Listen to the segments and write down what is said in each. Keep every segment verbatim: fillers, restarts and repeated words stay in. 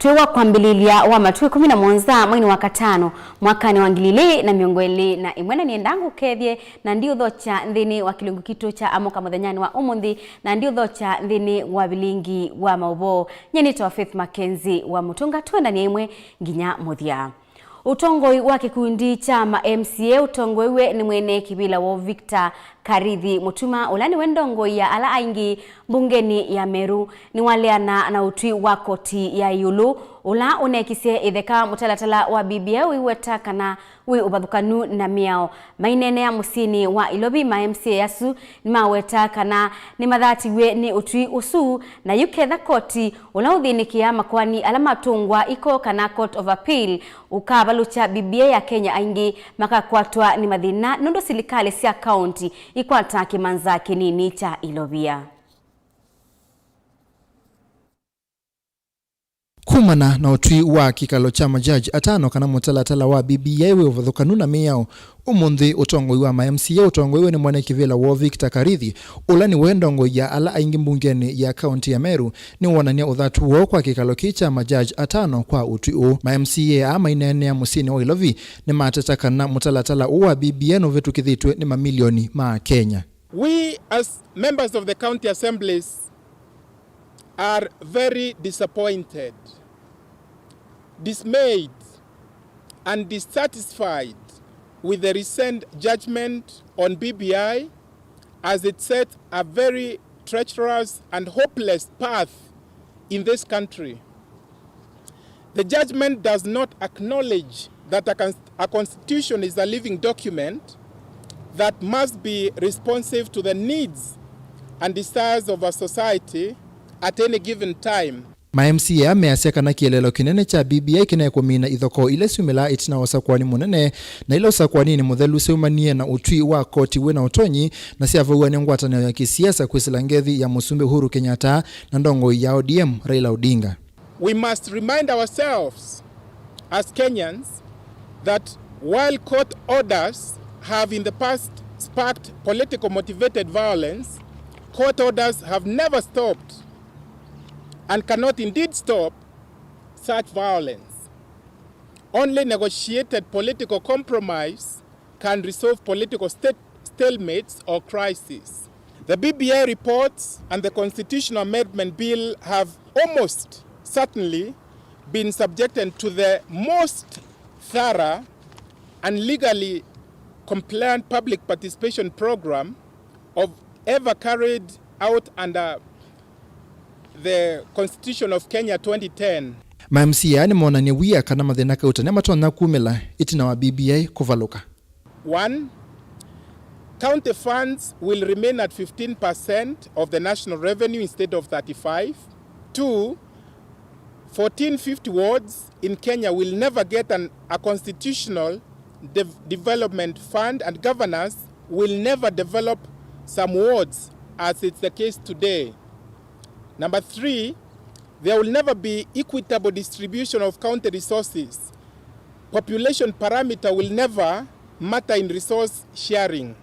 Twĩ wa kwambĩlĩlya wa matukũ ĩkũmi na mũonza mweinĩ wa katano mwakanĩ wa ngili ilĩ na mĩongo ĩlĩ na ĩmwe, na nĩenda ngũkethye na ndiũthokya nthĩnĩ wa kĩlungu kitũ kya Amũka mũthenyanĩ wa ũmũnthĩ, na ndiũthokya nthĩnĩ wa vilingi wa maũvoo. Nyie nĩtawa Faith Mackenzie wa Mũtũnga, twendanie ĩmwe nginya mũthya. Ũtongoi wa kĩkundi kya ma M C A ũtongoew'e nĩ mwene kĩvĩla woo Victor Karithi Mutuma, ũla nĩwe ndongoi ya ala aingĩ mbungenĩ ya Meru, nĩwaleana na ũtwi wa koti ya ĩũlũ ũla ũnekisye ĩtheka mũtalatala wa B B I ũiweta kana wĩ ũvathũkanu na mĩao. Maineenea mũsyĩnĩ wa Ilovi, ma M C A asu nĩmaweta kana nĩmathatiw'e nĩ ũtwi ũsu, na yu ketha koti ũla ũthĩnĩkĩaa makoani ala matũngwa iko kana Court of Appeal ũkavalũkya B B I, Akenya aingĩ makakwatwa nĩ mathĩna nũndũ silikalĩ sya kaunti ikwataa kĩmanza kĩnini kya Ilovia. Kumana na ũtwi wa kĩkalo kya majaji atano kana mũtalatala wa B B I wĩ ũvathũkanu na mĩao, ũmũnthĩ ũtongoi wa ma M C A ũtongoew'e nĩ mwene kĩvĩla woo Victor Karithi, ũla nĩwe ndongoi ya ala aingĩ mbungenĩ ya kaunti ya Meru, nĩwonany'a ũthatu woo kwa kĩkalo kĩĩ kya majaji atano kwa ũtwi ũũ. Ma M C A aa maineenea mũsyĩnĩ wa Ilovi nĩmateta kana mũtalatala ũũ wa B B I nũvĩtũkĩthĩtw'e nĩ mamilioni ma Akenya. We as members of the county assemblies are very disappointed, dismayed, and dissatisfied with the recent judgment on B B I, as it sets a very treacherous and hopeless path in this country. The judgment does not acknowledge that a cons-, a constitution is a living document that must be responsive to the needs and desires of a society at any given time. Ma M C A aa measya kana kĩeleelo kĩnene kya B B I kĩnaĩ kũmina ithokoo ila syumĩlaa ĩtina wa ũsakũani mũnene na ila ũsakũaninĩ mũthelu syaumanie na ũtwi wa koti wĩ na ũtonyi na syavaw'a nĩ ngwatanĩo ya kĩsiasa kwĩsĩla ngethi ya Mũsumbĩ Uhuru Kenyatta na ndongoi ya O D M Raila Odinga. We must remind ourselves as Kenyans that while court orders have in the past sparked political motivated violence, court orders have never stopped and cannot indeed stop such violence. Only negotiated political compromise can resolve political state stalemates or crises. The B B I reports and the Constitutional Amendment Bill have almost certainly been subjected to the most thorough and legally compliant public participation program of ever carried out under the Constitution of Kenya twenty ten. Ma M C A nĩmonanie wia kana mathĩna kauta nĩmatonya kumĩla ĩtina wa B B I kũvalũka. One, county funds will remain at fifteen percent of the national revenue instead of thirty-five. Two, fourteen fifty wards in Kenya will never get an, a constitutional dev-, development fund, and governors will never develop some wards as it's the case today. Number three, there will never be equitable distribution of county resources. Population parameter will never matter in resource sharing.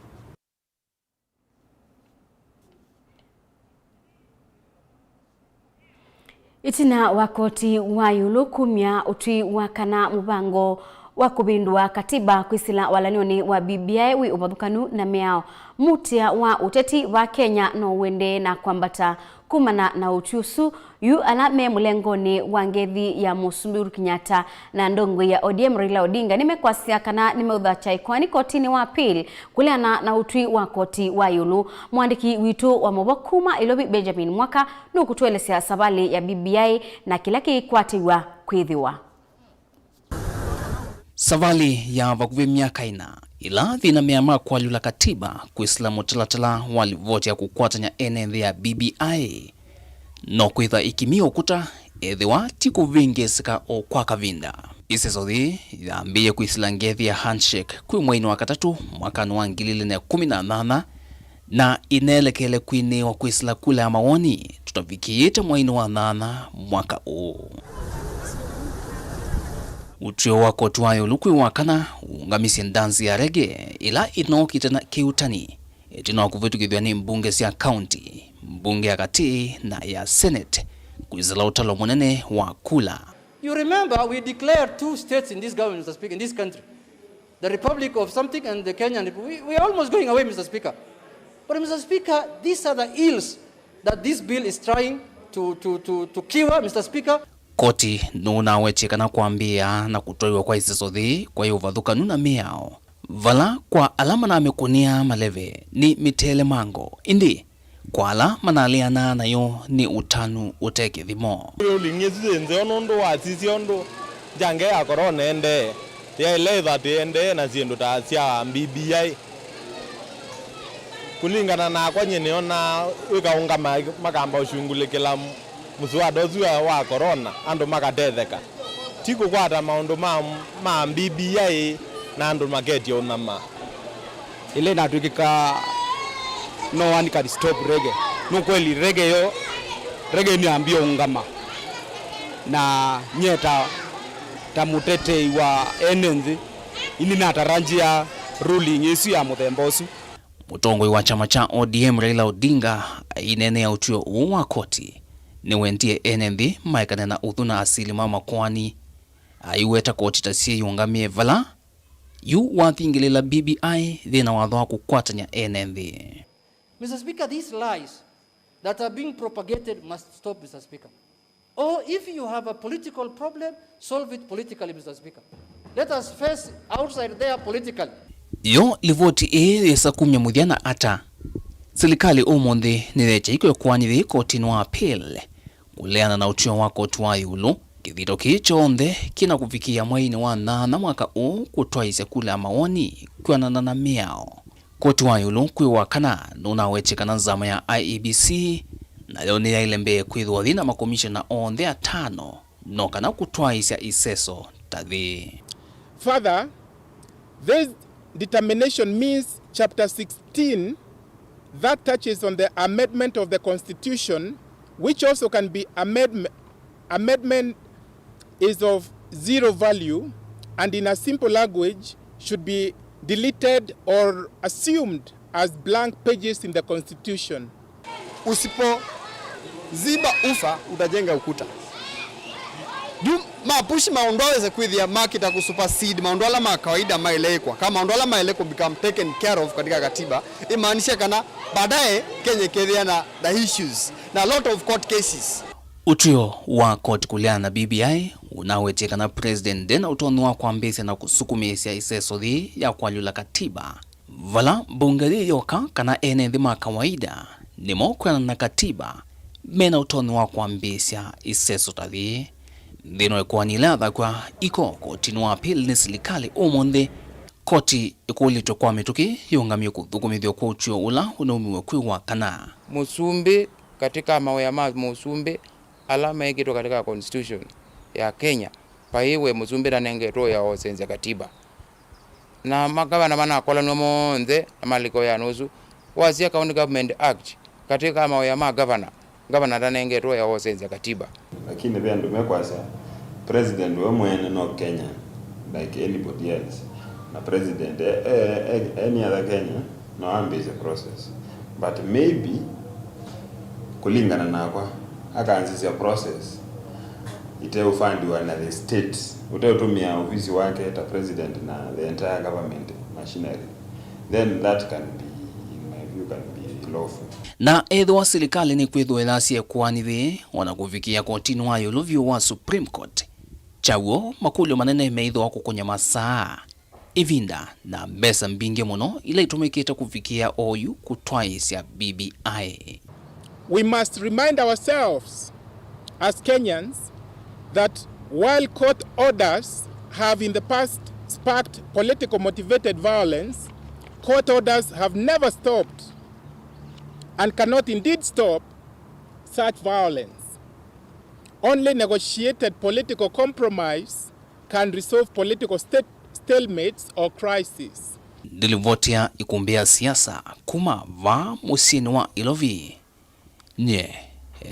Ĩtina wa koti wa ĩũlũ kumya ũtwi wa kana mũvango wa kũvĩndũa katiba kwĩsĩla walanĩonĩ wa B B I wĩ ũvathũkanu na mĩao, mutia wa ũteti va Kenya no ũendee na kwambata kumana na ũtwi ũsu. Yu ala me mũlengonĩ wa ngethi ya Mũsumbĩ Uhuru Kenyatta na ndongoi ya O D M Raila Odinga nĩmekwasya kana nĩmeũthakya ĩkoani kotinĩ wa appeal kũleana na ũtwi wa koti wa ĩũlũ. Mũandĩki witũ wa maũvoo kuma Ĩlovi Benjamin Mwaka nũkũtũelesya savalĩ ya B B I na kĩla kĩikwatĩw'a kwĩthĩwa. Savalĩ ya vakuvĩ myaka ĩna, ĩla thĩna mea ma kũalyũla katiba kwĩsĩla mũtalatala wa livoti ya kũkwatany'a ene nthĩ ya B B I no kwĩtha ĩkimi ũkũta, ethĩwa ti kũvĩngĩĩsĩka o kwa kavinda. Ĩseso yĩĩ yambĩĩe kwĩsĩla ngethi ya handshake kwĩ mweinĩ wa katatũ mwakanĩ wa ngili ilĩ na ĩkũmi na nyanya, na ĩneelekele kwinĩĩwa kwĩsĩla kula ya mawoni tũtavikĩĩte mweinĩ wa nyanya mwaka ũũ. Ũtw'ĩo wa koti wa ĩũlũ kwĩ wa kana ũũngamisye ndanzi ya rege ĩla ĩnookĩte na kĩũtani ĩtina wa kũvĩtũkĩthw'a nĩ mbunge sya kaunti, mbunge ya katĩ, na ya senate kwĩsĩla ũtalo mũnene wa kula. You remember, we declared two states in this government, Mister Speaker, in this country. The Republic of something and the Kenyan Republic. We, we are almost going away, Mister Speaker. But, Mister Speaker, these are the ills that this bill is trying to, to, to, to cure, Mister Speaker. Koti nũnawetie kana kwambĩĩa na kũtwaiwa kwa iseso thĩ kwaĩ ũvathũkanu na mĩao, vala kwa ala manamĩkũnĩa maleve nĩ mĩtelemango, ĩndĩ kwa ala manaleanaa nayo nĩ ũtanu ũte kĩthimo. Ruling ĩsu yĩ nzeo nũndũ wasisya ũndũ njange ya corona ĩendee, yaĩle ĩthatĩ ĩendee na syĩndũ ta sya B B I. Kũlingana nakwa, nyie nĩonaa wĩkaũngama makamba ũshungulĩkĩla mũswada ũsu wa corona, andũ makatetheka, ti kũkwata maũndũ ma, ma B B I na andũ maketye ũnyama. Ĩla ĩnatw'ĩkĩka no one can stop reggae. No kweli reggae yo, reggae nĩyambie ũngama. Na nyie ta, ta mũtetei wa ene nthĩ, ini nataranjia ruling ĩsu ya mũthemba ũsu. Mũtongoi wa kyama kya O D M Raila Odinga aineenea ũtw'ĩo ũũ wa koti, nĩwendie ene nthĩ maekane na ũthũ na asili ma makoani. Aiweta koti ta syĩyĩũngamĩe vala yu wathingĩlĩla B B I yĩna watho wa kũkwatany'a ene nthĩ. Mister Speaker, these lies that are being propagated must stop, Mister Speaker. Or if you have a political problem, solve it politically, Mister Speaker. Let us face outside there politically. Yo livoti ĩĩ yĩsa kumya mũthya na ata? Silikalĩ ũmũnthĩ nĩyekya iko ĩkoani yĩĩ kotinĩ wa appeal kũleana na ũtw'ĩo wa koti wa ĩũlũ. Kĩthito kĩĩ kyonthe kĩna kũvikĩĩa mweinĩ wa nyanya mwaka ũũ kũtwaĩĩsya kula ya mawoni kwĩanana na mĩao. Koti wa ĩũlũ kwĩ wa kana nũnawetie kana nzama ya I E B C nayo nĩyaĩle mbee kwĩthĩwa yĩna makomishona onthe atano no kana kũtwaĩĩsya iseso ta thĩ. Further, this determination means chapter sixteen that touches on the amendment of the constitution, which also can be amendm-, amendment is of zero value and, in a simple language, should be deleted or assumed as blank pages in the constitution. Usipoziba ufa, utajenga ukuta. Yu mapushi maũndũ aweze kwĩthĩa makĩta kũsupersede maũndũ ala ma kawaida maĩle ĩkwa, kana maũndũ ala maĩle kũ become taken care of katika katiba, imaanisha kana baadaye Kenya ĩkethĩa na the issues na a lot of court cases. Ũtw'ĩo wa koti kũleana na B B I ũnawetie kana president ndena ũtonyi wa kwambĩĩsya na kũsukumĩĩsya ĩseso yĩĩ ya kũalyũla katiba, vala mbunge yĩĩ yoka kana ene nthĩ ma kawaida nĩmo kwĩanana na katiba mena ũtonyi wa kwambĩĩsya ĩseso ta yĩĩ. Nthĩnĩ wa ĩkoani ĩla yathakwa iko kotinĩ wa appeal nĩ silikalĩ ũmũnthĩ, koti ĩkũlĩtwe kwa mĩtũkĩ yĩũngamie kũthũkũmĩthw'a kwa ũtw'ĩo ũla ũnaumiw'e kwĩ wa kana. Mũsumbĩ katika mawĩa ma mũsumbĩ ala mekĩtwe katika constitution ya Kenya, vai we mũsumbĩ ndanengetwe ũya wa ũsenzya katiba. Na magavana manakolanw'a monthe na malika ũyanĩ ũsu. Wasya County Government Act, katika mawĩa ma gavana, gavana ndanengetwe ũya wa ũsenzya katiba. Lakini ve andũ mekwasya president we mwene no Kenyan like anybody else, na president e, e, e, any other Kenyan no ambĩĩsye process, but maybe kũlingana nakwa akanzĩsya process iteũfandiwa na the state, ũteũtũmĩa ovisi wake ta president na the entire government machinery, then that can be, in my view, can be lawful. Na ethĩwa silikalĩ nĩkwĩthĩwa ĩyasya ĩkoani yĩĩ, o na kũvikĩĩa kotinĩ wa ĩũlũ vyũ wa Supreme Court, kyaw'o makũlyo manene meĩthĩwa kũkũnya masaa, ĩvinda, na mbesa mbingĩ mũno ila itũmĩkĩte kũvikĩĩa oyu kũtwaĩĩsya B B I. We must remind ourselves as Kenyans that while court orders have in the past sparked political motivated violence, court orders have never stopped and cannot indeed stop such violence. Only negotiated political compromise can resolve political state, stalemates or crises. Ndilivotia ikumbĩ ya siasa kuma vaa mũsyĩnĩ wa Ilovi. Nye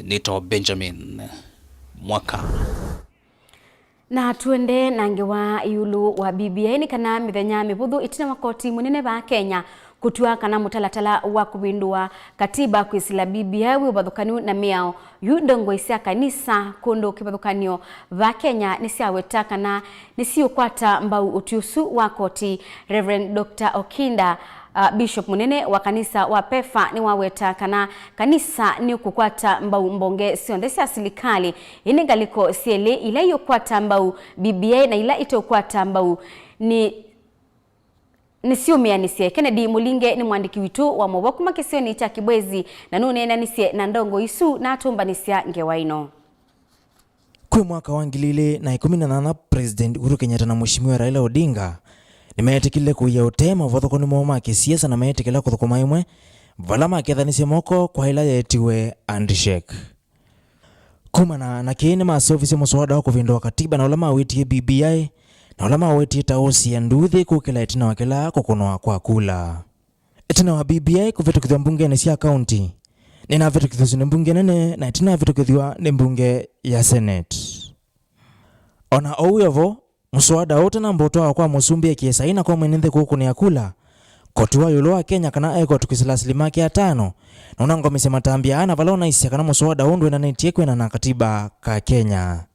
nĩtawa Benjamin Mwaka. Na tuende na ngewa ĩũlũ wa B B I nĩ kana mĩthenya mĩvũthũ ĩtina wa koti mũnene vaa Kenya Kũtw'a kana mũtalatala wa kũvĩndũa katiba kwĩsĩla B B I wĩ ũvathũkany'o na mĩao yu ndongoi sya kanisa kũndũ kĩvathũkany'o va Kenya nĩsyaweta kana nĩsiũkwata mbau ũtwi ũsu wa koti. Reverend Doctor Okinda, uh, Bishop mũnene wa kanisa wa PEFA nĩwaweta kana kanisa nĩũkũkwata mbau mbonge syonthe sya silikalĩ, ĩndĩ ngalĩko syelĩ ila iũkwata mbau B B I na ila itũkwata mbau nĩ nĩsyũmĩanĩsye. Kennedy Mũlinge nĩ mwandĩki witũ wa maũvoo kuma kĩsionĩ kya Kibwezi, na nũneenanisye na ndongoi isu na atũmbanĩsya ngewa ĩno. Kwĩ mwaka wa ngili ilĩ na ĩkũmi na nyanya, President Uhuru Kenyatta na Mheshimiwa Raila Odinga nĩmeetĩkĩlile kũia ũtee maũvathũkany'o moo ma kĩsiasa na meetĩkĩla kũthũkũma ĩmwe vala makethanĩsye moko kwa ĩla yeetiwe handshake. Kumana na kĩĩ, nĩmaseũvisye mũswada wa kũvĩndũa katiba na ũla mawĩtie B B I, na ũla mawetie ta ũsĩa nduuthĩ kũkĩla ĩtina wa kĩla kũkũnwa kwa kula. Ĩtina wa B B I kũvĩtũkĩthw'a mbungenĩ sya kaunti, nĩnavĩtũkĩthw'e nĩ mbunge nene na ĩtina avĩtũkĩthw'a nĩ mbunge ya Senate. O na ũu wĩ o vo, mũswada ũũ ũtanamba ũtwawa kwa mũsumbĩ ekie saina kwa mwene nthĩ kũũkũnĩa kula, koti wa ĩũlũ wa Kenya kana High Court kwĩsĩla asilimaki atano nũnangomisye matambya aa, na vala ũnaisye kana mũswada ũũ ndwĩnanĩtye kwĩana na katiba ka Kenya.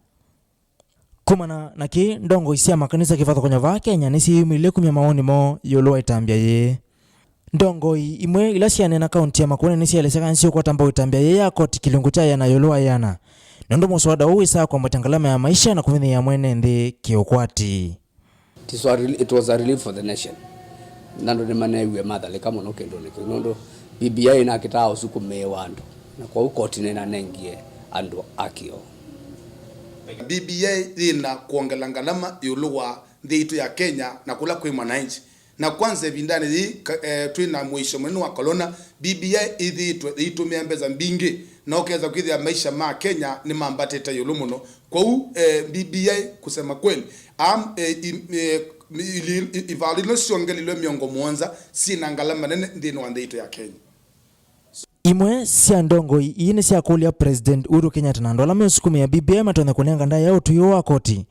Kumana na kĩĩ, ndongoi sya makanisa kĩvathũkany'o vaa Kenya nĩsyĩyumĩlile kumya mawoni moo ĩũlũ wa ĩtambya yĩĩ. Ndongoi imwe ila syaneena kaunti ya Makueni nĩsyaelesya kana nĩsiũkwata mbau ĩtambya yĩĩ ya koti kĩlungu kya ĩana ĩũlũ wa ĩana, nũndũ mũswada ũũ wĩsaa kwambatya ngalama ya maisha na kũmĩnyĩĩa mwene nthĩ kĩũkwati. It was a rel-, it was a relief for the nation. Na andũ nĩmaneewie mathalĩka mũno kĩndũnĩ kĩu, nũndũ B B I ĩnakĩtaa ũsukumĩĩwa andũ, na kwoou koti nĩnanengie andũ akĩo. B B I yĩna kwongela ngalama ĩũlũ wa nthĩ itũ ya Kenya na kũla kwĩ mwananchi. Na kwanza ĩvindanĩ yĩĩ ka-, eh, twĩ na mũisyo mũnene wa corona, B B I ĩthĩĩtwe ĩitũmĩa mbesa mbingĩ, na ũkesa kwĩthĩa maisha ma Kenya nĩmambatĩte ĩũlũ mũno. Kwoou, eh, B B I kusema kweli, am, eh, im-, eh, ili-, i-, ivalo ila syongelilwe mĩongo mũonza syĩ na ngalama nene nthĩnĩ wa nthĩ itũ ya Kenya. Imwe sya ndongoi ii nĩsyakũlya President Uhuru Kenyatta na andũ ala meũsukumĩa B B I matonye kũnenga ndaĩa ũtwi ũũ wa koti,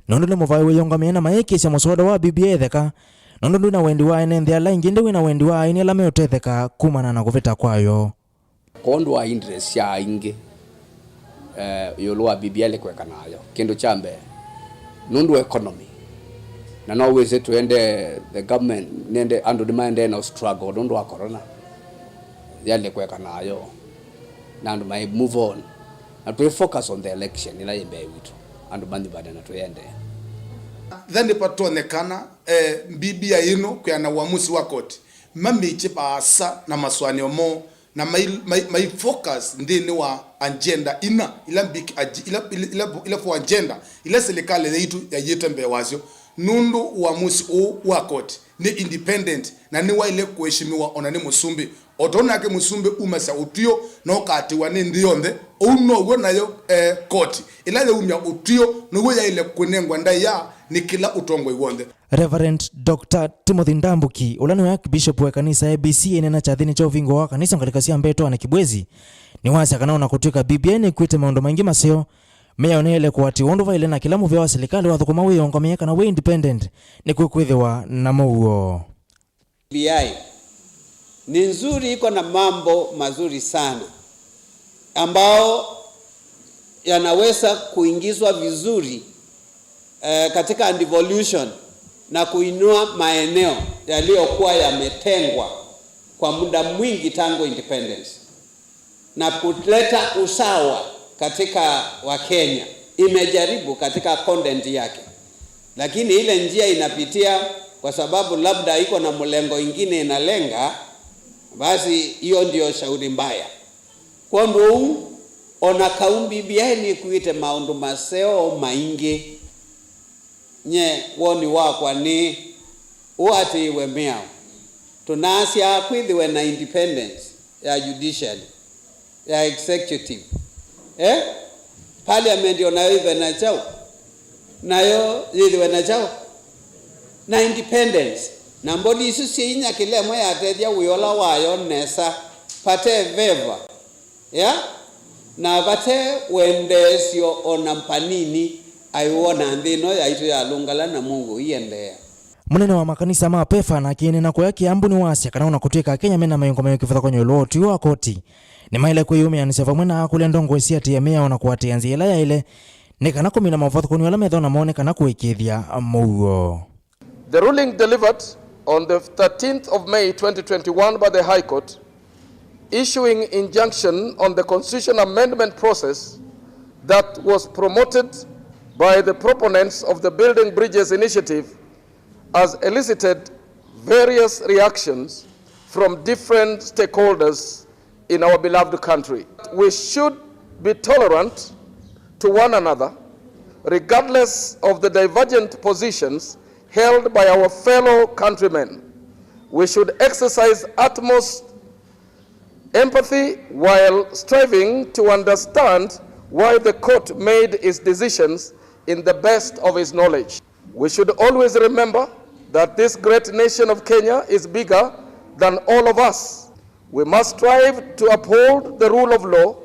nũndũ nĩ mũvaĩ wĩyongamĩe na mayĩkĩĩsya mũswada wa B B I ĩtheka, nũndũ ndwĩ na wendi wa ene nthĩ ala aingĩ, ĩndĩ wĩ na wendi wa aeni ala meũtetheka kumana na kũvĩta kwayo. Kwondũ wa interest sya aingĩ, eh, ĩũlũ wa B B I ĩlekweka nayo. Kĩndũ kya mbee, nũndũ wa economy. Na no wĩsĩ twende, the government, nende, andũ nĩmaendee na struggle nũndũ wa corona. Yalekweka nayo. Na andũ mai move on. Na twĩ focus on the election ĩla yĩ mbee witũ. Andũ manyi vana na twĩendee. Then patonyekana, eh, B B I ĩno kwĩana uamuzi wa koti. Mamĩkye vaasa na masũanĩo moo. Na mai, mai, mai focus nthĩnĩ wa agenda ina, ila big ag-, ila, ila, ila, ila four agenda, ila silikalĩ yaitũ yaiĩte mbee wasyo, nũndũ uamuzi ũũ wa koti nĩ independent na nĩwaĩle kũeshimiwa ona nĩ mũsumbĩ. O tondũ nake mũsumbĩ umasya ũtw'ĩo na ũkaatĩĩwa nĩ nthĩ yonthe, ũu now'o nayo, eh, koti ĩla yaumya ũtw'ĩo now'o yaĩle kũnengwa ndaĩa nĩ kĩla ũtongoi w'onthe. Reverend Doctor Timothy Ndambuki, ũla nĩwe Archbishop wa ĩkanisa ya A B C, ĩneena kyathĩnĩ kya ũvingũo wa kanisa ngalĩko sya Mbetwa na Kibwezi, nĩwasya kana ona kũtw'ĩka B B I nĩkwĩte maũndũ maingĩ maseo, mĩao nĩyaĩle kũatĩĩwa ũndũ vaĩle na kĩla mũvĩa wa silikalĩ wathũkũma wĩyongamĩe kana wĩ independent nĩkwĩkwĩthĩwa na mũuo. B B I ni nzuri, iko na mambo mazuri sana ambao yanaweza kuingizwa vizuri, eh, katika devolution na kuinua maeneo yaliyokuwa yametengwa kwa muda mwingi tangu independence. Na kuleta usawa katika Wakenya. Imejaribu katika content yake, lakini ile njia inapitia, kwa sababu labda iko na mlengo ingine inalenga, basi hiyo ndio shauri mbaya. Kwondũ ũu, ona kau B B I nĩkuĩte maũndũ maseo maingĩ, nye woni wakwa nĩ ũatĩĩwe mĩao. Tũnaasya kwĩthĩwe na independence ya judiciary, ya executive. Eh? Parliament onayo ĩve na kyaũ? Nayo yĩthĩwe na kyaũ? Na independence. Na mboni isu syĩ inya, kĩla ĩmwe yatethya wĩa ũla wayo nesa, vate veva. Ya? Na vate wendeesyo o na vanini aiwona nthĩ ĩno yaitũ yalũngala na mũuo ũiendeea. Mũnene wa makanisa ma PEFA na akĩneena kũya Kiambu nĩwasya kana ona kũtw'ĩka Akenya mena mayũngo mayo kĩvathũkany'o ĩũlũ wa ũtwi wa koti, nĩmaĩle kwĩyũmĩanĩsya vamwe na kũlea ndongoi sya atia mĩao na kũatĩĩa nzĩa ĩla yaĩle nĩ kana kũmina mavathũkany'o ala methĩwa namo nĩ kana kũĩkĩĩthya mũuo. The ruling delivered on the thirteenth of May twenty twenty-one by the High Court, issuing injunction on the constitution amendment process that was promoted by the proponents of the Building Bridges Initiative, has elicited various reactions from different stakeholders in our beloved country. We should be tolerant to one another, regardless of the divergent positions held by our fellow countrymen. We should exercise utmost empathy while striving to understand why the court made its decisions in the best of its knowledge. We should always remember that this great nation of Kenya is bigger than all of us. We must strive to uphold the rule of law,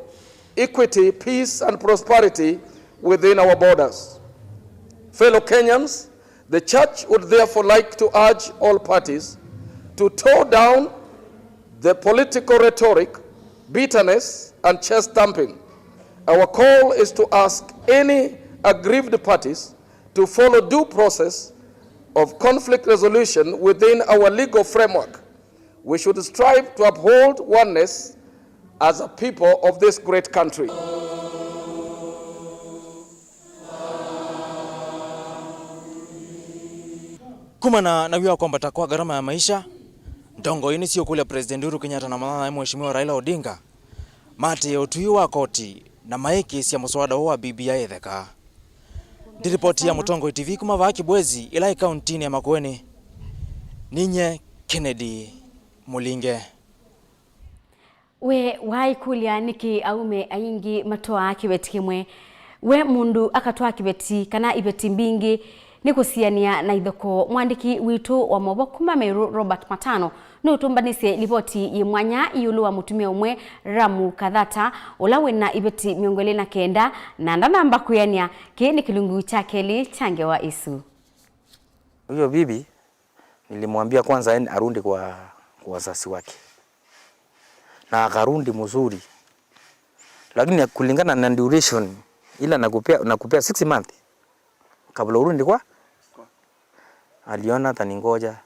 equity, peace, and prosperity within our borders. Fellow Kenyans, the Church would therefore like to urge all parties to tone down the political rhetoric, bitterness, and chest thumping. Our call is to ask any aggrieved parties to follow due process of conflict resolution within our legal framework. We should strive to uphold oneness as a people of this great country. Kumana na wia wa kwambata kwa garama ya maisha, ndongoi nĩsiũkũlya President Uhuru Kenyatta na mũthathae Mheshimiwa Raila Odinga maatĩĩe ũtwi wa koti na maĩkĩĩsya mũswada ũũ wa B B I ĩtheka. Ndĩ ripoti ya Mũtongoi T V kuma vaa Kibwezi, ĩla ĩ kauntinĩ ya Makueni, ninyie Kennedy Mũlinge. We waaĩkũlya nĩkĩ aũme aingĩ matwaa kĩveti kĩmwe? We mũndũ akatwaa kĩveti kana iveti mbingĩ nĩ kũsianĩa na ithokoo? Mwandĩki witũ wa maũvoo kuma Meru, Robert Matano, nũtũmbanĩsye livoti yĩ mwanya ĩũlũ wa mũtumĩa ũmwe, Ramu Kathata, ũla wĩ na iveti mĩongo ĩlĩ na kenda, na ndanamba kwĩanĩa. Kĩĩ nĩ kĩlungu kya kelĩ kya ngewa ĩsu. Huyo bibi nilimwambia kwanza aende arudi kwa, kwa wazazi wake, na akarudi mzuri, lakini kulingana na duration ila nakupea, nakupea six months kabla urudi kwa, aliona hata ni ngoja.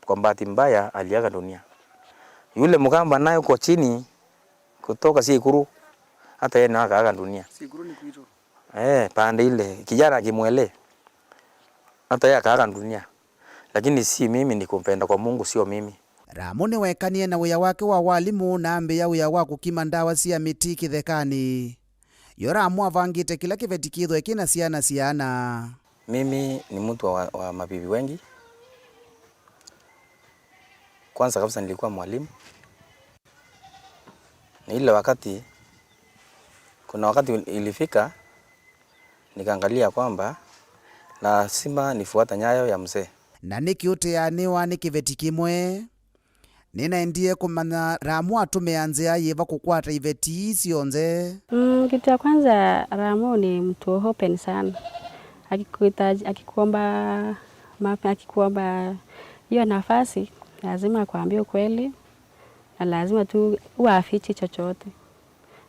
Kwa bahati mbaya aliaga dunia. Yule Mkamba naye huko chini kutoka Sikuru, hata yeye naye akaaga dunia. Sikuru ni kuitwa. Eh, pande ile kijana akimwele, hata yeye akaaga dunia. Lakini si mimi, ni kupenda kwa Mungu, sio mimi. Ramu nĩwekanie na wĩa wake wa walimũ na ambĩĩa wĩa wa kũkima ndawa sya mĩtĩ kĩthekanĩ. Yo Ramu avangĩte kĩla kĩveti kĩthwe kĩna syana siana. Mimi ni mtu wa, wa mabibi wengi. Kwanza kabisa nilikuwa mwalimu. Na ile wakati, kuna wakati ilifika, nikaangalia kwamba lazima nifuata nyayo ya mzee. Na nĩkĩ ũteanĩwa nĩ kĩveti kĩmwe? Nĩnaendie kũmanya Ramu atũmĩa nzĩa yĩva kũkwata iveti ii syonthe. Mm, kitu ya kwanza, Ramu ni mtu open sana. Akikuhitaji, akikuomba, ma-, akikuomba hiyo nafasi, lazima akwambie ukweli, na lazima tu huwa hafichi chochote.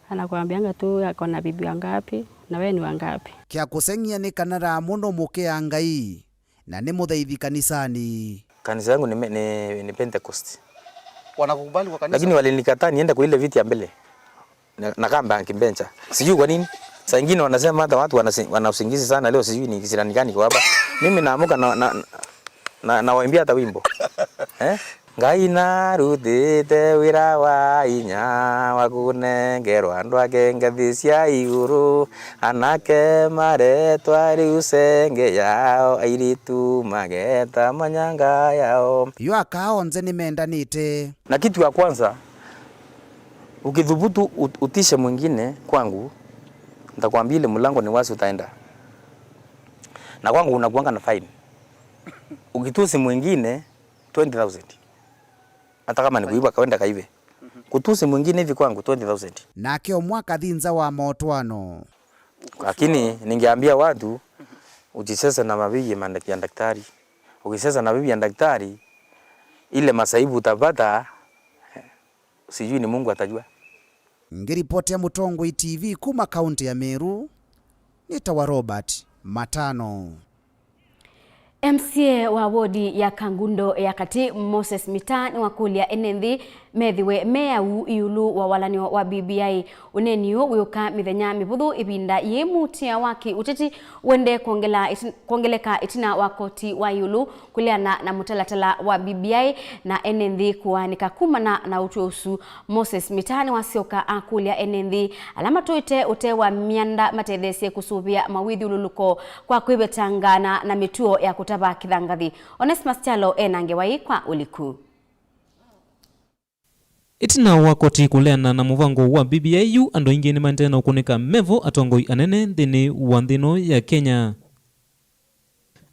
Anakuambianga tu ako na bibi wangapi, na wewe ni wangapi. Kya kũseng'ia nĩ kana Ramu nũmũkĩa Ngai. Na nĩ mũthaithi kanisanĩ. Kanisa yangu ni, ni, ni Pentecost. Wanakukubali kwa kanisa? Lakini walinikataa niende kwa ile viti ya mbele. Na, na kamba ya kibencha. Sijui kwa nini. Saa ingine wanasema hata watu wanasi-, wana usingizi sana leo, sijui ni kisirani gani kwa hapa. Mimi naamuka na, na, na, nawaimbia hata wimbo. Eh? Ngai narutĩte wĩra wa inya wa kũnengerwa andũ ake ngathĩ sya igũrũ. Anake maretwa rĩu senge yao, airĩtu mageta manyanga yao. Yo aka onthe nĩmendanĩte. Na kitu ya kwanza, ukithubutu ut-, utishe mwingine kwangu, nitakwambia ile mlango ni wazi, utaenda. Na kwangu unakuanga na fine. Ukitusi mwingine, twenty thousand. Hata kama ni kuiba, kaenda kaibe. Kutusi mwingine hivi kwangu, twenty thousand. Nake ũmwe akathi nza wa motwano. Lakini ningeambia watu, usisese na mabibi ya mandak-, ya daktari. Ukisesa na bibi ya daktari, ile masaibu utapata, sijui ni Mungu atajua. Ngĩripotĩa Mũtongoi T V kuma kaũntĩ ya Meru, nĩtawa Robert Matano. M C A wa wodi ya Kangundo ya Katĩ, Moses Mitaa, nĩwakũlya ene nthĩ methĩwe me au ĩũlũ wa walanĩo wa B B I. Ũneeni ũũ wĩũka mĩthenya mĩvũthũ ĩvinda yĩĩ mutia wa kĩ-ũteti ũendee kwongela ĩti-, kwongeleka ĩtina wa koti wa ĩũlũ kũleana na mũtalatala wa B B I na ene nthĩ kũaanĩka kumana na ũtwi ũsu. Moses Mitaa nĩwasyoka akũlya ene nthĩ ala matũĩte ũtee wa myanda matetheesye kũsũvĩa mawĩthyũlũlũko kwa kwĩvetangana na mĩtuo ya kũtava kĩthangathĩ. Onesmus Kyalo e na ngewa ĩĩ kwa ũliku. Ĩtina wa koti kũleana na mũvango wa B B I yu, andũ aingĩ nĩmaendee na ũkũnĩka mevo atongoi anene nthĩnĩ wa nthĩ ĩno ya Kenya.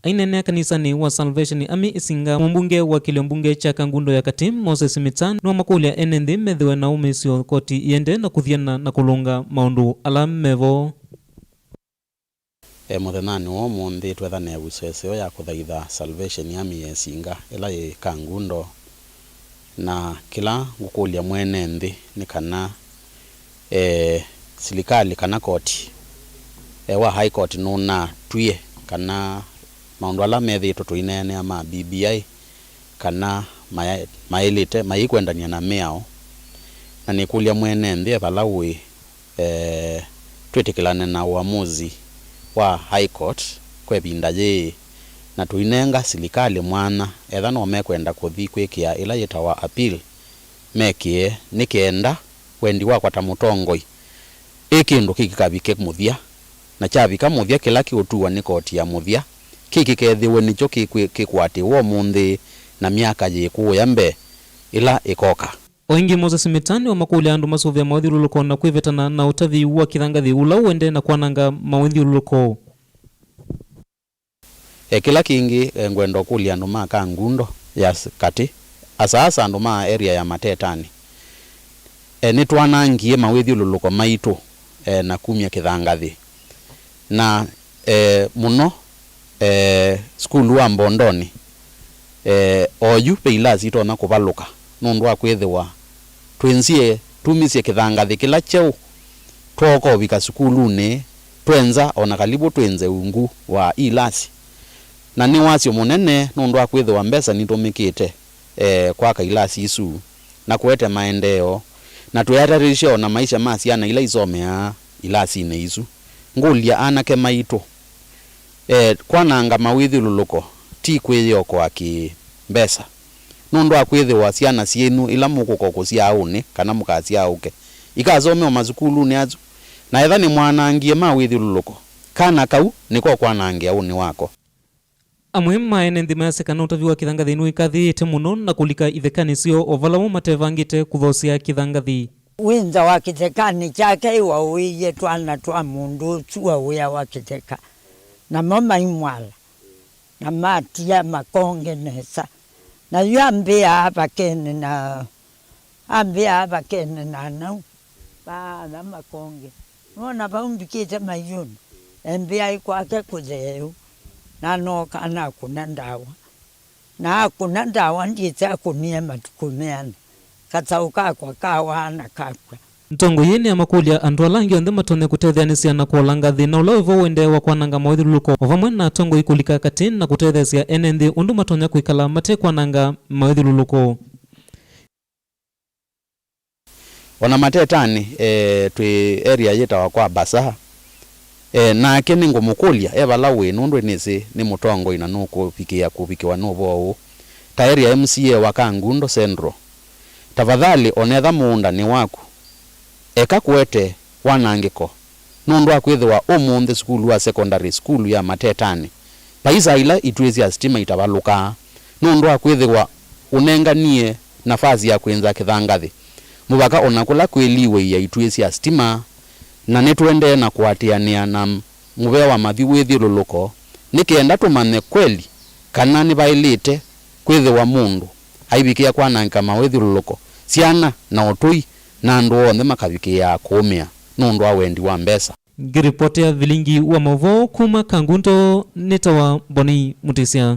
Aineenea kanisanĩ wa Salvation Army Isinga, mũmbunge wa kĩlio mbunge kya Kangundo ya Katĩ, Moses Mitaa, nĩwamakũlya ene nthĩ methĩwe na ũmĩĩsyo koti iendee na kũthiana na kũlũnga maũndũ ala mevo. E, mũthenyanĩ wa ũmũnthĩ twetha na ĩvuso ĩseo ya kũthaitha Salvation Army ya Isinga ĩla yĩ Kangundo, na kĩla ngũkũlya mwene nthĩ nĩ kana, e, silikalĩ kana koti, e, wa High Court nũnatwie kana maũndũ ala methĩĩtwe tũineenea ma B B I kana maya-, maĩlĩte, mayĩkwendany'a na mĩao, na nĩkũlya mwene nthĩ e vala ũĩ, eh, twĩtĩkĩlane na ũamuzi wa High Court kwa ĩvinda yĩĩ, na tũinenga silikalĩ mwanya, etha no mekwenda kũthi kwĩkĩa ĩla yĩtawa appeal, mekĩe, nĩ kenda wendi wakwa ta mũtongoi, ĩ kĩndũ kĩkĩkavike mũthya, na kyavika mũthya kĩla kĩũtuwa nĩ koti ya mũthya, kĩkĩkethĩwe nĩkyo kĩkwĩ-, kĩkũatĩĩwa ũmũnthĩ na myaka yĩkũũya mbee ĩla ĩkoka. O ĩngĩ, Moses Mitaa nĩwamakũlya andũ masũvĩa mawĩthyũlũlũko na kwĩvetana na ũtavi wa kĩthangathĩ ũla ũendee na kwananga mawĩthyũlũlũko. E, kĩla kĩngĩ, e, ngwenda ũkũlya andũ ma Kangundo ya s-, katĩ, asaasa andũ ma area ya Matetanĩ. E, nĩtwanangie mawĩthyũlũlũko maitũ, e, na kumya kĩthangathĩ. Na, e, mũno, e, sukulu wa Mbondonĩ, e, oyu ve ilasi itonya kũvalũka nũndũ wa kwĩthĩwa twĩnzie tumisye kĩthangathĩ kĩla kyeũ twooka ũvika sukulunĩ, twenza o na kalivu twĩnze ungu wa ilasi. Na nĩ wasyo mũnene nũndũ wa kwĩthĩwa mbesa nitũmĩkĩte, e, kwaka ilasi isu na kũete maendeeo, na twĩatatĩsya o na maisha ma syana ila isomeaa ilasinĩ isu. Ngũlya anake maitũ, e, kwananga mawĩthyũlũlũko ti kwĩyĩokoa kĩ-mbesa, nũndũ wa kwĩthĩwa syana syenyu ila mũkũka kũsyaa ũnĩ kana mũkasyaa ũke, ikasome o masukulunĩ asu, na etha nĩmwanangie mawĩthyũlũlũko, kana kau nĩko kwanangĩa ũnĩ wako. Amwe ma ene nthĩ measya kana ũtavi wa kĩthangathĩ nĩwĩkathĩĩte mũno na kũlika ithekanĩ syoo o vala mo matevangĩte kũthosea kĩthangathĩ. Wĩ nza wa kĩthekanĩ kyake ĩwaũĩie twana twa mũndũ ũsu waũĩawa kĩtheka, namo maimwala, na matia makonge nesa. Na yu ambĩaa vakene na Ambĩa avakene na nau, vaatha makonge. Nona vau mbikĩte maiũnĩ, embĩa ĩ kwake kũtheeu, na nooka nakũna ndawa. Na akũna ndawa, ndyĩsĩ akũnie matukũ meana, kasaũ kakwa kawaa na kakw'a. Ntongoi ĩĩ nĩyamakũlya andũ ala angĩ onthe matonya kũtetheanĩsya na kũolanga thĩna ũla wĩvo ũendee wa kwananga mawĩthyũlũlũko, o vamwe na atongoi kũlika katĩ na kũtetheesya ene nthĩ ũndũ matonya kwĩkala mate kwananga mawĩthyũlũlũko. O na Matetanĩ, eh, twĩ area yĩtawa kwa Basaa. Eh, nake nĩngũmũkũlya e vala wĩ, nũndũ nĩsĩ nĩ mũtongoi na nũkũvikĩa kũvikĩwa nĩ ũvoo ũũ. Ta area M C A wa Kangundo Central, tafadhali, onetha mũũnda nĩ waku, eka kũete wanangĩko. Nũndũ wa kwĩthĩwa ũmũnthĩ sukulu wa secondary school ya Matetanĩ, vai saa ila ituĩ sya sitima itavalũkaa, nũndũ wa kwĩthĩwa ũnenganie nafasi ya kwĩnza kĩthangathĩ mũvaka o na kũla kwĩliw'ĩĩa ituĩ sya sitima, na nĩtũendee na kũatĩanĩa na mũvea wa mawĩthyũlũlũko nĩ kenda tũmanye kweli kana nĩvaĩlĩte kwĩthĩwa mũndũ aivikĩa kwanangĩka mawĩthyũlũlũko, syana na ũtũi, na andũ onthe makavikĩĩa kũũmĩa nũndũ wa wendi wa mbesa. Ngĩripotea vilingi wa maũvoo kuma Kangundo, nĩtawa Boni Mutisya.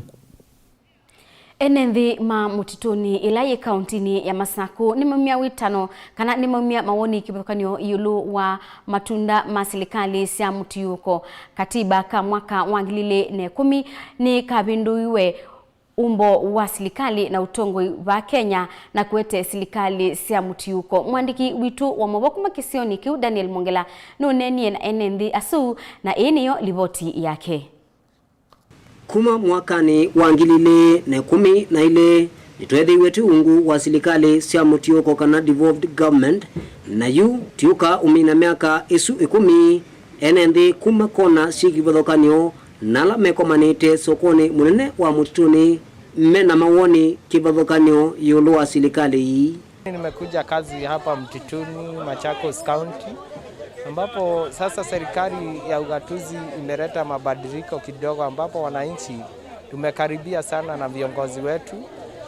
Ene nthĩ ma mũtitũnĩ ĩla yĩ kaũntĩnĩ ya Masaku nĩmaumya wĩtano kana nĩmaumya mawoni kĩvathũkany'o ĩũlũ wa matunda ma silikalĩ sya mũtiũko. Katiba ka mwaka wa ngili ilĩ na ĩkũmi nĩkavĩndũiwe, umbo wa silikalĩ na ũtongoi va Kenya na kũete silikalĩ sya mũtiũko. Mwandĩki witũ wa maũvoo kuma kĩsionĩ kĩu, Daniel Mongela, nũneenie na ene nthĩ asu, na ĩĩ nĩyo livoti yake. Kuma mwakanĩ wa ngili ilĩ na ĩkũmi na ilĩ, nĩtweethĩiwe twĩ ungu wa silikalĩ sya mũtiũko kana devolved government, na yu tiũka ũmina myaka ĩsu ĩkũmi, ene nthĩ kuma kona syĩ kĩvathũkany'o na ala mekomanĩte sokonĩ mũnene wa mũtitũnĩ me na mawoni kĩvathũkany'o ĩũlũ wa silikalĩ ii. Nimekuja kazi hapa Mtituni, Machakos County, ambapo sasa serikali ya ugatuzi imeleta mabadiliko kidogo, ambapo wananchi tumekaribia sana na viongozi wetu,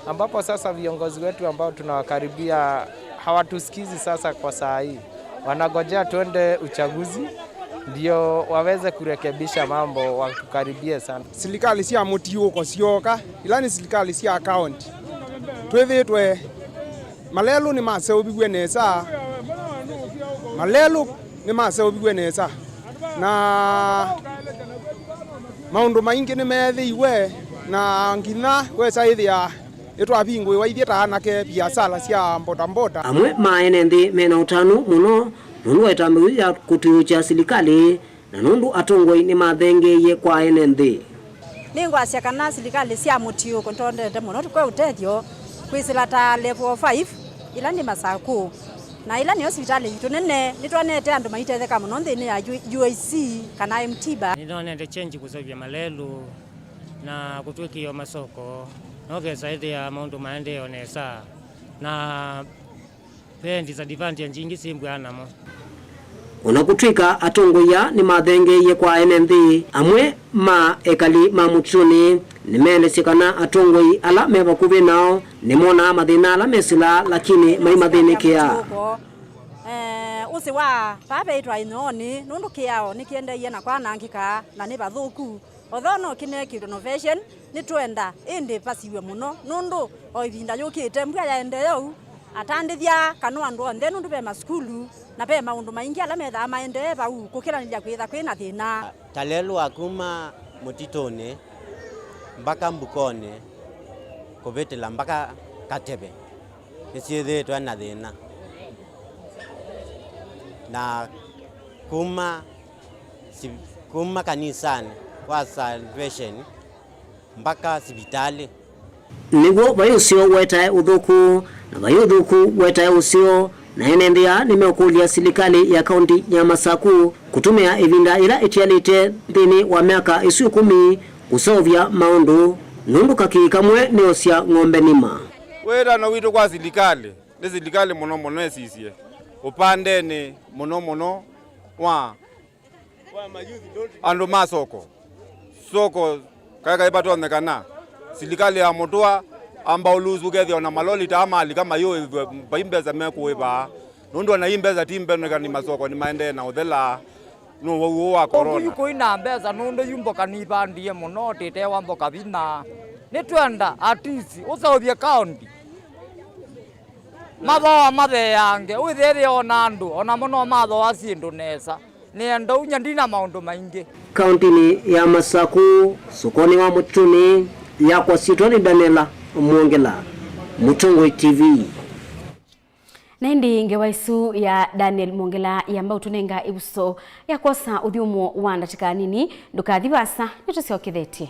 ambapo sasa viongozi wetu ambao tunawakaribia hawatusikizi sasa kwa saa hii. Wanagojea twende uchaguzi ndio waweze kurekebisha mambo, watukaribie sana. Silikalĩ sya mũtiũko syooka, ila nĩ silikalĩ sya kaũnti. Twĩthĩĩtwe, malelũ nĩmaseũviw'e nesa, malelũ nĩmaseũviw'e nesa, na maũndũ maingĩ nĩmeethĩiwe, na nginya wesa ĩthĩa nĩtwavingũĩwa ithyĩ ta anake viasala sya mbotambota. Amwe ma ene nthĩ mena ũtanu mũno nũndũ wa ĩtambya yĩu ya kũtw'ĩũkya silikalĩ na nũndũ atongoi nĩmathengeeie kwa ene nthĩ. Nĩngwasya kana silikalĩ sya mũtiũko nĩtwendete mũno tũkwe ũtethyo kwĩsĩla ta level five ĩla nĩ Masaku, na ĩla nĩyo sivitalĩ yitũ nene. Nĩtwonete andũ maitetheka mũno nthĩnĩ ya U-, U I C kana M T bar. Nĩnonete change kũseũvya malelũ na kũtwĩkĩĩa masoko, na ũkesa ĩthĩa maũndũ maendee o nesa, na ve disadvantage ingĩ syĩmbũaa namo. O na kũtw'ĩka atongoi aa nĩmathengeeie kwa ene nthĩ, amwe ma ekali ma mũtitũnĩ nĩmeelesya kana atongoi ala me vakuvĩ nao nĩmonaa mathĩna ala mesĩlaa, lakini maimathĩnĩkĩa. Eh, ũsĩ wa vaa veĩtwa Ĩnyoonĩ, nũndũ kĩao nĩkĩendeeie na kwanangĩka na nĩ vathũku. Although no kĩneekie renovation, nĩtwenda, ĩndĩ vasiw'e mũno, nũndũ o ĩvinda yũkĩte mbua yaendee ũu, atandĩthya kana andũ onthe, nũndũ ve masukulu na ve maũndũ maingĩ ala methaa maendee vau, kũkĩlanĩlya kwĩtha kwĩ na thĩna. Ta lelũ wa kuma mũtitũnĩ mbaka Mbukonĩ, kũvĩtĩla mbaka Kateve, nĩsyĩthĩĩtwe na thĩna, na kuma si-, kuma kanisanĩ wa Salvation mbaka sivitalĩ. Nĩw'o vai ũseo wetae ũthũku, na vai ũthũku wetae ũseo, na ene nthĩ aa nĩmeũkũlya silikalĩ ya kaũntĩ ya Masaku kũtũmĩa ĩvinda yĩla ĩtialĩte nthĩnĩ wa myaka ĩsu ĩkũmi kũseũvya maũndũ, nũndũ kakĩĩ kamwe nĩosya ng'ombe nima. Wĩtano witũ kwa silikalĩ, nĩ silikalĩ mũno mũno ĩsisye ũpandenĩ mũno mũno wa andũ ma soko. Soko kaĩ kaĩ vatonyekana. Silikalĩ ya mũtũa amba ũlusu ũkethĩa ona maloli taa malika mayũĩvw'e, vai mbesa mekũĩvaa. Nũndũ ona ii mbesa ti mbonekani, masoko nĩmaendee na ũthela nũndũ wa ũwau wa corona. Ũkui kũi na mbesa nũndũ yu mboka nivandie mũno, tĩtewa mboka vinya. Nĩtwenda at least ũseũvye kaũntĩ. Mathooa matheange, wĩthĩĩthĩa ona andũ, onamo no mathooa syĩndũ nesa. Nĩenda ũnya ndina maũndũ maingĩ. Kaũntĩnĩ ya Masaku, sokonĩ wa mũtitũnĩ, yakwa syĩtwa nĩ Daniela Mwongela, Mũtongoi T V. Na ĩndĩ ngewa ĩsu ya Daniel Mwongela yamba ũtũnenga ĩvuso ya kwosa ũthyũmũo wa ndatĩka nini. Ndũkathi vaasa, nĩtũsyokethetye.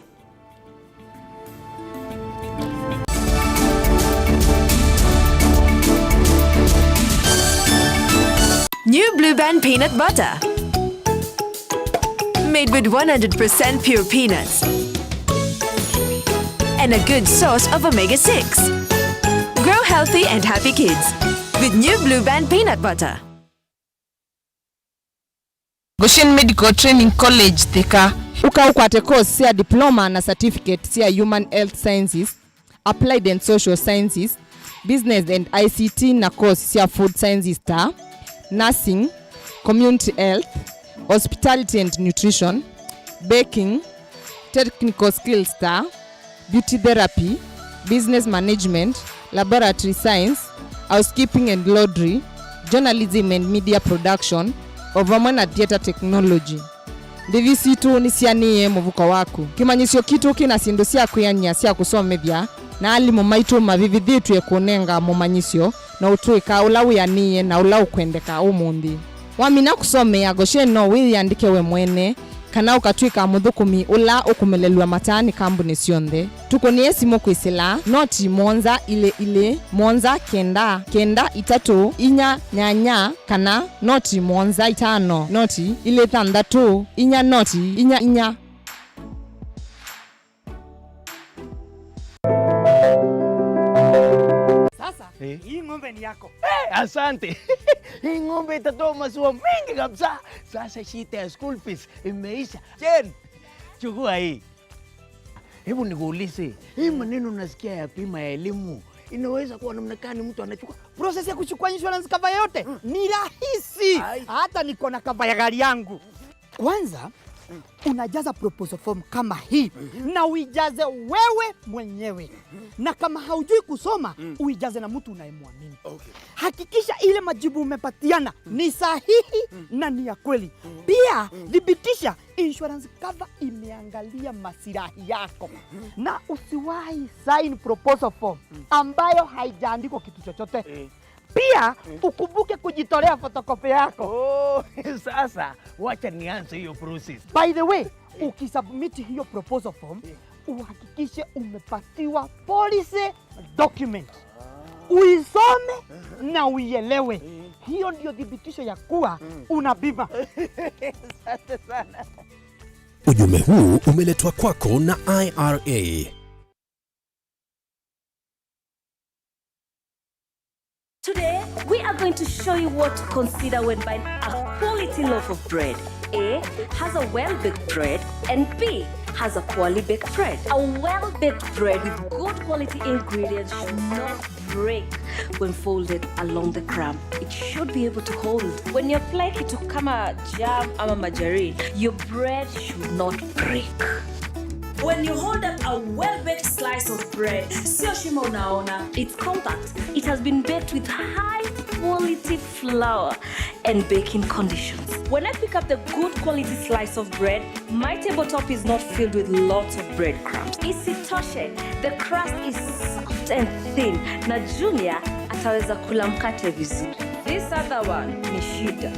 New Blue Band peanut butter. Made with one hundred percent pure peanuts. And a good source of omega six. Grow healthy and happy kids with New Blue Band peanut butter. Goshen Medical Training College, Thika. Ũka ũkwate course sya diploma na certificate sya Human Health Sciences, Applied and Social Sciences, Business and I C T na course sya Food Sciences ta Nursing, Community Health, Hospitality and Nutrition, Baking, Technical Skills ta Beauty Therapy, Business Management, Laboratory Science, Housekeeping and Laundry, Journalism and Media Production, o vamwe na Theatre Technology. Ndĩvi sitũ nĩsyanĩe mũvuko waku. Kĩmanyĩsyo kitũ kĩna syĩndũ sya kwĩanĩa sya kũsomethya, na alimũ maitũ mavĩvĩthĩtw'e kũnenga mũmanyĩsyo na ũtũĩka ũla wĩanĩe na ũla ũkwendeka ũmũnthĩ. Wamina kũsomea Goshen, no wĩyĩandĩke we mwene, kana ũkatw'ĩka mũthũkũmi ũla ũkũmelelw'a mataa nĩ kambunĩ syonthe. Tũkũnĩe simũ kwĩsĩla noti mũonza ilĩ ilĩ, mũonza kenda, kenda itatũ, inya nyanya, kana noti mũonza itano, noti ilĩ thanthatũ, inya noti inya inya. Sasa, eh, hii ng'ombe ni yako. Eh, asante. Hii ng'ombe itatoa maziwa mengi kabisa. Sasa shida ya school fees imeisha. Jen, chukua hii. Hebu nikuulize, hii maneno nasikia ya bima ya elimu, inaweza kuwa namna gani mtu anachukua? Process ya kuchukua insurance cover yote ni rahisi. Ai. Hata niko na cover ya gari yangu. Kwanza, unajaza proposal form kama hii, na uijaze wewe mwenyewe. Na kama haujui kusoma, uijaze na mtu unayemwamini. Okay. Hakikisha ile majibu umepatiana ni sahihi na ni ya kweli. Pia, thibitisha insurance cover imeangalia masilahi yako. Na usiwahi sign proposal form ambayo haijaandikwa kitu chochote. Eh. Pia, ukumbuke kujitolea photocopy yako. Oh, sasa, wacha nianze hiyo process. By the way, ukisubmit hiyo proposal form, uhakikishe umepatiwa policy document. Uisome na uielewe. Hiyo ndio thibitisho ya kuwa una bima. Asante sana. Ujumbe huu umeletwa kwako na I R A. Today, we are going to show you what to consider when buying a quality loaf of bread. A, has a well-baked bread, and B, has a poorly baked bread. A well-baked bread with good quality ingredients should not break when folded along the crumb. It should be able to hold. When you apply kitu kama jam ama margarine, your bread should not break. When you hold up a well-baked slice of bread, sio shimo unaona, it's compact. It has been baked with high quality flour and baking conditions. When I pick up the good quality slice of bread, my tabletop is not filled with lots of breadcrumbs. Isitoshe, the crust is soft and thin, na Junior ataweza kula mkate vizuri. This other one ni shida.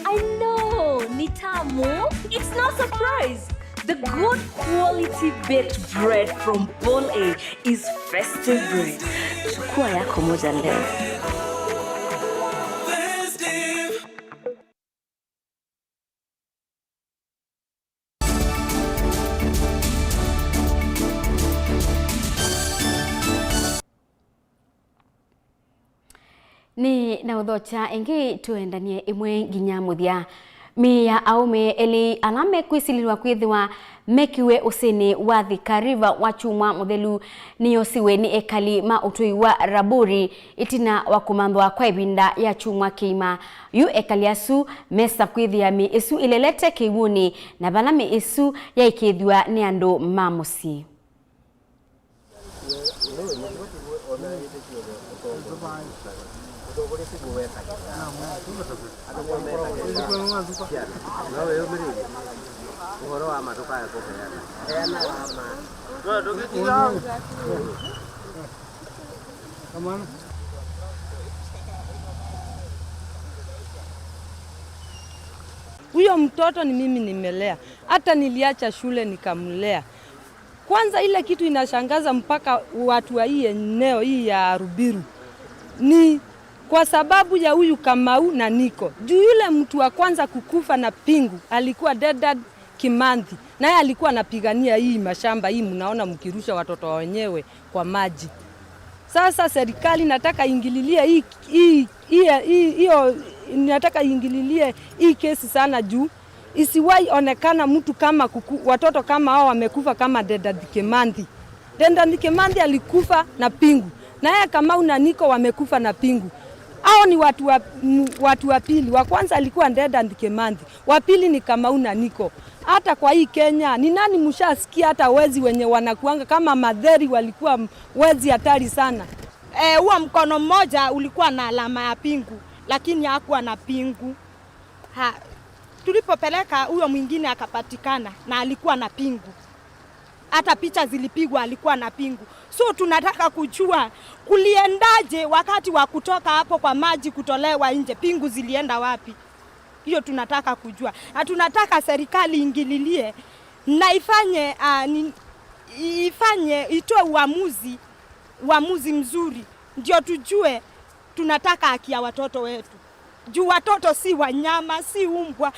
I know, ni tamu. It's no surprise. The good quality baked bread from Bol A is festive bread. Chukua yako moja leo. Nĩ na ũthokya ĩngĩ, tũendanie ĩmwe nginya mũthya. Mĩĩ ya aũme elĩ ala mekwĩsilĩlwa kwĩthĩwa mekiwe ũsĩnĩ wa Thika River wakyumwa mũthelu nĩyosiwe nĩ ekali ma ũtũi wa Raburi ĩtina wa kũmanthwa kwa ĩvinda ya kyumwa kĩima. Yu ekali asu mesa kwĩthĩa mĩĩ ĩsu ĩlelete kĩw'ũnĩ na vala mĩĩ ĩsu yaĩkĩĩthw'a nĩ andũ ma mũsyĩ. Huyo mtoto ni mimi nimelea, hata niliacha shule nikamlea. Kwanza, ile kitu inashangaza mpaka watu wa hii eneo hii ya Rubiru ni kwa sababu ya huyu Kamau na Niko. Juu yule mtu wa kwanza kukufa na pingu alikuwa Dedan Kimathi, naye alikuwa anapigania hii mashamba hii, mnaona mkirusha watoto wa wenyewe kwa maji. Sasa serikali nataka ingililie hii, hii, hii, hii, hiyo, nataka ingililie hii kesi sana juu isiwahi onekana mtu kama kuku, watoto kama hao wamekufa kama Dedan Kimathi. Dedan Kimathi alikufa na pingu. Na yeye Kamau na Niko wamekufa na pingu. Hao ni watu wa, m-, watu wa pili. Wa kwanza alikuwa Dedan Kimathi, wa pili ni Kamau na Niko. Hata kwa hii Kenya, ni nani mshasikia hata wezi wenye wanakuanga kama Matheri walikuwa m-, wezi hatari sana? Eh, huo mkono mmoja ulikuwa na alama ya pingu, lakini hakuwa na pingu. Ha, tulipopeleka huyo mwingine akapatikana na alikuwa na pingu. Hata picha zilipigwa, alikuwa na pingu. So tunataka kujua kuliendaje wakati wa kutoka hapo kwa maji kutolewa nje, pingu zilienda wapi? Hiyo tunataka kujua, na tunataka serikali ingililie na ifanye, ah, ni, ifanye, itoe uamuzi, uamuzi mzuri, ndio tujue. Tunataka haki ya watoto wetu, juu watoto si wanyama, si umbwa.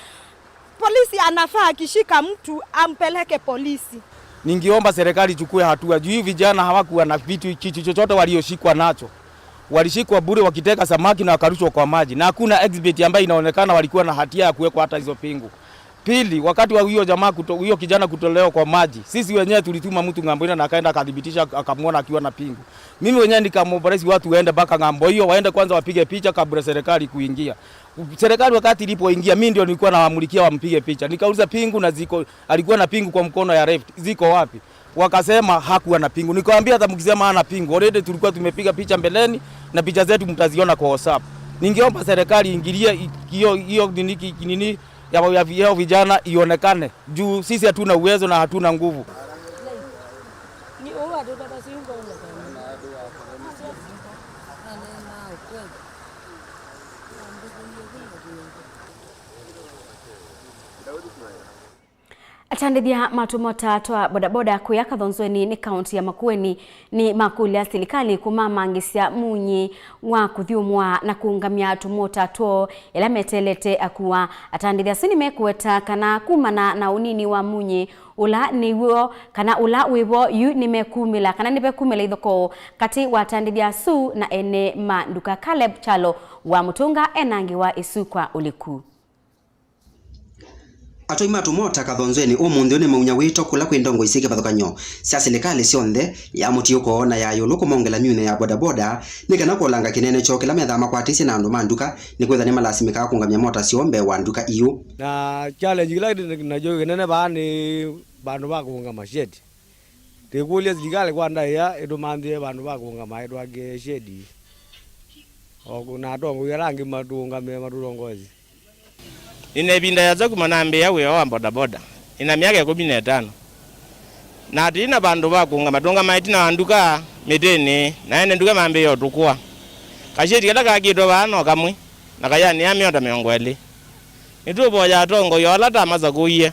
Polisi anafaa akishika mtu ampeleke polisi. Ningeomba serikali ichukue hatua juu hii vijana hawakuwa na vitu, kitu chochote walioshikwa nacho. Walishikwa bure wakiteka samaki na wakarushwa kwa maji, na hakuna exhibit ambayo inaonekana walikuwa na hatia ya kuwekwa hata hizo pingu. Pili, wakati wa huyo jamaa kuto-, huyo kijana kutolewa kwa maji, sisi wenyewe tulituma mtu ng'ambo ile na akaenda akathibitisha, akamwona akiwa na pingu. Mimi wenyewe nikamobilize watu waende mpaka ng'ambo hiyo, waende kwanza wapige picha kabla serikali kuingia. Serikali wakati ilipoingia, mimi ndio nilikuwa nawamulikia wampige picha. Nikauliza, "Pingu na ziko, alikuwa na pingu kwa mkono ya left, ziko wapi?" Wakasema hakuwa na pingu. Nikawaambia, "Hata mkisema hana pingu, already tulikuwa tumepiga picha mbeleni na picha zetu mtaziona kwa WhatsApp." Ningeomba serikali iingilie i-, hiyo, hiyo nini, ki-, nini ya, ya, ya vijana ionekane. Juu sisi hatuna uwezo na hatuna nguvu. Atandĩthya ma tũmota twa bodaboda kũya Kathonzweni nĩ kaũntĩ ya Makueni nĩmakũlya silikalĩ kũmamangĩsya munyĩ wa kũthyũmũa na kũũngamya tũmota twoo ĩla meteelete akua. Atandĩthya asu nĩmekũweta kana kumana na ũnini wa munyĩ ũla nĩw'o kana ũla wĩvo yu nĩmekumĩla kana nĩvekumĩla ithokoo katĩ wa atandĩthya asu na ene ma nduka. Caleb Kyalo wa Mũtũnga ena ngewa ĩsu kwa ũliku. Atwai ma tũmota Kathonzweni ũmũnthĩ nĩmaumya wĩto kũla kwĩ ndongoi syĩ kĩvathũkany'o sya silikalĩ syonthe, ya mũtiũko na ya ĩũlũ, kũmongela myunĩ ya bodaboda nĩ kana kũlanga kĩnene kyoo kĩla methaa makwatĩsye na andũ ma nduka, nĩkwĩtha nĩmalasimĩkaa kũũngamya mota syoo mbee wa nduka iu. Na challenge kĩla nakyo kĩnene vaa nĩ vandũ va kũũngama shade. Tũikũlya silikalĩ kwa ndaĩa ĩtũmanthĩe vandũ va kũũngama, ĩtwakĩe shade. O na atongoi ala angĩ matũũngamĩe, matũtongoesye. Nĩ na ĩvinda yĩasa kuma nambĩĩa wĩa wa bodaboda. Nĩ na myaka ĩkũmi na ĩtano. Na tũi na vandũ va kũũngama, tũũngamae ĩtina wa nduka mĩtĩnĩ, na ene nduka mambĩĩa ũtũkũa. Kashedi kala kakĩtwe vaa no kamwe, na kayanĩa mĩota mĩongo ĩlĩ. Nĩtũũvoya atongoi o ala tamasakũie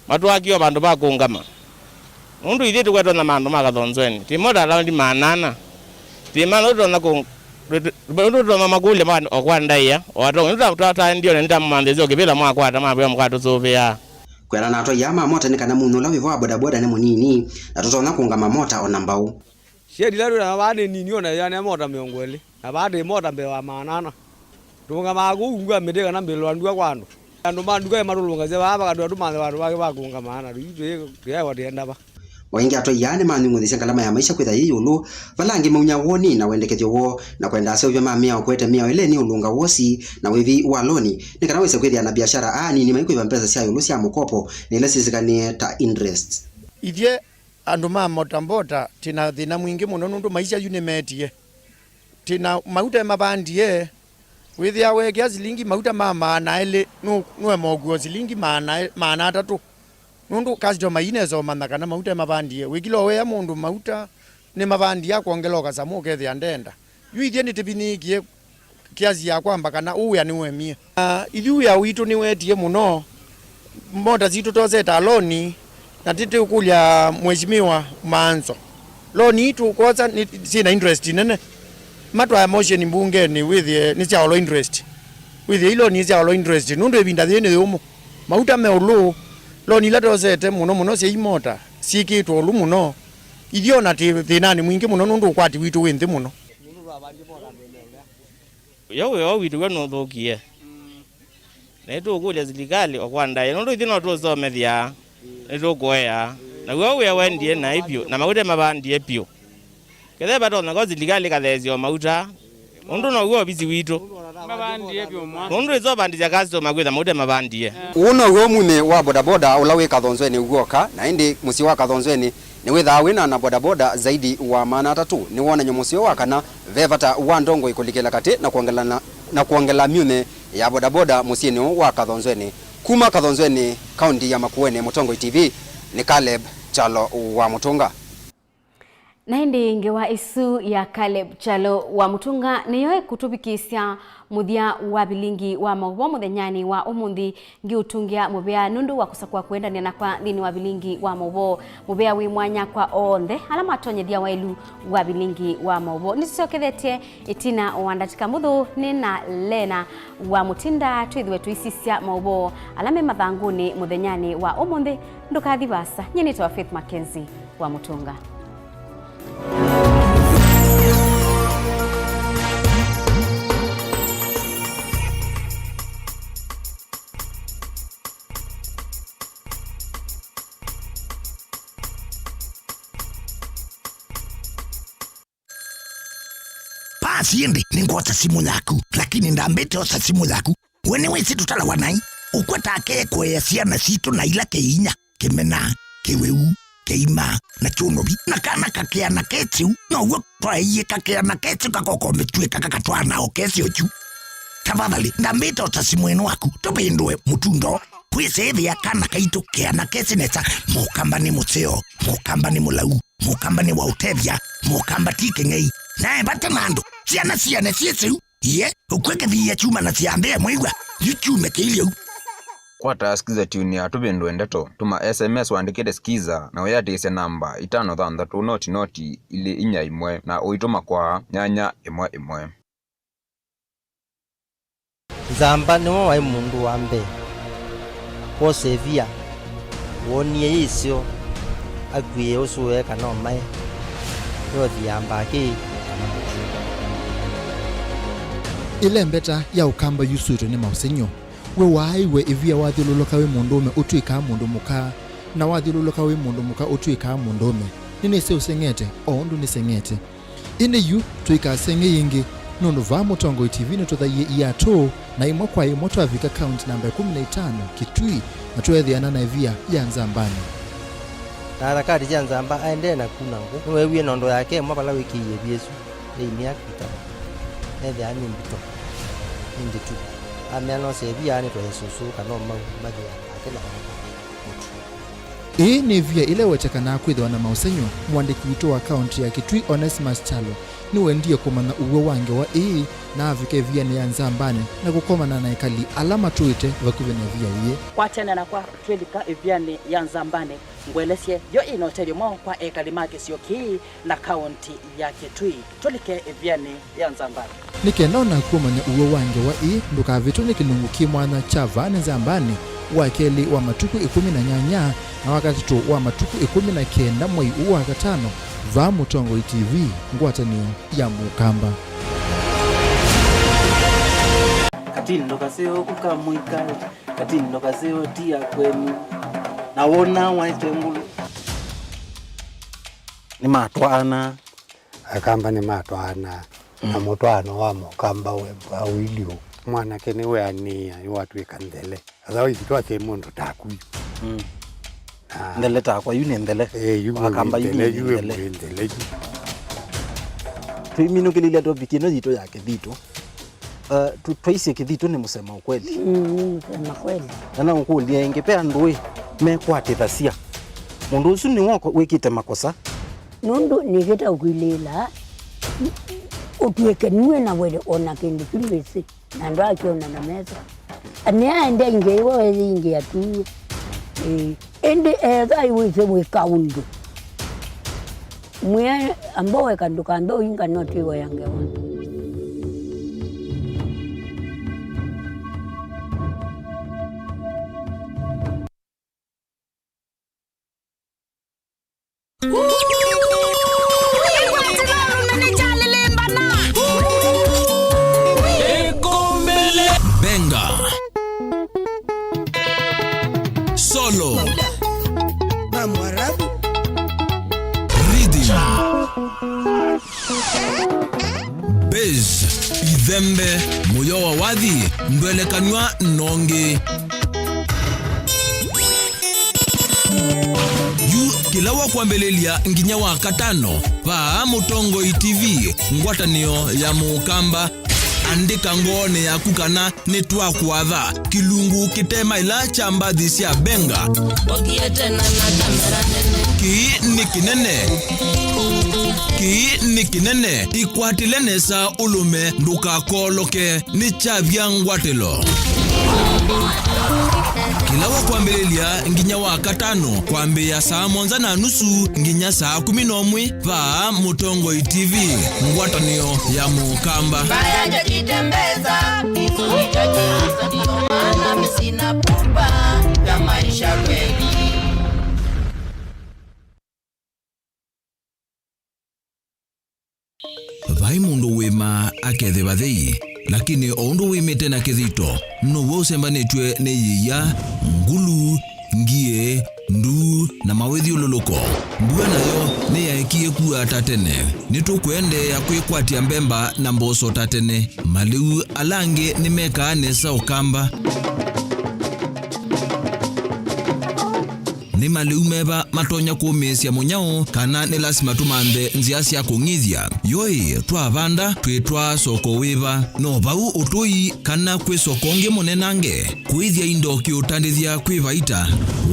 matwakĩe o vandũ va kũũngama. Nũndũ ithyĩ tũkwetwe na maandũ ma Kathonzweni, twĩ mota alaundi maana ana. Twĩmanya ũndũ tũtonya kũ-, ũndũ tũtonya makũlya ma-, o kwa ndaĩa, o atongoi. Nĩtũta-, tũtataendie, na nĩtamũmanthĩsye o kĩvĩla mwakwata, mavĩa mũkatũsũvĩaa. Kwĩana na atwai aa ma mota nĩ kana munyĩ ũla wĩvo wa bodaboda nĩ mũnini, na tũtonya kũũngama mota o na mbau. Shedi ĩla twĩ nayo vaa nĩ nini, o na yĩanĩa mota mĩongo ĩlĩ, na vaa twĩ mota mbee wa maana ana. Tũũngamaa kũu ungu wa mĩtĩ kana mbĩlĩlo wa nduka kwa andũ. Andũ ma nduka nĩmatũlũngasya vaa, vakatwĩa tũmanthe vandũ vangĩ va kũũngama, na tũi tũyaĩwa tũyenda va. O ĩngĩ, atwai aa nĩmanyung'ũthisye ngalama ya maisha kwĩtha yĩ ĩũlũ, vala angĩ maumya woni na wendekethyo woo, na kwenda aseũvya ma mĩao kũete mĩao ĩla ĩnĩ ũlũnga wosi na wĩvi wa loni, nĩ kana wĩse kwĩthĩa na biashara aa anini maikwĩva mbesa sya ĩũlũ sya mũkopo na ila syĩsĩkanĩe ta interest. Ithyĩ andũ ma motambota twĩ na thĩna mwingĩ mũno nũndũ maisha yu nĩmetie. Twĩ na mauta emavandie, wĩthĩa weekĩa silingi mauta ma maana elĩ, nũ-, nũema ũkua silingi maana e-, maana atatũ. Nũndũ customer inesa ũmanya kana mauta emavandie. Wĩkĩla ũea mũndũ mauta nĩmavandie, akwongela o kasamũ ũkethĩa ndenda. Yu ithyĩ nĩtũvinyĩĩkie kiasi ya kwamba kana ũũ wĩa nĩũemie. Na ithyĩ wĩa witũ nĩwetie mũno, mota sitũ twosete loni, na tũtũkũlya Mheshimiwa Maanzo. Loni ii tũkwosa nĩ, syĩ na interest nene. Matwaya motion mbungenĩ wĩthĩe nĩsyaolwa interest. Wĩthĩe ii loni nĩsyaolwa interest, nũndũ ĩvinda yĩĩ nĩ yũmũ. Mauta me ũlũ, loni ila twosete mũno mũno syai mota, syĩkĩtwe ũlũ mũno. Ithyĩ ona twĩ thĩnanĩ mwingĩ mũno nũndũ ũkwati witũ wĩ nthĩ mũno. Yo wĩa witũ w'o nũthũkie. Na nĩtũũkũlya silikalĩ o kwa ndaĩa, nũndũ ithyĩ no tũũsomethya, nĩtũkũea. Na w'o wĩa wendie naĩ vyũ, na mauta mavandie vyũ. Kethe vatonyeka silikalĩ ĩkatheesya o mauta, Ũndũ now'o ovisi witũ. Mavandie vyũ mwa. Ũndũ ĩsovandĩsya customer kwĩtha maute mavandie. Ũũ now'o mũnĩ wa bodaboda ũla wĩ Kathonzweni w'oka, na ĩndĩ mũsyĩ wa Kathonzweni nĩwĩthaa wĩna ana bodaboda zaidi wa maana atatũ. Nĩwonany'o mũseo wa kana ve vata wa ndongoi kũlikĩla katĩ na kwongela na, na kwongela myũnĩ ya bodaboda mũsyĩnĩ ũũ wa Kathonzweni. Kuma Kathonzweni, kaunti ya Makueni, Mũtongoi T V nĩ Caleb Kyalo wa Mũtũnga. Na ĩndĩ ngewa ĩsu ya Caleb Kyalo wa Mũtũnga nĩyo ĩkũtũvikĩĩsya mũthya wa vilingi wa maũvoo mũthenyanĩ wa ũmũnthĩ. Ngĩũtũngĩa mũvea nũndũ wa kũsakũa kũendanĩa nakwa nthĩnĩ wa vilingi wa maũvoo, mũvea wĩ mwanya kwa onthe ala matonyethya waĩlu wa vilingi wa maũvoo. Nĩtũsyokethetye ĩtina wa ndatĩka mũthũ nĩ na Lena wa Mũtinda twĩthĩwe tũisisya maũvoo ala me mathangũnĩ mũthenyanĩ wa ũmũnthĩ. Ndũkathi vaasa, nyie nĩtawa Faith Mackenzie wa Mũtũnga. Pasi ĩndĩ nĩngwosa simũ yaku, lakini ndambĩte osa simũ yaku. We nĩwĩsĩ tũtalawa naĩ? Ũkwetaka kũea syana sitũ na ila kĩinya, kĩmena, kĩwĩu, kĩima, na kyũnovi. Na kana kakĩana kesĩu, now'o twaeie kakĩana kesĩu kakoko mĩtw'ĩka kakatwaana o kesĩo kyu. Tafadhali, ndambĩte osa simũ ĩno waku, tũvĩndũe mũtundo. Kwĩsĩĩthĩa kana kaitũ keana kesĩ nesa, mũkamba nĩ mũseo, mũkamba nĩ mũlau, mũkamba nĩ wa ũtethya, mũkamba ti kĩng'ei. Nae vata na andũ, syana siane syĩsĩu. Iye, ũkw'e kĩthiia kyumana syambĩa mwĩw'a, yu kyume kĩilye u. Kwata Skiza Tune ya Tũvĩndũe Ndeto, tũma S M S ũandĩkĩte Skiza na ũyĩatĩĩsya namba itano thanthatũ noti noti ilĩ inya ĩmwe na ũitũma kwa nyanya ĩmwe ĩmwe. Nzamba nĩwe waĩ mũndũ wa mbee kwosa ĩvia. Woonie yĩseo, akw'ĩĩe ũsũe kana ũmae, yothi ya mbakĩ kana mũtũ. Ĩlembeta ya ũkamba yusũĩtwe nĩ maũsengy'o. We waaĩw'e ĩvia wathyũlũlũka wĩ mũndũũme ũtw'ĩkaa mũndũ mũka, na wathyũlũlũka wĩ mũndũ mũka ũtw'ĩkaa mũndũũme. Nĩnĩsĩ ũseng'ete, o ũndũ nĩseng'ete. Ĩndĩ yu tũikaseng'e yĩngĩ, nũndũ vaa Mũtongoi T V nĩtũthaie iatũ, na ĩmwe kwa ĩmwe twavika kaunti namba ĩkũmi na itano, Kitui, na tweethĩana na ĩvia ya Nzambanĩ. Na harakati sya Nzamba aendee na kuna ngũ. Nĩweewie nondo yake ĩmwe vala wĩkĩie ĩvia ĩsu, yaimya kwĩtana. Ethĩa nĩ mbito, nĩ ndĩtu. Amea nose ĩvia nĩtwae sũsũ kana ũmau mathĩa ake na mũtu. Ĩĩ nĩ ĩvia ĩla ĩwetekanaa kwĩthĩwa na maũsengy'o. Mũandĩki witũ wa kaũntĩ ya Kitui, Onesmus Kyalo, nĩwendie kũmanya ũw'o wa ngewa ĩĩ, na avika ĩvianĩ ya Nzambanĩ na kũkomana na ekali ala matũĩte vakuvĩ na ĩvia yĩĩ. Kwatene nakwa twĩlika ĩvianĩ ya Nzambanĩ, ngũelesye yo ĩna ũtethyo mwaũ kwa ekali ma kĩsio kĩĩ na kaũntĩ ya Kitui. Tũlike ĩvianĩ ya Nzambanĩ. Nĩ kenda o naku ũmanye ũw'o wa ngewa ĩĩ, ndũkavĩtwe nĩ kĩlungu kĩ mwanya kya vaa nĩ Nzambanĩ, wa kelĩ wa matukũ ĩkũmi na nyanya, na wa katatũ wa matukũ ĩkũmi na kenda mwei ũũ wa katano, vaa Mũtongoi T V, ngwatanĩo ya Mũkamba. Katindo kaseo kuka mũika, katindo kaseo ti ya kwenu, na wona waete ngulu. Nĩmatwaana. Akamba nĩmatwaana, na mũtwaano wa Mũkamba we auilyo. Mwanake nĩweanĩĩa, nĩwatw'ĩka nthele. Otherwise, twasye mũndũ taku yu. Mm. Na nthele takwa, yu nĩ nthele. Eh, yu Wakamba, yu nĩ nthele, yu nthele. Ĩmwe nthele yu. Tũiminũkĩlĩlya topic ĩno yitũ ya kĩthitũ. Uh, tu-, twaisye kĩthitũ nĩ mũsema ũkweli. Mm, nĩ mũsema kweli. Na no ngũkũlye ĩngĩ, ve andũ ĩ mekwatĩthasya mũndũ ũsu nĩwe wĩkĩte makosa. Nũndũ nĩkĩte ũkwilĩĩla, ũtw'ĩke nue na wele o na kĩndũ kyu ndwĩsĩ, na andũ akĩona na meso. Nĩaendea ingĩ ĩwo ethĩ ingĩ atuie. Ĩĩ. Ĩndĩ ethwa iwĩsĩ wĩka ũndũ, mwĩe amba weka ndũkambe ũinga noti ĩwo ya ngewa. Benga. Solo. Rhythm. Is ithembe, mũyo wa wathi ndwelekanw'a nongi. Yu kĩla wa kwambĩlĩlya nginya wa katano, vaa Mũtongoi T V, ngwatanĩo ya Mũkamba. Andĩka ngoonĩ yaku kana nĩtwakwatha kĩlungu kĩte maĩla kya mbathi sya Benga. Ũthiĩte na, na kamera nene. Kĩĩ nĩ kĩnene. Kĩĩ nĩ kĩnene. Ikwatĩle nesa ũlũme, ndũkakooloke. Nĩ kyavya ngwatĩlo. Kĩla wa kwambĩlĩlya nginya wa katano, kwambĩĩa saa mũonza na nusu nginya saa kũmi na ũmwe, vaa Mũtongoi T V, ngwatanĩo ya Mũkamba. Mbaya ndio jitembeza, kifo hicho jinsi, ndio maana mimi sina pupa ya maisha kweli. Vai mũndũ wĩmaa akethĩwa thei, lakini o ũndũ wĩmĩte na kĩthito, now'o ũsembanĩtw'e nĩ yĩia, ngulu, ngie, nduu, na mawĩthyũlũlũko. Mbua nayo nĩyaekie kua ta tene. Nĩtũkũendeea kwĩkwatya mbemba na mboso ta tene. Malĩu ala angĩ nĩmekaa nesa Ũkamba. Nĩ malĩu meva matonya kũmĩĩsya mũnyao, kana nĩ lasima tũmanthe nzĩa sya kũng'ithya? Yoi, twavanda, twĩtwaa soko wĩva? No vau ũtũi, kana kwĩ soko ũngĩ mũnenange? Kũĩthya indo kĩũtandĩthya kwĩ vaita.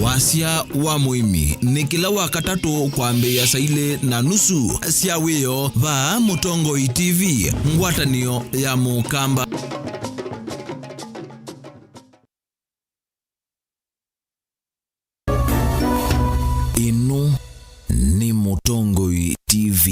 Wasya wa mũĩmi nĩ kĩla wa katatũ kwambĩĩa saa ilĩ na nusu sya wĩoo, vaa Mũtongoi T V, ngwatanĩo ya Mũkamba. Ĩno nĩ Mũtongoi T V.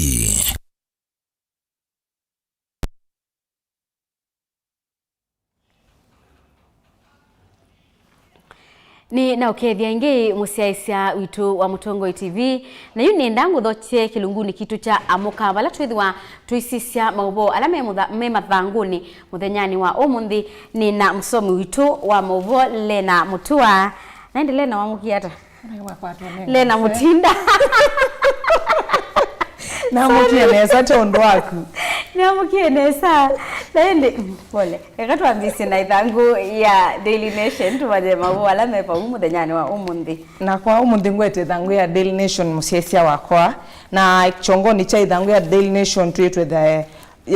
Nĩ na ũkethya ĩngĩ mũsyaĩĩsya witũ wa Mũtongoi T V, na yu nĩenda ngũthokye kĩlungunĩ kitũ kya Amũka, vala twĩthĩwa tũisisya maũvoo ala me mũtha-, me mathangũnĩ mũthenyanĩ wa ũmũnthĩ. Nĩ na mũsomi witũ wa maũvoo, Lena Mũtua. Na ĩndĩ Lena, wamũkie ata? Lena Mũtinda. Namũkie nesa, te ũndũ waku. Namũkie nesa. Na ĩndĩ, mm, pole. Eka twambĩĩsye na ĩthangũ ya Daily Nation, tũmanye maũvoo ala me vau mũthenyanĩ wa ũmũnthĩ. Na kwa ũmũnthĩ ngwete ĩthangũ ya Daily Nation, mũsyaĩĩsya wakwa. Na kyongonĩ kya ĩthangũ ya Daily Nation twĩtwe the,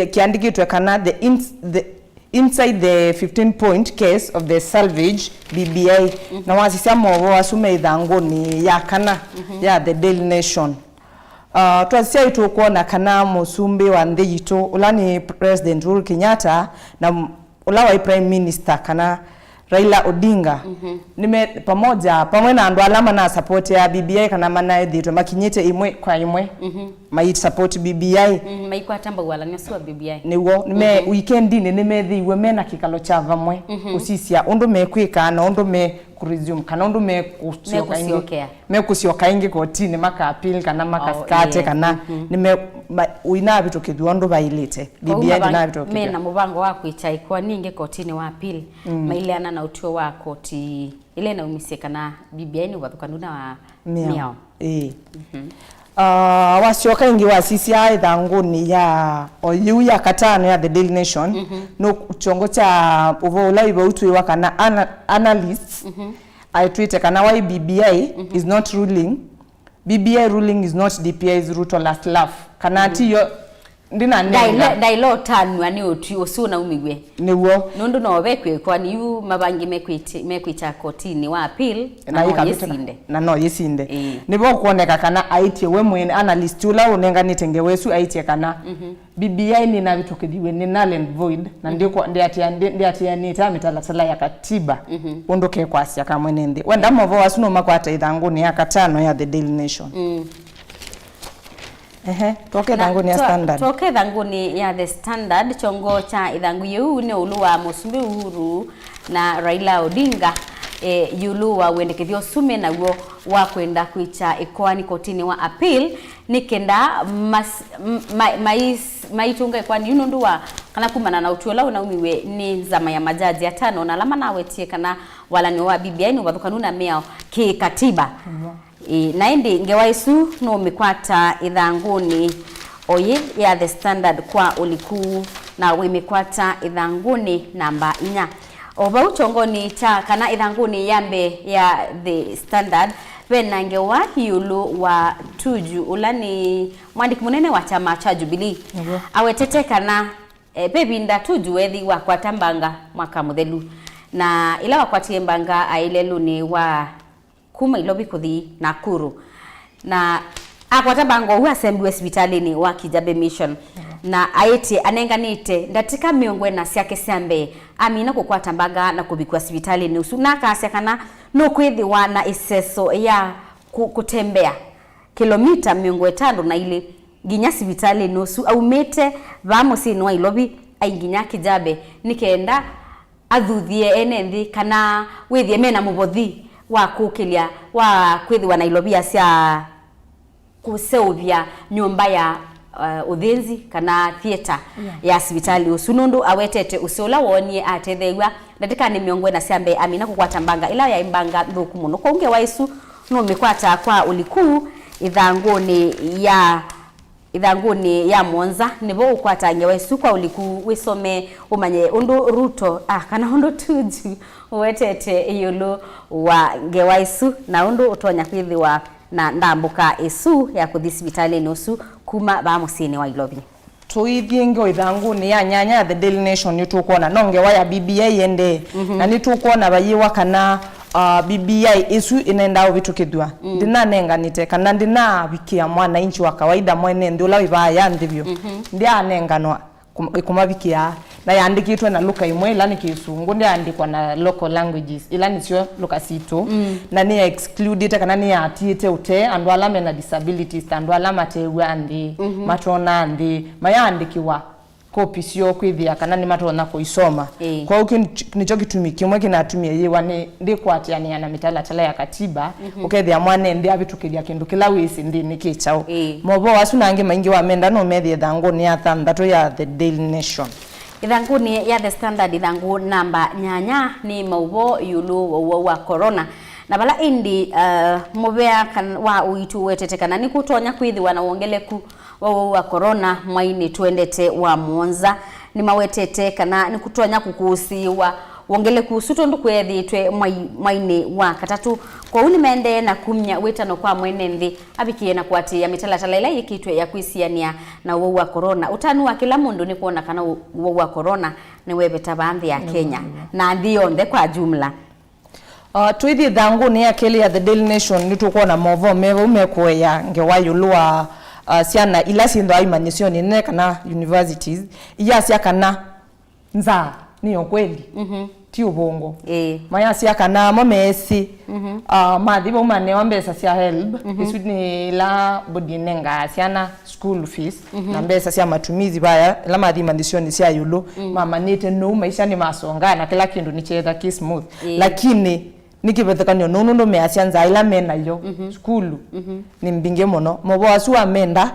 kĩandĩkĩtwe kana the ins-, the inside the fifteen point case of the salvage B B I. Mhm. Na wasisya maũvoo asu me ĩthangũnĩ ya kana, mhm, ya The Daily Nation. Uh, twasisya yu tũkwona kana mũsumbĩ wa nthĩ yitũ, ũla nĩ President Uhuru Kenyatta, na m-, ũla waĩ Prime Minister kana Raila Odinga, mhm, nĩme pamoja, pamwe na andũ ala manasapotea B B I kana manaĩthĩtwe makinyĩte ĩmwe kwa ĩmwe, mhm, mai support B B I. Mm, maikwata mbau walany'o ũsu wa B B I. Nĩw'o, nĩme, mhm, wikendinĩ nĩmethĩiwe mena kĩkalo kya vamwe, mhm, kũsisya ũndũ mekwĩka na ũndũ me kũresume, kana ũndũ mekũsyoka ĩngĩ. Mekũsyokea. Mekũsyoka ĩngĩ kotinĩ, maka appeal, kana maka, oh, start, ĩĩ, kana, mhm, nĩme, ma-, ũinavĩtũkĩthw'a ũndũ vaĩlĩte. Koguo B B I mava-, ndĩnavĩtũkĩthw'a. Mena mũvango wa kwĩkya ĩkoani ĩngĩ kotinĩ wa appeal, mm, maileana na ũtw'o wa koti ĩla ĩnaumisye kana B B I nĩ ũvathũkanu na wa mĩao. Mĩao. Ĩĩ. Mhm. Ah, wasyoka ĩngĩ wasisya ĩthangũnĩ ya o yĩu ya katano ya The Daily Nation, mhm, no kyongo kya ũvoo ũla wĩ vau twĩwa kana ana-, analysts, mhm, aitwĩte kana why B B I, mhm, is not ruling, B B I ruling is not D P I's Ruto last laugh. Kana, mhm, tiyo, ndinanenga. Ndaile-, ndaile ũtanw'a nĩ ũtwi ũsu ũnaumiw'e. Nĩw'o. Nũndũ no ve kwĩkwa nĩ yu mavangi mekwĩti-, mekwĩkya kotinĩ wa appeal, na no yĩsinde. Na no yĩsinde. Ĩĩ. Nĩvo kuoneka kana aĩtye we mwene analyst ũla ũnenganĩte ngewa ĩsu aĩtye kana, mhm, B B I nĩnavĩtũkĩthiw'e nĩ null and void, na, mhm, ndĩkwa-, ndĩatĩa-, ndĩ-, ndĩatĩanĩte na mĩtalatala ya katiba, mhm, ũndũ kekwasya ka mwene nthĩ. Wenda maũvoo asu no makwata ĩthangũnĩ ya katano ya The Daily Nation. Mm. Ehe, twoke ĩthangũnĩ ya Standard. Twoke ĩthangũnĩ ya The Standard, kyongo kya ĩthangũ yĩu nĩ ĩũlũ wa Mũsumbĩ Uhuru na Raila Odinga, eh, ĩũlũ wa wendekethyo ũsu me naw'o wa kwenda kwĩkya ĩkoani kotinĩ wa appeal, nĩ kenda mas-, m-, ma-, mais-, maitũnga ĩkoani yu nũndũ wa kana kumana na ũtwi ũla ũnaumiw'e nĩ nzama ya majaji atano na ala manawetie kana walany'o wa B B I nĩ ũvathũkanu na mĩao kĩ-katiba. Ĩĩ, na ĩndĩ ngewa ĩsu nũũmĩkwata ĩthangũnĩ oyĩ ya The Standard kwa ũliku na wĩmĩkwata ĩthangũnĩ namba inya. O vau kyongonĩ kya kana ĩthangũnĩ ya mbee ya The Standard, ve na ngewa ĩũlũ wa Tuju, ũla nĩ mwandĩki mũnene wa kyama kya Jubilee. Nĩw'o. Awetete kana, eh, ve ĩvinda Tuju weethĩiwe akwata mbanga mwaka mũthelu, na ĩla wakwatie mbanga aĩ lelũnĩ wa kuma Ilovi kũthi Nakuru. Na akwata mbanga ũu asembiwe sivitalĩnĩ wa Kijabe Mission. Na aĩtye anenganĩte ndatĩka mĩongo ĩna syake sya mbee amina kũkwata mbanga na kũvikwa sivitalĩnĩ ũsu. Na akasya kana nũkwĩthĩwa na ĩseso ya kũ-, kũtembea kĩlomita mĩongo ĩtano na ilĩ nginya sivitalĩnĩ ũsu aumĩte vaa mũsyĩnĩ wa Ilovi ai nginya Kijabe, nĩ kenda athuthie ene nthĩ kana wĩthĩe mena mũvothi wa kũkĩlya wa kwĩthĩwa na ilovia sya kũseũvya nyũmba ya, uh, ũthĩnzi kana theatre, yeah, ya sivitalĩ ũsu, nũndũ awetete ũseo ũla woonie atetheew'a ndatĩkanĩ mĩongo ĩna sya mbee amina kũkwata mbanga ĩla yaĩ mbanga nthũku mũno. Kwoou ngewa ĩsu nũmĩkwata kwa ũliku ĩthangũnĩ ya ĩthangũnĩ ya mũonza, nĩvo ũkwata ngewa ĩsu kwa ũliku, wĩsome, ũmanye ũndũ Ruto, ah, kana ũndũ Tuju ũwetete ĩũlũ wa ngewa ĩsu, na ũndũ ũtonya kwĩthĩwa na ndambũka ĩsu ya kũthi sivitalĩnĩ ũsu kuma vaa mũsyĩnĩ wa Ilovi. Tũithyĩ ĩngĩ o ĩthangũnĩ ya nyanya ya The Daily Nation, nĩtũkwona no ngewa ya B B I ĩendee, mhm, na nĩtũkwona vayĩwa kana, uh, B B I ĩsu ĩnendaa ũvĩtũkĩthw'a. Mm. Ndĩnanenganĩte kana ndĩnavikĩa mwananchi wa kawaida, mwene nthĩ ũla wĩ vaa ya nthĩ vyũ. Mhm. Ndyaanenganwa kũm-, ĩkũmavikĩa, na yaandĩkĩtwe na lũka ĩmwe ĩla nĩ Kĩsũngũ, ndyaandĩkwa na local languages ila nĩsyo lũka sitũ. Mm. Na nĩya excludĩte kana nĩyatiĩte ũtee andũ ala mena disabilities, ta andũ ala matew'aa nthĩ, mhm, matonaa nthĩ, mayaandĩkĩwa kopi syoo kwĩthĩa kana nĩmatonya kũisoma. Ĩĩ. Kwoou kĩu nĩkyo kĩtumi kĩmwe kĩnatumie yĩwa nĩ ndĩkwatĩanĩa na mĩtalatala ya katiba, mhm, ũkethĩa mwene nthĩ avĩtũkĩthya kĩndũ kĩla wĩsĩ nthĩnĩ kĩ kyaũ. Ĩĩ. Maũvoo asu na angĩ maingĩ wamenda no methĩe ĩthangũnĩ ya thanthatũ ya The Daily Nation. Ĩthangũnĩ ya The Standard, ĩthangũ namba nyanya, nĩ maũvoo ĩũlũ wa ũwau wa corona, na vala ĩndĩ, uh, mũvea kan-, wa ũiiti ũwetete kana nĩkũtonya kwĩthĩwa na wongeleku wa ũwau wa corona mwainĩ tũendete wa mũonza. Nĩmawetete kana nĩkũtonya kũkũsĩĩwa wongeleku ũsu tondũ kweethĩĩtwe mwai-, mwainĩ wa katatũ. Kwoou nĩmaendee na kumya wĩtano kwa mwene nthĩ avikĩe na kũatĩĩa mĩtalatala ĩla yĩkĩtwe ya kwĩsianĩa na ũwau wa corona. Ũtanu wa kĩla mũndũ nĩ kwona kana ũ-, ũwau wa corona nĩweveta vaa nthĩ ya Kenya na nthĩ yonthe kwa jumla. Uh, twĩthi ĩthangũnĩ ya kelĩ ya The Daily Nation, nĩtũkwona maũvoo me vau mekũea ngewa ĩũlũ wa, uh, syana ila syĩthĩawa imanyĩsyonĩ nene kana universities, iyasya kana nzaa nĩ ũkweli, mhm, ti ũvũngũ. Ĩĩ. Mayasya kana mo meesĩ, mhm, uh, mathi vau manewa mbesa sya helb, mhm, isu nĩ ila bodi ĩnengaa syana school fees, mhm, na mbesa sya matumizi vaya, ĩla mathi imanyĩsyonĩ sya ĩũlũ, mm, mamanyĩte nũu maisha nĩmasongaa na kĩla kĩndũ nĩkyeetha kĩ smooth. Ĩĩ. Lakini nĩ kĩvathũkany'o nũũ nũndũ measya nzaa ĩla me nayo, mhm, sukulu, mhm, nĩ mbingĩ mũno. Maũvoo asu wamenda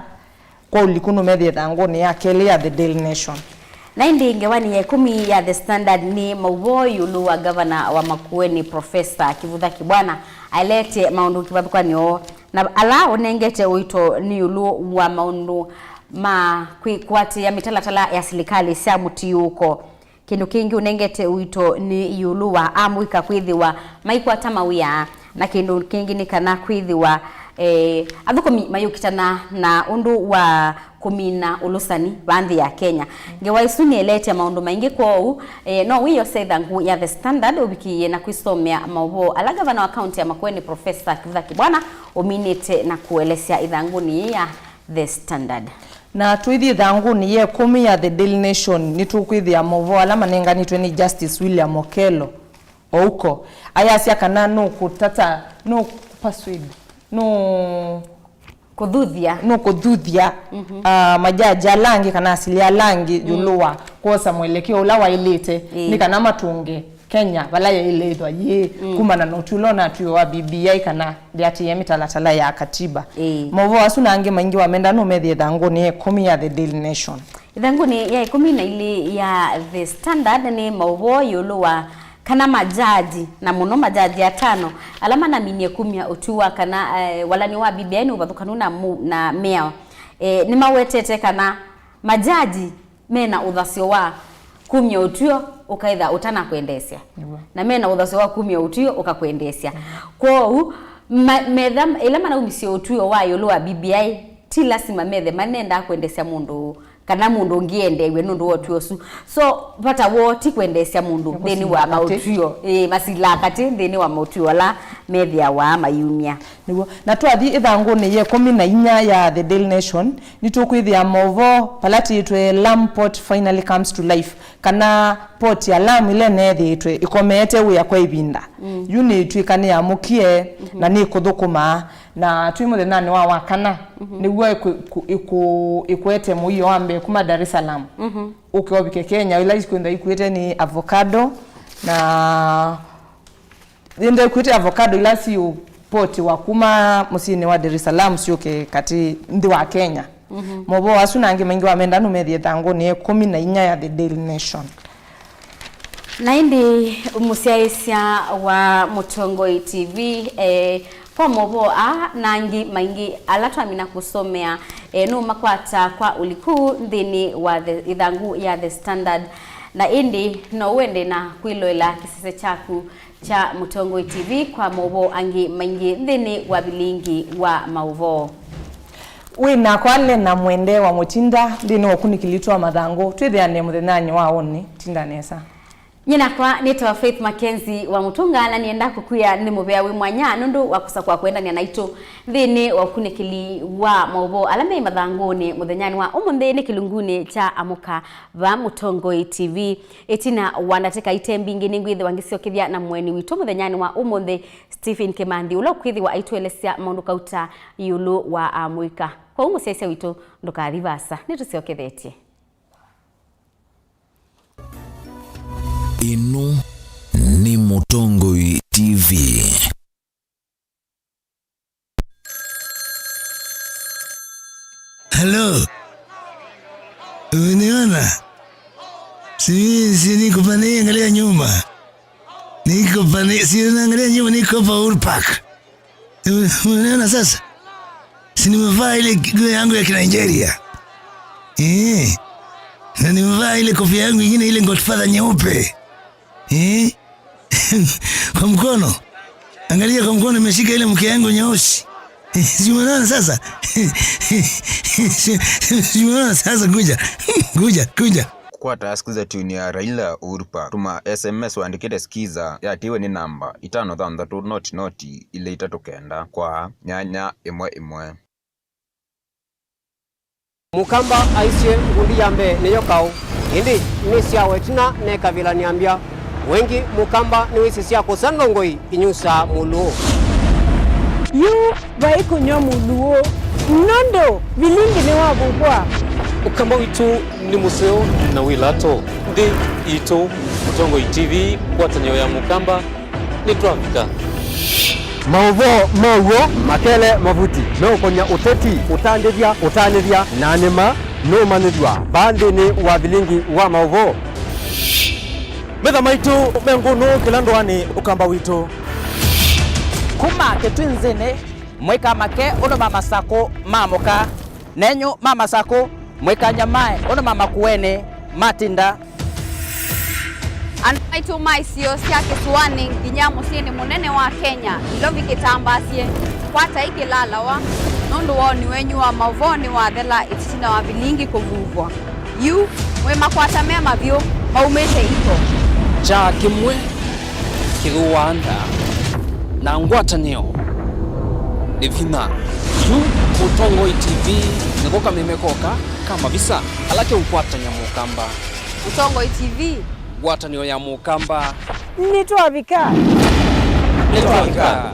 kwa ũliku nũmethĩe ĩthangũnĩ ya kelĩ ya The Daily Nation. Na ĩndĩ ngewanĩ ya ĩkũmi ya The Standard nĩ maũvoo ĩũlũ wa ngavana wa Makueni, Professor Kivutha Kibwana, aelete maũndũ kĩvathũkany'o na ala ũnengete ũito nĩ ĩũlũ wa maũndũ ma kwĩkwatĩĩa mĩtalatala ya silikalĩ sya mũtiũũko. Kĩndũ kĩngĩ ũnengete ũito nĩ ĩũlũ wa amũika kwĩthĩwa maikwata mawĩa, na kĩndũ kĩngĩ nĩ kana kwĩthĩwa, eh, athũkũmi mayũkitana na ũndũ wa kũmina ũlũsani vaa nthĩ ya Kenya. Ngewa ĩsu nĩeleetye maũndũ maingĩ, kwoou, eh, no wĩyose ĩthangũ ya The Standard ũvikĩĩe na kwĩsomea maũvoo ala ngavana wa kaunti ya Makueni, Professor Kivutha Kibwana, ũminĩte na kũelesya ĩthangũnĩ yĩĩ ya The Standard. Na twĩthi ĩthangũnĩ ya ĩkũmi ya The Daily Nation, nĩtũkwĩthĩa maũvoo ala manenganĩtwe nĩ Justice William Okello Ouko. Ayasya kana nũkũtata, nũkũpersuade, nũ- Kũthuthya. Nũkũthuthya, mhm, ah, majaji ala angĩ kana asilia ala angĩ, mm, ĩũlũ wa kwosa mwelekeo ũla waĩlĩte, ĩĩ, nĩ kana matũnge Kenya vala yaĩle ĩthwa yĩĩ, mm, kumana na ũtwi ũla ũnatwiwe wa B B I kana ndĩatĩĩe mĩtalatala ya katiba. Ĩĩ. Maũvoo asu na angĩ maingĩ wamenda nũmethĩe ĩthangũnĩ ya ĩkũmi ya The Daily Nation. Ĩthangũnĩ ya ĩkũmi na ilĩ ya The Standard nĩ maũvoo ĩũlũ wa kana majaji, na mũno majaji atano ala manaminie kumya ũtwi wa kana, eh, walany'o wa B B I nĩ ũvathũkanu na mu-, na mĩao. Eh, nĩmawetete kana majaji mena ũthasyo wa kumya ũtw'ĩo ũkaĩtha ũtanakwendeesya. Nĩw'o. Na mena ũthasyo wa kumya ũtw'ĩo ũkakwendeesya. Kwoou, ma-, metha, ĩla manaumisye ũtw'ĩo wa ĩũlũ wa B B I, ti lasima methe manendaa kwendeesya mũndũ kana mũndũ ũngĩ endeew'e nũndũ wa ũtw'ĩo ũsu. So, vata woo ti kwendeesya mũndũ nthĩnĩ wa maũtw'ĩo, ĩĩ, masilaa katĩ nthĩnĩ wa maũtw'ĩo ala methĩawa mayumya. Nĩw'o. Na twathi ĩthangũnĩ ya ĩkũmi na inya ya The Daily Nation, nĩtũkwĩthĩa maũvoo vala tĩtwe Lamu Port finally comes to life, kana port ya Lamu ĩla ĩneethĩĩtwe ĩkomeete wĩa kwa ĩvinda. Mm. Yu nĩtw'ĩka nĩyamũkie, mhm, na nĩkũthũkũma. Na twĩ mũthenyanĩ wa wakana, mhm, nĩw'o ĩkũ-, ĩkũ-, ĩkũ-, ĩkwete mũio wa mbee kuma Dar es Salaam, mhm, ũke ũvike Kenya, ila ikwenda ikuĩte nĩ avocado na Ĩndĩ kwĩtĩ avocado ila siũpotiwa kuma mũsyĩnĩ wa Dar es Salaam syũke katĩ nthĩ wa Kenya. Mhm. Maũvoo asu na angĩ maingĩ wamenda nũmethĩe ĩthangũnĩ ya ĩkũmi na inya ya The Daily Nation. Na ĩndĩ mũsyaĩĩsya wa Mũtongoi T V, eh, kwa maũvoo aa na angĩ maingĩ ala twamina kũsomea, eh, nũmakwata kwa ũliku nthĩnĩ wa the, ĩthangũ ya The Standard. Na ĩndĩ no ũende na kwĩloela kĩsese kyaku kya Mũtongoi T V kwa maũvoo angĩ maingĩ nthĩnĩ wa vilingi wa maũvoo. Wĩ nakwa Lena Mwende wa Mũtinda nthĩnĩ wa ũkunĩkĩli witũ wa mathangũ. Twĩthĩane mũthenyanĩ wa ũnĩ. Tinda nesa. Nyie nakwa nĩtawa Faith Mackenzie wa Mũtunga, na nĩenda kũkwĩa nĩ mũvea wĩ mwanya nũndũ wa kũsakũa kũendany'a naitũ nthĩnĩ wa ũkunĩkĩli wa maũvoo ala me mathangũnĩ mũthenyanĩ wa ũmũnthĩ nĩ kĩlungunĩ kya Amũka va Mũtongoi T V. Ĩtina wa ndatĩka ite mbingĩ, nĩngwĩthĩwa ngĩsyokethya na mũeni witũ mũthenyanĩ wa ũmũnthĩ, Stephen Kĩmanthi, ũla ũkwĩthĩwa aitũelesya maũndũ kauta ĩũlũ wa amũika. Kwoou mũsyaĩĩsya witũ, ndũkathi vaasa, nĩtũsyokethetye. Ĩno nĩ Mũtongoi T V. Halo. Umeniona? Si, si niko pale, angalia nyuma. Niko pale, si unaangalia nyuma, niko hapa Uhuru Park. Ume-, umeniona sasa? Si nimevaa ile nguo yangu ya Kinigeria. Eh. Na nimevaa ile kofia yangu ingine, ile Godfather nyeupe. Eh? Kwa mkono. Angalia kwa mkono, imeshika ile mke yangu nyeusi. Si umeona sasa? Si umeona sasa? Kuja. Kuja, kuja. Kũkwata skiza tune ya Raila Uhuru Park, tũma S M S wandĩkĩte skiza yatiwe nĩ namba itano thanthatũ noti noti ilĩ itatũ kenda kwa nyanya ĩmwe ĩmwe. Mũkamba aisye, ngundi ya mbee nĩyo kaũ, ĩndĩ nĩsyawa ĩtina nekavĩla nĩambya. Wengi Mũkamba nĩwĩsĩ sya kũsa ndongoi inyusaa mũlũũ. Yu vai kũnyw'a mũlũũ, nũndũ vilingi nĩwavuvwa. Ũkamba witũ nĩ mũseo na wĩ lato. Nthĩ itũ, Mũtongoi T V, ngwatanĩo ya Mũkamba. Nĩtwavika. Maũvoo ma w'o makele mavuti meũkony'a ũteti, ũtandĩthya, ũtanĩthya, na nĩma nũmanyĩthw'a vaa nthĩnĩ wa vilingi wa maũvoo. Metha maitũ me ngũnũ kĩla ndũanĩ Ũkamba witũ. Kuma kĩtwinzĩnĩ, mũikamake ũndũ ma masakũ ma mũka. Nenyu ma masakũ, mũikanyamae ũndũ ma makuenĩ matinda. Andũ maitũ ma isio sya kĩsũanĩ nginya mũsyĩnĩ mũnene wa Kenya, Nairobi kĩtambaasye, kwatai kĩlalawa, nũndũ woni wenyu wa maũvoo nĩwathela ĩtina wa vilingi kũvuvwa. Yu, mwĩ makwata me mavyũ maumĩte iko. Kyaa kĩmwe kĩthũaa nda, na ngwatanĩo nĩ vinya. Yu Mũtongoi T V nĩko kameme koka ka mavisa ala keũkwatany'a Mũkamba. Mũtongoi T V. Ngwatanĩo ya Mũkamba. Nĩtwavika. Nĩtwavika.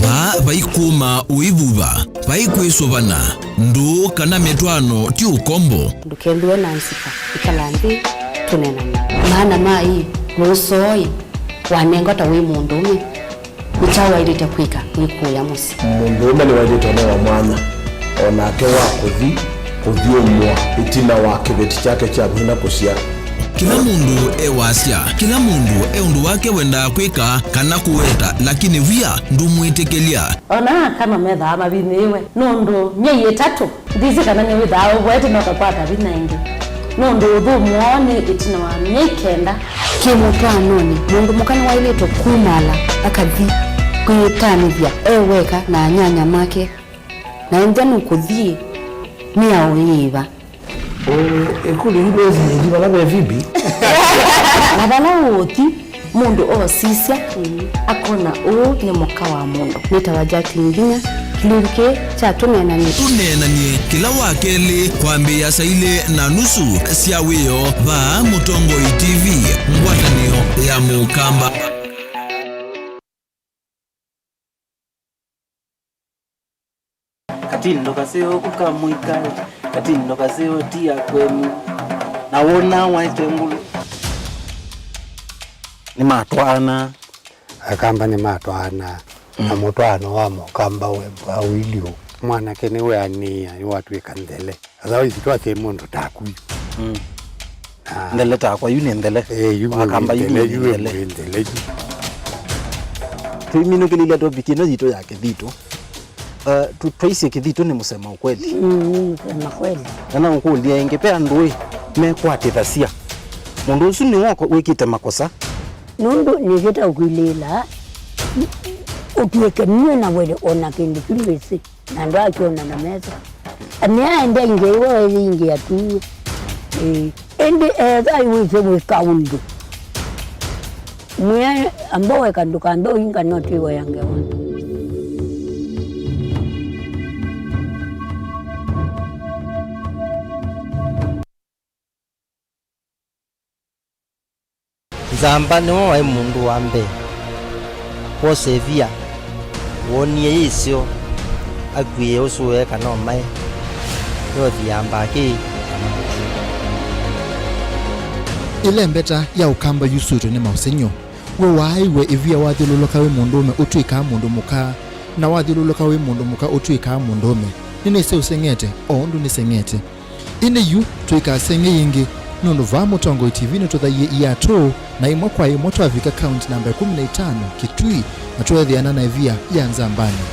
Vaa vai kũma ũivuva, vai kwĩsũvana, ndũũ kana mĩtwaano ti ũkombo. Ndũkethĩwe na nzika, ĩkala nthĩ tũneenany'e. Maana ma ĩ, mũsooi wanengwa ta wĩ mũndũũme, nĩ kyaũ waĩlĩte kwĩka wĩkũĩa mũsyĩ? Mũndũũme nĩwaĩlĩte ũnewa mwanya o nake wa kũthi kũthyũmũa ĩtina wa kĩveti kyake kya vinya kũsyaa. Kĩla mũndũ e wasya, kĩla mũndũ e ũndũ wake wendaa kwĩka kana kũweta, lakini wia ndũmwĩtĩkĩlya. Ona aka no methaa mavinyĩĩwe, nũndũ myei ĩtatũ, ndĩsĩ kana nĩwĩthaa ũvoete na ũkakwata vinya ĩngĩ, nũndũ ũthũmũo nĩ ĩtina wa myei kenda. Kĩmũtwaanonĩ, mũndũ mũka nĩwaĩlĩtwe kumaala akathi kwĩtanĩthya e weka na anyanya make, na ĩndĩ nũkũthi mĩao yĩva? Ũ, ĩkũlyo yu ndwĩsĩ yĩthi vala ve Phoebe? Na vala ũũthi, mũndũ oosisya, akona ũũ nĩ mũka wa mũndũ. Nĩtawa Jacqueline Nginya, kĩlungu kĩĩ kya Tũneenanie. Tũneenanie kĩla wa kelĩ kwambĩĩa saa ilĩ na nusu sya wĩoo vaa Mũtongoi T V, ngwatanĩo ya Mũkamba. Katindo kaseo kuka mũika, katindo kaseo tia kwenu, na wona waete ngulu. Nĩmatwaana. Akamba nĩmatwaana, na mũtwaano wa Mũkamba we mbwa ũilyũ. Mwanake nĩweanĩĩa, nĩwatw'ĩka nthele. Otherwise, twasye mũndũ taku yu. Mm. Na nthele takwa, yu nĩ nthele. Eh, yu Wakamba, yu nthele, nĩ yu nthele. Nthele yu. Tũiminũkĩlĩlya topic ĩno yitũ ya kĩthitũ. Uh, tu-, twaisye kĩthitũ nĩ mũsema ũkweli. Mm, nĩ mũsema kweli. Na no ngũkũlye ĩngĩ, ve andũ ĩ mekwatĩthasya mũndũ ũsu nĩwe wĩkĩte makosa. Nũndũ nĩvĩta ũkwilĩĩla ũtw'ĩke nue na wele ona kĩndũ kyu ndwĩsĩ. Na ndwakyona na metho. Nĩaendea ingĩ iwe ĩyĩingĩa tu. Ĩĩ. Ĩndĩ etha iwĩsĩ wĩka ũndũ. Mwĩe amba weka ndũkambe ũinga no twĩwea ngewa. Nzamba nĩwe waĩ mũndũ wa mbee kwosa ĩvia. Woonie yĩsyo, akuĩe ũsũe kana ũmae, yothi ya mbakĩ kana mũtĩ. Ĩlembeta ya Ũkamba yusũĩtwe nĩ maũsengy'o. We waaĩw'e ĩvia wathyũlũlũka wĩ mũndũũme ũtw'ĩkaa mũndũ mũka, na wathyũlũlũka wĩ mũndũ mũka ũtw'ĩkaa mũndũũme. Nĩnĩsĩ ũseng'ete, o ũndũ nĩseng'ete. Ĩndĩ yu tũikasenge yĩngĩ, nũndũ vaa Mũtongoi T V nĩtũthaie iatũ, na ĩmwe kwa ĩmwe twavika kaunti namba ĩkũmi na itano, Kitui, na tweethĩana na ĩvia ya Nzambanĩ.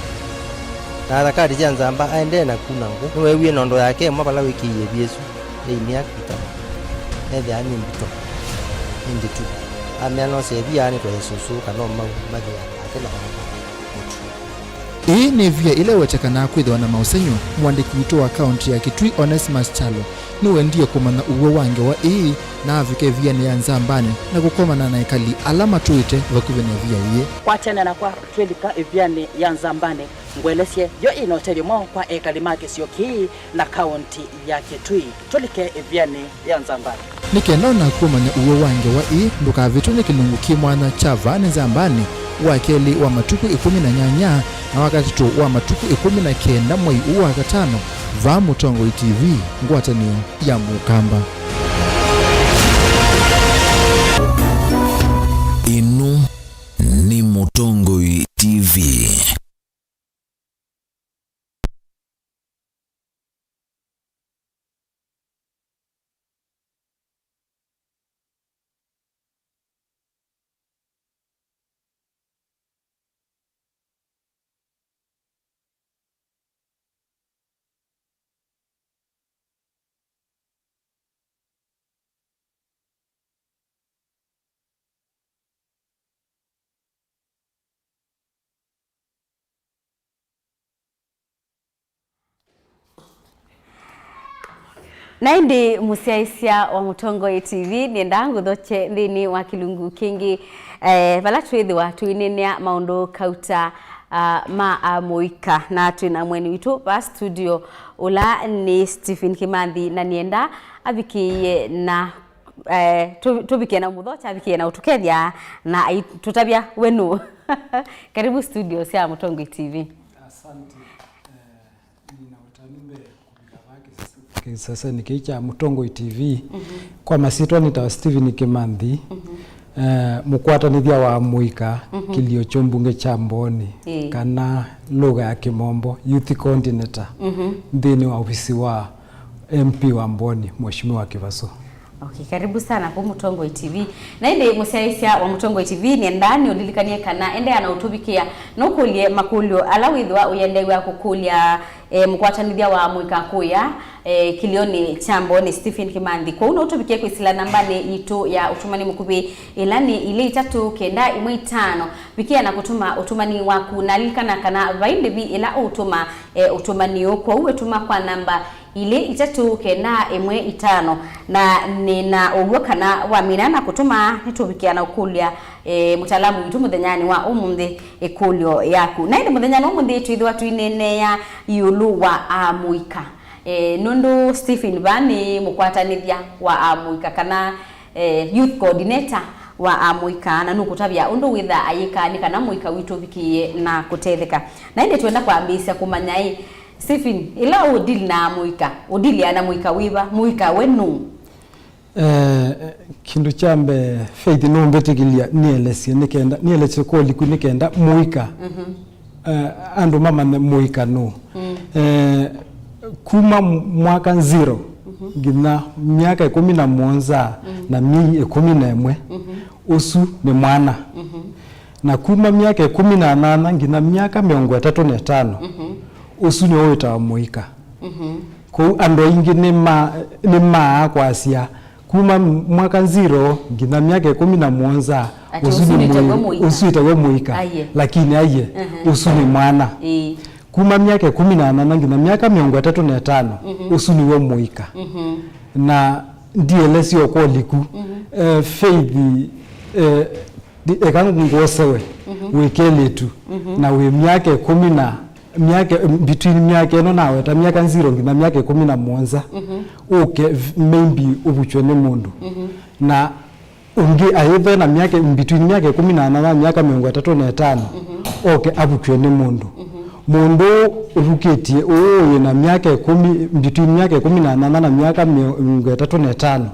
Na athakati sya Nzamba aendee na kuna ngũ. Nĩweewie nondo yake ĩmwe vala wĩkĩie ĩvia ĩsu yaimĩa kwitana. Ethĩa nĩ mbito, nĩ nditu. Amea nose ĩvia nĩtwae sũsũ kana ũmau mathĩa ake na mũtu. Ĩĩ nĩ ĩvia ĩla ĩwetekanaa kwĩthĩwa na maũsengy'o. Mũandĩki witũ wa kaũntĩ ya Kitui, Onesmus Kyalo, nĩwendie kũmanya ũw'o wa ngewa ĩĩ, na avika ĩvianĩ ya Nzambanĩ na kũkomana na ekali ala matũĩte vakuvĩ na ĩvia yĩĩ. Kwatene nakwa twĩlika ĩvianĩ ya Nzambanĩ, ngũelesye yo ĩna ũtethyo mwaũ kwa ekali ma kĩsio kĩĩ na kaũntĩ ya Kitui. Tũlike ĩvianĩ ya Nzambanĩ. Nĩ kenda o naku ũmanye ũw'o wa ngewa ĩĩ, ndũkavĩtwe nĩ kĩlungu kĩ mwanya kya Vaa nĩ Nzambanĩ, wa kelĩ wa matukũ ĩkũmi na nyanya, na wa katatũ wa matukũ ĩkũmi na kenda mwei ũũ wa katano, vaa Mũtongoi T V, ngwatanĩo ya Mũkamba. Ĩno nĩ Mũtongoi T V. Na ĩndĩ mũsyaĩĩsya wa Mũtongoi T V, nĩendaa ngũthokye nthĩnĩ wa kĩlungu kĩngĩ, eh, vala twĩthĩwa tũineenea maũndũ kauta, ah, ma amũika. Na twĩ na mũeni witũ va studio, ũla nĩ Stephen Kimanthi, na nĩendaa avikĩĩe na, eh, tũ-, tũvikĩe na mũthokya, avikĩĩe na ũtũkethya na aitũtavya we nũ. Karibu studio sya Mũtongoi T V. Asante. Eh, nina ũtanu mbee kũvika vaa kĩs-, kĩsesenĩ kĩĩ kya Mũtongoi T V. Mhm. Kwa masyĩtwa nĩtawa Stephen Kimanthi, mhm, eh, mũkwatanĩthya wa mũika, mhm, kĩlio kya ũmbunge kya Mbooni, ĩĩ, kana lũga ya Kĩmombo, youth coordinator, mhm, nthĩnĩ wa ovisi wa M P wa Mbooni, Mheshimiwa Kĩvasũ. Okay, karibu sana ku Mũtongoi T V. Na ĩndĩ mũsyaĩĩsya wa Mũtongoi T V, nĩendaa nĩũlilikanie kana endeea na ũtũvikĩa, nũkũlye makũlyo ala wĩthĩwa ũyendeew'a kũkũlya, eh, mũkwatanĩthya wa mũika kũya, eh, kĩlĩonĩ kya Mbooni Stephen Kimanthi. Kwoou no ũtũvikĩe kwĩsĩla nambanĩ yitũ ya ũtũmani mũkuvĩ, ĩla nĩ ilĩ itatũ kenda ĩmwe itano. Vikĩa na kũtũma ũtũmani waku, na lilikana kana vai ndĩvi ĩla ũũtũma, eh, ũtũmani ũũ. Kwoou wĩtũma kwa namba ilĩ itatũ kenda ĩmwe itano. Na nĩ na ũw'o kana wamina na kũtũma, nĩtũvikĩa na ũkũlya, eh, mũtaalamu witũ mũthenyanĩ wa ũmũnthĩ ĩkũlyo yaku. Na ĩndĩ mũthenyanĩ wa ũmũnthĩ twĩthĩwa tũineenea ĩũlũ wa amũika. Eh, nũndũ Stephen vaa nĩ mũkwatanĩthya wa amũika kana, eh, youth coordinator wa amũika, na nũkũtavya ũndũ wĩthaa ayĩka nĩ kana mũika witũ ũvikĩĩe na kũtetheka. Na ĩndĩ twenda kwambĩĩsya kũmanya ĩ, Stephen, ĩla ũũdili na amũika, ũdilĩaa na mũika wĩva? Mũika we nũũ? Eh, kĩndũ kya mbee, Faith nũmbĩtĩkĩlya nĩelesye nĩkenda, nĩelesye kũliku nĩkenda mũika, eh, andũ mamanye mũika nũũ. Eh, kuma mwaka zero nginya myaka ĩkũmi na mũonza na myei ĩkũmi na ĩmwe, ũsu nĩ mwana. Na kuma myaka ĩkũmi na nana nginya myaka mĩongo ĩtatũ na ĩtano, ũsu nĩwe wĩtawa mũika. Kwoou andũ aingĩ nĩma-, nĩmaa kwasya, kuma mwaka zero nginya myaka ĩkũmi na mũonza, atĩ ũsu ũsu nĩ wĩtagwo mũi-, mũika. Ũsu wĩtagwo mũika. Aiye. Lakini aiye, ũsu nĩ mwana. Ĩĩ. Kuma myaka ĩkũmi na nana nginya myaka mĩongo ĩtatũ na ĩtano, ũsu nĩw'o mũika. Na ndielesya ũkoliku, eh, Faith, eh, Ndi-, eka ngwosewe, wĩ kelĩtu, na wĩ myaka ĩkũmi na, myaka, between myaka ĩno naweta, myaka zero nginya myaka ĩkũmi na mũonza, ũke v-, maybe ũvukywe nĩ mũndũ. Na ũngĩ ayĩthe na myaka, between myaka ĩkũmi na nana na myaka mĩongo ĩtatũ na ĩtano, oke avukywe nĩ mũndũ. Mũndũ ũũ ũvukĩtye ũũ wĩ na myaka ĩkũmi, between myaka ĩkũmi na nana na myaka mĩongo ĩtatũ na ĩtano,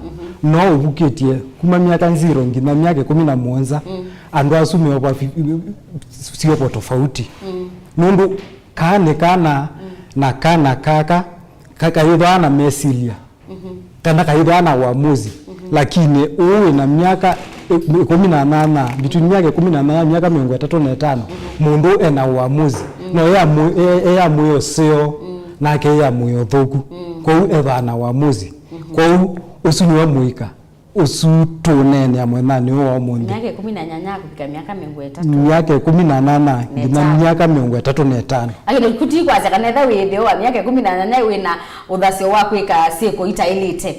no ũvukĩtye kuma myaka zero nginya myaka ĩkũmi na mũonza, andũ asu meova fi-, siovo tofauti. Nũndũ kaa nĩ kana, na kana kaka, ka-, kayĩthwaa na mesilya, kana kayĩthwaa na uamuzi. Lakini ũũ wĩ na myaka ĩ-, ĩkũmi na nana, between myaka ĩkũmi na nana na myaka mĩongo ĩtatũ na ĩtano, mũndũ ũũ ena uamuzi. No eamũ-, e-, eamwĩa ũseo, nake eamwĩa ũthũku. Kwoou ethwaa na uamuzi. Kwoou ũsu nĩwe mũika. Ũsu tũũneenea mũthenyanĩ ũũ wa ũmũnthĩ. Myaka ĩkũmi na nyanya kũvika myaka mĩongo ĩtatũ. Myaka ĩkũmi na nana nginya myaka mĩongo ĩtatũ na ĩtano. Lakini kuti kwasya kana ethĩwa wĩ ĩtheo wa myaka ĩkũmi na nyanya wĩ na ũthasyo wa kwĩka syĩko itaĩlĩte.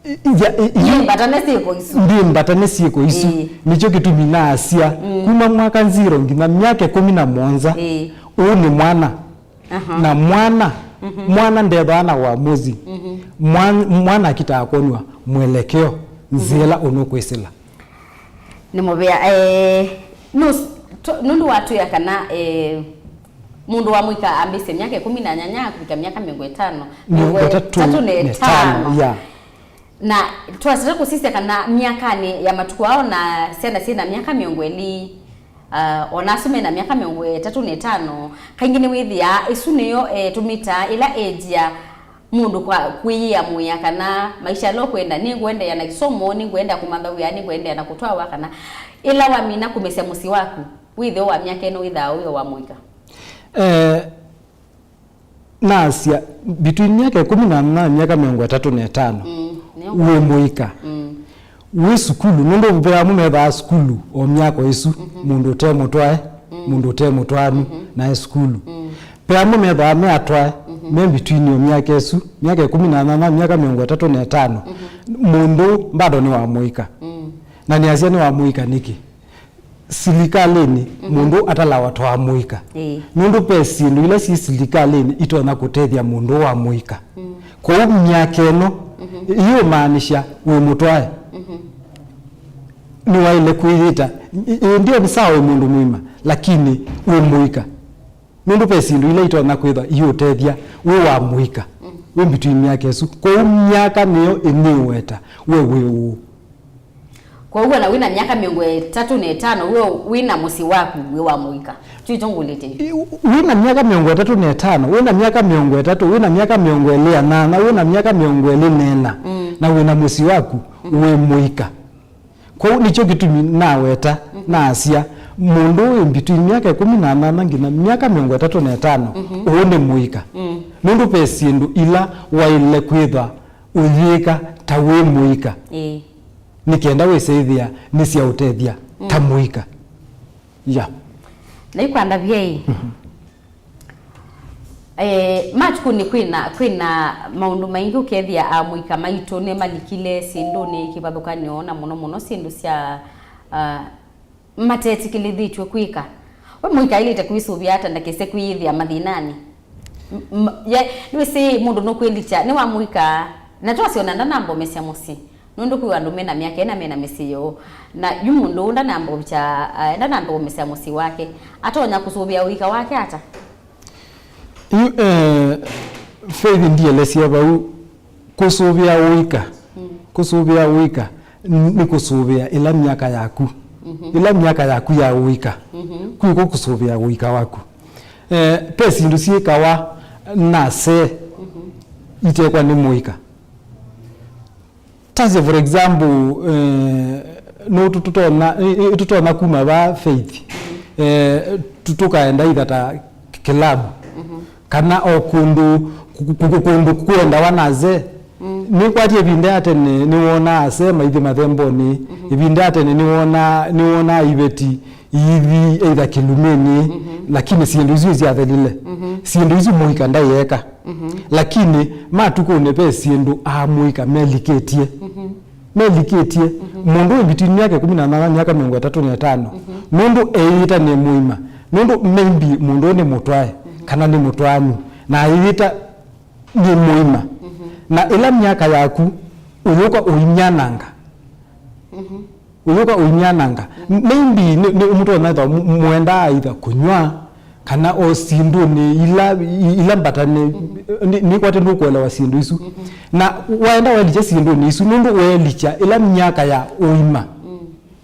I-, ya-, i-, i-, ndiĩmbatane syĩko isu. Ndiĩmbatane syĩko isu. Ĩĩ. Nĩkyo kĩtumi naasya, kuma mwaka zero nginya myaka ĩkũmi na mũonza, ĩĩ, ũũ nĩ mwana. Aha. Na mwana, mwana ndethwaa na uamuzi. Mwan-, mwana akitaa kwonw'a mwelekeo, nzĩa ĩla ũnũkwĩsĩla. Nĩ mũvea, eh, nũs-, tũ-, nũndũ watwĩa kana, eh, mũndũ wa mũika ambĩĩsye myaka ĩkũmi na nyanya kũvika myaka mĩongo ĩtano, mĩongo ĩtatũ na ĩtano. Yeah. Na twasĩta kũsisya kana myakanĩ ya matukũ ao na syana syĩ na myaka mĩongo ĩlĩ, ah, o na asu me na myaka mĩongo ĩtatũ na ĩtano, kaingĩ nĩwĩthĩaa ĩsu nĩyo, eh, tũmĩtaa ĩla age ya mũndũ kwa kwĩyĩamũĩa kana maisha ala ũkwenda, nĩngũendeea na kĩsomo, nĩngũendeea kũmantha wĩa, nĩngũendeea na kũtwawa, kana ĩla wamina kũmesya mũsyĩ waku, wĩthĩo wa myaka ĩno wĩthaa ũyũ wa mũika? Eh, Naasya, between myaka ĩkũmi na nana na myaka mĩongo ĩtatũ na ĩtano, mm, nĩyo wĩ mũika. Mm. Wĩ sukulu, nũndũ ve amwe methaa sukulu o myaka ĩsu, mhm, mũndũ ũte mũtwae, mm, mũndũ ũte mũtwaanu, mhm, na e sukulu. Mm. Ve amwe methaa me atwae, mhm, me between o myaka ĩsu, myaka ĩkũmi na nana na myaka mĩongo ĩtatũ na ĩtano, mhm, mũndũ bado nĩ wa mũika. Mm. Na nĩasya nĩ wa mũika nĩkĩ? Silikalĩnĩ, mhm, mũndũ atalawa ta wa mũika. Ĩĩ. Nũndũ ve syĩndũ ila syĩ silikalĩnĩ itonya kũtethya mũndũ wa mũika. Mm. Kwoou myaka ĩno, mhm, ĩyĩũmaanisha wĩ mũtwae. Mhm. Nĩwaĩle kwĩyĩta, ĩ-, ĩ-, ndio nĩ sawa wĩ mũndũ mũima, lakini wĩ mũika. Nũndũ ve syĩndũ ila itonya kwĩthwa iũtethya wĩ wa mũika, mm, wĩ between myaka ĩsu. Kwoou myaka nĩyo ĩnĩũweta we wĩ ũũ. Kwoou ona wĩ na myaka mĩongo ĩtatũ na ĩtano, we wĩ na mũsyĩ waku wĩ wa mũika. Kyu ĩkyo ngũlĩte yu. I-, wĩ na myaka mĩongo ĩtatũ na ĩtano, wĩ na myaka mĩongo ĩtatũ, wĩ na myaka mĩongo ĩlĩ na nyanya, wĩ na myaka mĩongo ĩlĩ na ĩna, mm, na wĩ na mũsyĩ waku, wĩ mũika. Kwoou nĩkyo kĩtumi naweta, naasya, mũndũ wĩ between myaka ĩkũmi na nyanya nginya myaka mĩongo ĩtatũ na ĩtano, ũũ nĩ mũika. Nũndũ ve syĩndũ ila waĩle kwĩthwa ũyĩka ta wĩ mũika, Ĩĩ. nĩ kenda wĩsĩthĩa nĩsyaũtethya ta mũika. Ya. Na ikwandavya ĩ. Eh, matukũnĩ kwĩna, kwĩna maũndũ maingĩ ũkethĩa amũika maitũ nĩmalikile syĩndũnĩ kĩvathũkany'o, na mũno mũno syĩndũ sya, ah, matetĩkĩlĩthĩtw'e kwĩka. We mũika aĩlĩte kwĩsũvĩa ata ndakese kwĩyĩthĩa mathĩnanĩ? M- m- ye, nĩwĩsĩ mũndũ nũkwĩlikya nĩ wa mũika, na twasye ona ndanambomesya mũsyĩ. Nũndũ kwĩ andũ mena myaka ĩna mena mĩsyĩ yoo. Na yu mũndũ ũũ ndanamba ũvikya, ah, ndanamba ũmĩsya mũsyĩ wake. Atonya kũsũvĩa ũika wake ata? Yu, eh, Faith ndielesya vau kũsũvĩa ũika. Kũsũvĩa ũika n- nĩ kũsũvĩa ĩla myaka yaku. Ĩla myaka yaku ya ũika. Kwĩko kũsũvĩa ũika waku. Eh, ve syĩndũ syĩkawa nase itekwa nĩ mũika. Tasye, for example, eh, no tu- tutona, eh, eh, tutona kuma va Faith. Eh, tu- tukaenda ithata kilabu. Kana o kũndũ, ku- ku- ku- kũndũ kwendawa na ze. Nĩkwatie ĩvinda ya tene nĩwonaa ase maithi mathemboni. Ĩvinda ya tene nĩwona- nĩwonaa iveti iithi either kĩlumĩnĩ, lakini syĩndũ isu isyathelile. Syĩndũ isu mũika ndaĩeka. Lakini matukũnĩ ve syĩndũ amũika melikĩtye. Melikĩtye. Mũndũ wĩ between myaka ĩkũmi na nyanya na myaka mĩongo ĩtatũ na ĩtano, nũndũ eĩta nĩ mũima. Nũndũ maybe mũndũ ũyũ nĩ mũtwae, kana nĩ mũtwaanu, na ayĩta nĩ mũima. Na ĩla myaka yaku ũyũka ũimyananga. Ũyũka ũimyananga. Maybe nĩ, nĩ mũtonya ĩtha mwendaa either kũnyw'a, kana o syĩndũnĩ ila, i- ila mbatane, nĩ- nĩkwate ndũkũelewa syĩndũ isu. Na waenda welikya syĩndũnĩ isu, nũndũ welikya ĩla myaka ya ũima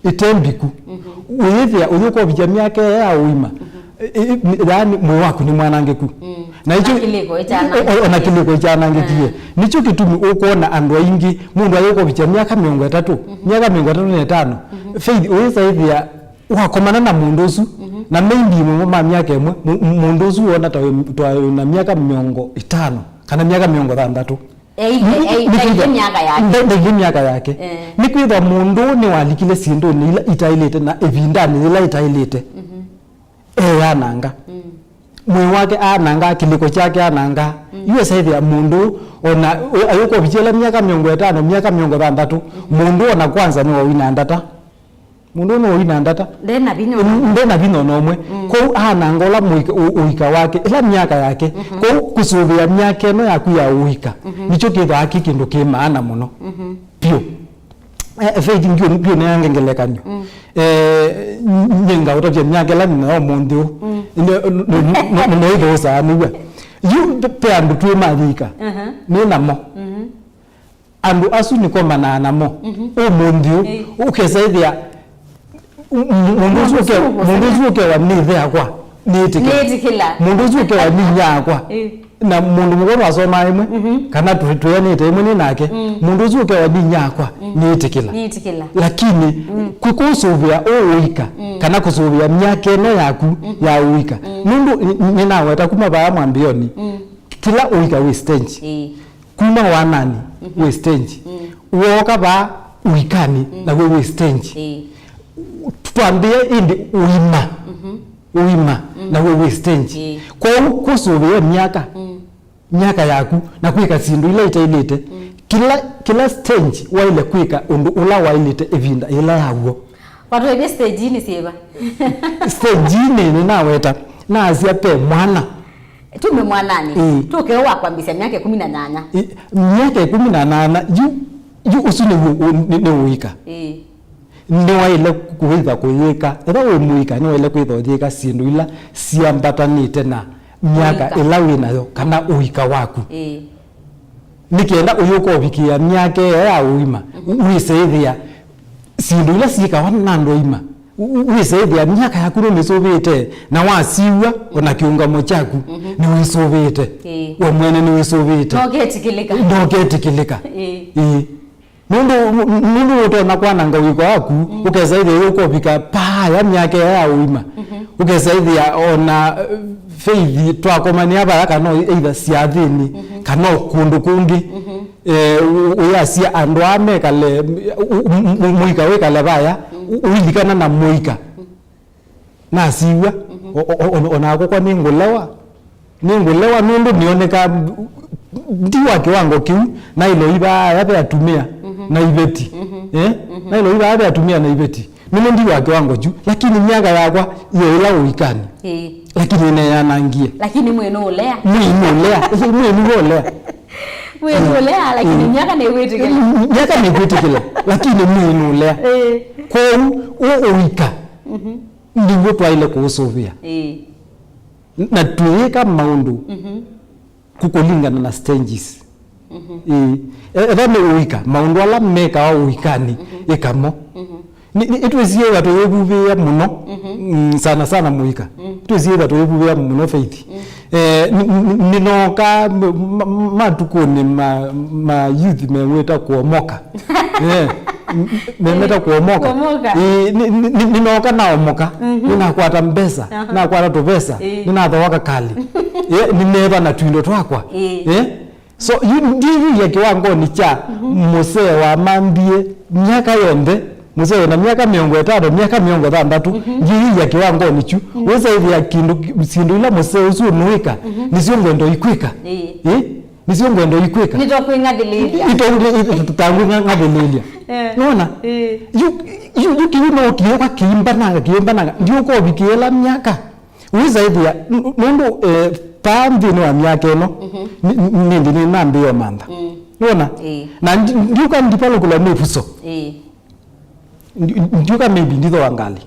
ĩte mbiku. Ũyĩthĩa ũyũka ũvikya myaka ĩyo ya ũima, ĩ- ĩ- yaani mwĩĩ waku nĩ mwanangĩku. Na ĩkyo- Ona kĩlĩko ĩkyanangĩkie. O- o- ona kĩlĩko ĩkyanangĩkie. Nĩkyo kĩtumi ũkwona andũ aingĩ, mũndũ ayũka ũvikya myaka mĩongo ĩtatũ, myaka mĩongo ĩtatũ na ĩtano, Faith, ũyĩsa ĩthĩa wakomana na mũndũ ũsu, na maybe mũmo ma myaka ĩmwe, mũ- mũndũ ũsu wona ta wĩ- ta wĩ na myaka mĩongo ĩtano kana myaka mĩongo thanthatũ. Ei- ei- ei- Nĩ- nĩ- ndailyĩ myaka yake. Nda- ndailyĩ myaka yake. Eh. Nĩkwĩthwa mũndũ nĩwalikile syĩndũnĩ ila itaĩlĩte na ĩvindanĩ yĩla ĩtaĩlĩte. Eananga. Mwĩĩ wake ananga, kĩlĩko kyake ananga. Yu esethĩa mũndũ ona ũ- ayũka ũvikya ĩla myaka mĩongo ĩtano, myaka mĩongo thanthatũ, mũndũ ona kwanza nĩwaũina ndata. Mũndũ ũyũ nĩwaũina ndata. Nde na vinya ona ũmwe. Nde na vinya ona ũmwe. Kwoou ananga ũla mũika- ũ- ũika wake, ĩla myaka yake. Kwoou kũsũvĩa myaka ĩno yaku ya ũika, nĩkyo kĩthwaa kĩ kĩndũ kĩ maana mũno. Vyũ. Eh, Faith, ngiũ- ngiũneange ngelekany'o. Eh, n- nĩngaũtavya myaka ĩla nĩ nayo ũmũnthĩ ũũ. Nĩ- nĩ- nĩ- nĩithũsaa nĩw'a. Yu pe- pe andũ twĩ mathika. Nĩ namo. Andũ asu nĩkomanaa namo. Ũmũnthĩ ũũ, ũkesa ĩthĩa, m- m- mũndũ ũsu ũke- mũndũ ũsu ũkewa nĩ ĩthe yakwa, nĩĩtĩkĩla. Nĩĩtĩkĩla. Mũndũ ũsu ũkewa nĩ inyia yakwa. Na mũndũ mũka twasomaa ĩmwe, kana tũ- tweanĩte ĩmwe nĩ nake, mũndũ ũsu ũkewa nĩ inyia yakwa, nĩĩtĩkĩla. Nĩĩtĩkĩla. Lakini, kwĩ kũsũvĩa ũũ ũika, kana kũsũvĩa myaka ĩno yaku ya ũika. Nũndũ nĩ- nĩnaweta kuma vaa mwambĩonĩ, kĩla ũika wĩ stage. Ĩĩ. Kuma wananĩ, wĩ stage. Wooka vaa ũikanĩ, naw'o wĩ stage. Ĩĩ. Twambĩe ĩndĩ ũima. Ũima, naw'o wĩ stage. Ĩĩ. Kwoou kũsũvĩe myaka, myaka yaku, na kwĩka syĩndũ ila itaĩlĩte. Kĩla, kĩla stage waĩle kwĩka ũndũ ũla waĩlĩte ĩvinda yĩla yaw'o. Watũĩvye stage nĩ syĩva? Stage nĩ, nĩnaweta, naasya ve mwana. Tume mwananĩ. Ĩĩ. Tũke wa kwambĩsya myaka ĩkũmi na nyanya. Ĩ, myaka ĩkũmi na nyanya, yu, yu ũsu nĩw'o ũ- nĩ- nĩ ũika. Ĩĩ. Nĩwaĩle kwĩtha kũyĩka. Etha wĩ mũika, nĩwaĩle kwĩtha ũyĩka syĩndũ ila syambatanĩte na myaka Ũika. ĩla wĩ nayo, kana ũika waku. Ĩĩ. Nĩ kenda ũyũka ũvikĩĩa myaka ĩyo ya ũima, wĩsĩthĩa syĩndũ ila syĩkawa na andũ aima. Wĩsĩthĩa myaka yaku nũmĩsũvĩte, na wasiw'a ona kĩũngamo kyaku nĩwĩsũvĩte. Ĩĩ. We mwene nĩwĩsũvĩte. Ndoketĩkĩlĩka. Ndoketĩkĩlĩka. Ĩĩ. Ĩĩ. Nũndũ, nũndũ ũtonya kwananga ũika waku, ũkesa ĩthĩa ũkovika paaya myaka ĩya ya ũima. Ũkesa ĩthĩa ona, eh, faith twakomanĩa vaya kana o either syathĩnĩ, kana o kũndũ kũngĩ. Eh, ũ-, ũyasya andũ aa mekale, ũ-, ũ-, ũ-, mũika wĩkale vaya, ũ-, ũilikana na mũika. Nasiw'a, o, o, o, o nakwa kwa nĩngũlewa. Nĩngũlewa nũndũ nĩoneka ndi wa kĩwango kĩu, naĩlwa ivaa ve atumĩa na iveti. Eh? Naĩlwa ivaa ve atumĩa na iveti. Nĩme ndi wa kĩwango kyu, lakini myaka yakwa yĩ ĩla ũikanĩ. Ĩĩ. Lakini nĩneyanangie. Lakini mwĩĩ nũũlea. Mwĩĩ nũũlea. Mwĩĩ nũũlea. Mwĩĩ nũũlea, lakini myaka nĩkwĩtĩkĩla. Myaka nĩkwĩtĩkĩla, lakini mwĩĩ nũũlea. Ĩĩ. Kwoou, ũ ũika. Nĩw'o twaĩle kũũsũvĩa. Ĩĩ. Na twĩĩka maũndũ kũkũlingana na stages. Ĩĩ. E-, etha nĩ ũika, maũndũ ala mekawa ũikanĩ, ĩkamo. Nĩ, nĩ, nĩtwĩsie ĩtha tũyĩvuvĩĩa mũno, mm, sana sana mũika. Twĩsie ĩtha tũyĩvuvĩĩa mũno Faith. Eh, nĩ, nĩ, nĩnooka m-, m-, matukũnĩ ma, ma youth mewĩta kuomoka. Eh, m-, m-, memeta kuomoka. Kuomoka. Eh, nĩ, nĩ, nĩ, nĩnooka naomoka. Nĩnakwata mbesa, nakwata tũvesa, nĩnathoa kakali. Eh, nĩneeva na twindo twakwa. Eh, so, yu, ndiyĩya kĩwangonĩ kya mũsee wamambie myaka yonthe. Mũsee wĩna myaka mĩongo ĩtano, myaka mĩongo thanthatũ, ngĩyĩia kĩwangonĩ kyu. Wĩsa ĩthĩa kĩndũ, syĩndũ ila mũsee ũsu ũnũĩka, nĩsyo ngwendo ikwĩka. Ĩĩ. Ĩ? Nĩsyo ngwendo ikwĩka. Nĩtokwĩng'athĩlĩlya. Ito-, i-, i-, tangwĩng'athĩlĩlya. Eh. Nona? Ĩĩ. Yu, yu, yu kĩu no kĩũka kĩimbananga, kĩimbananga. Ndiũkovikĩĩla myaka. Wĩsa ĩthĩa, n-, nũndũ, eh, paa nthĩnĩ wa myaka ĩno, nĩ, nĩ, nĩndĩ nĩnambĩĩe mantha. Nona? Ĩĩ. Na ndi-, ndiũka ndipalũkũlwa nĩ vuso. Ĩĩ. Ndi-, ndiũka maybe ndithoa ngalĩ.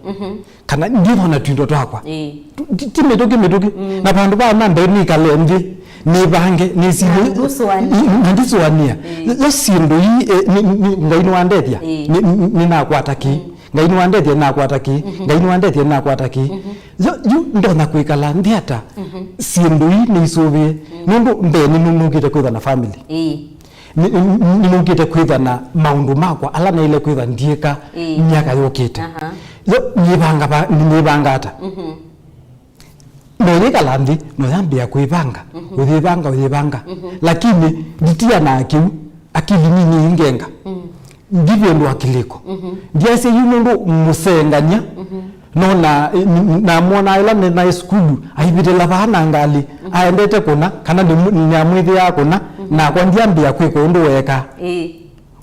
Kana ndithoa na twindo twakwa. Ĩĩ. Tu-, ti, ti mĩtũkĩ mĩtũkĩ. Na vandũ vaa nambe nĩkale nthĩ, nĩvange, nĩsile. Na ndũsũanĩa. I-, na ndisũanĩa. Ĩĩ. Yo syĩndũ ii, eh, nĩ, nĩ, Ngai nĩwandethya. Ĩĩ. Nĩ, nĩ, nĩnakwata kĩ. Ngai nĩwandethya, nĩnakwata kĩ. Ngai nĩwandethya, nĩnakwata kĩ. Yo, yu ndonya kwĩkala nthĩ ata? Syĩndũ ii nĩisũvĩe. Nũndũ mbee nĩnũkĩte kwĩtha na family. Ĩĩ. Nĩ, nĩ, nĩnũkĩte kwĩtha na maũndũ makwa ala naĩle kwĩtha ndyĩka myaka yũkĩte. Aha. Yo, nĩvanga va-, nĩvanga ata? Noyĩkala nthĩ, noyambĩĩa kwĩvanga, ũyĩvanga, ũyĩvanga. Lakini nditianaa kĩu, akili nini ingenga. Ndivĩndũa kĩlĩko. Ndiasya yu nũndũ mũsengany'a, no na, namwonaa ĩla nĩ naĩ sukulu, aivĩtĩla vaa na ngalĩ, aendete kũna, kana nĩmũ-, nĩnamwĩthĩaa kũna, nakwa ndyambĩĩa kwĩka ũndũ weekaa. Ĩĩ.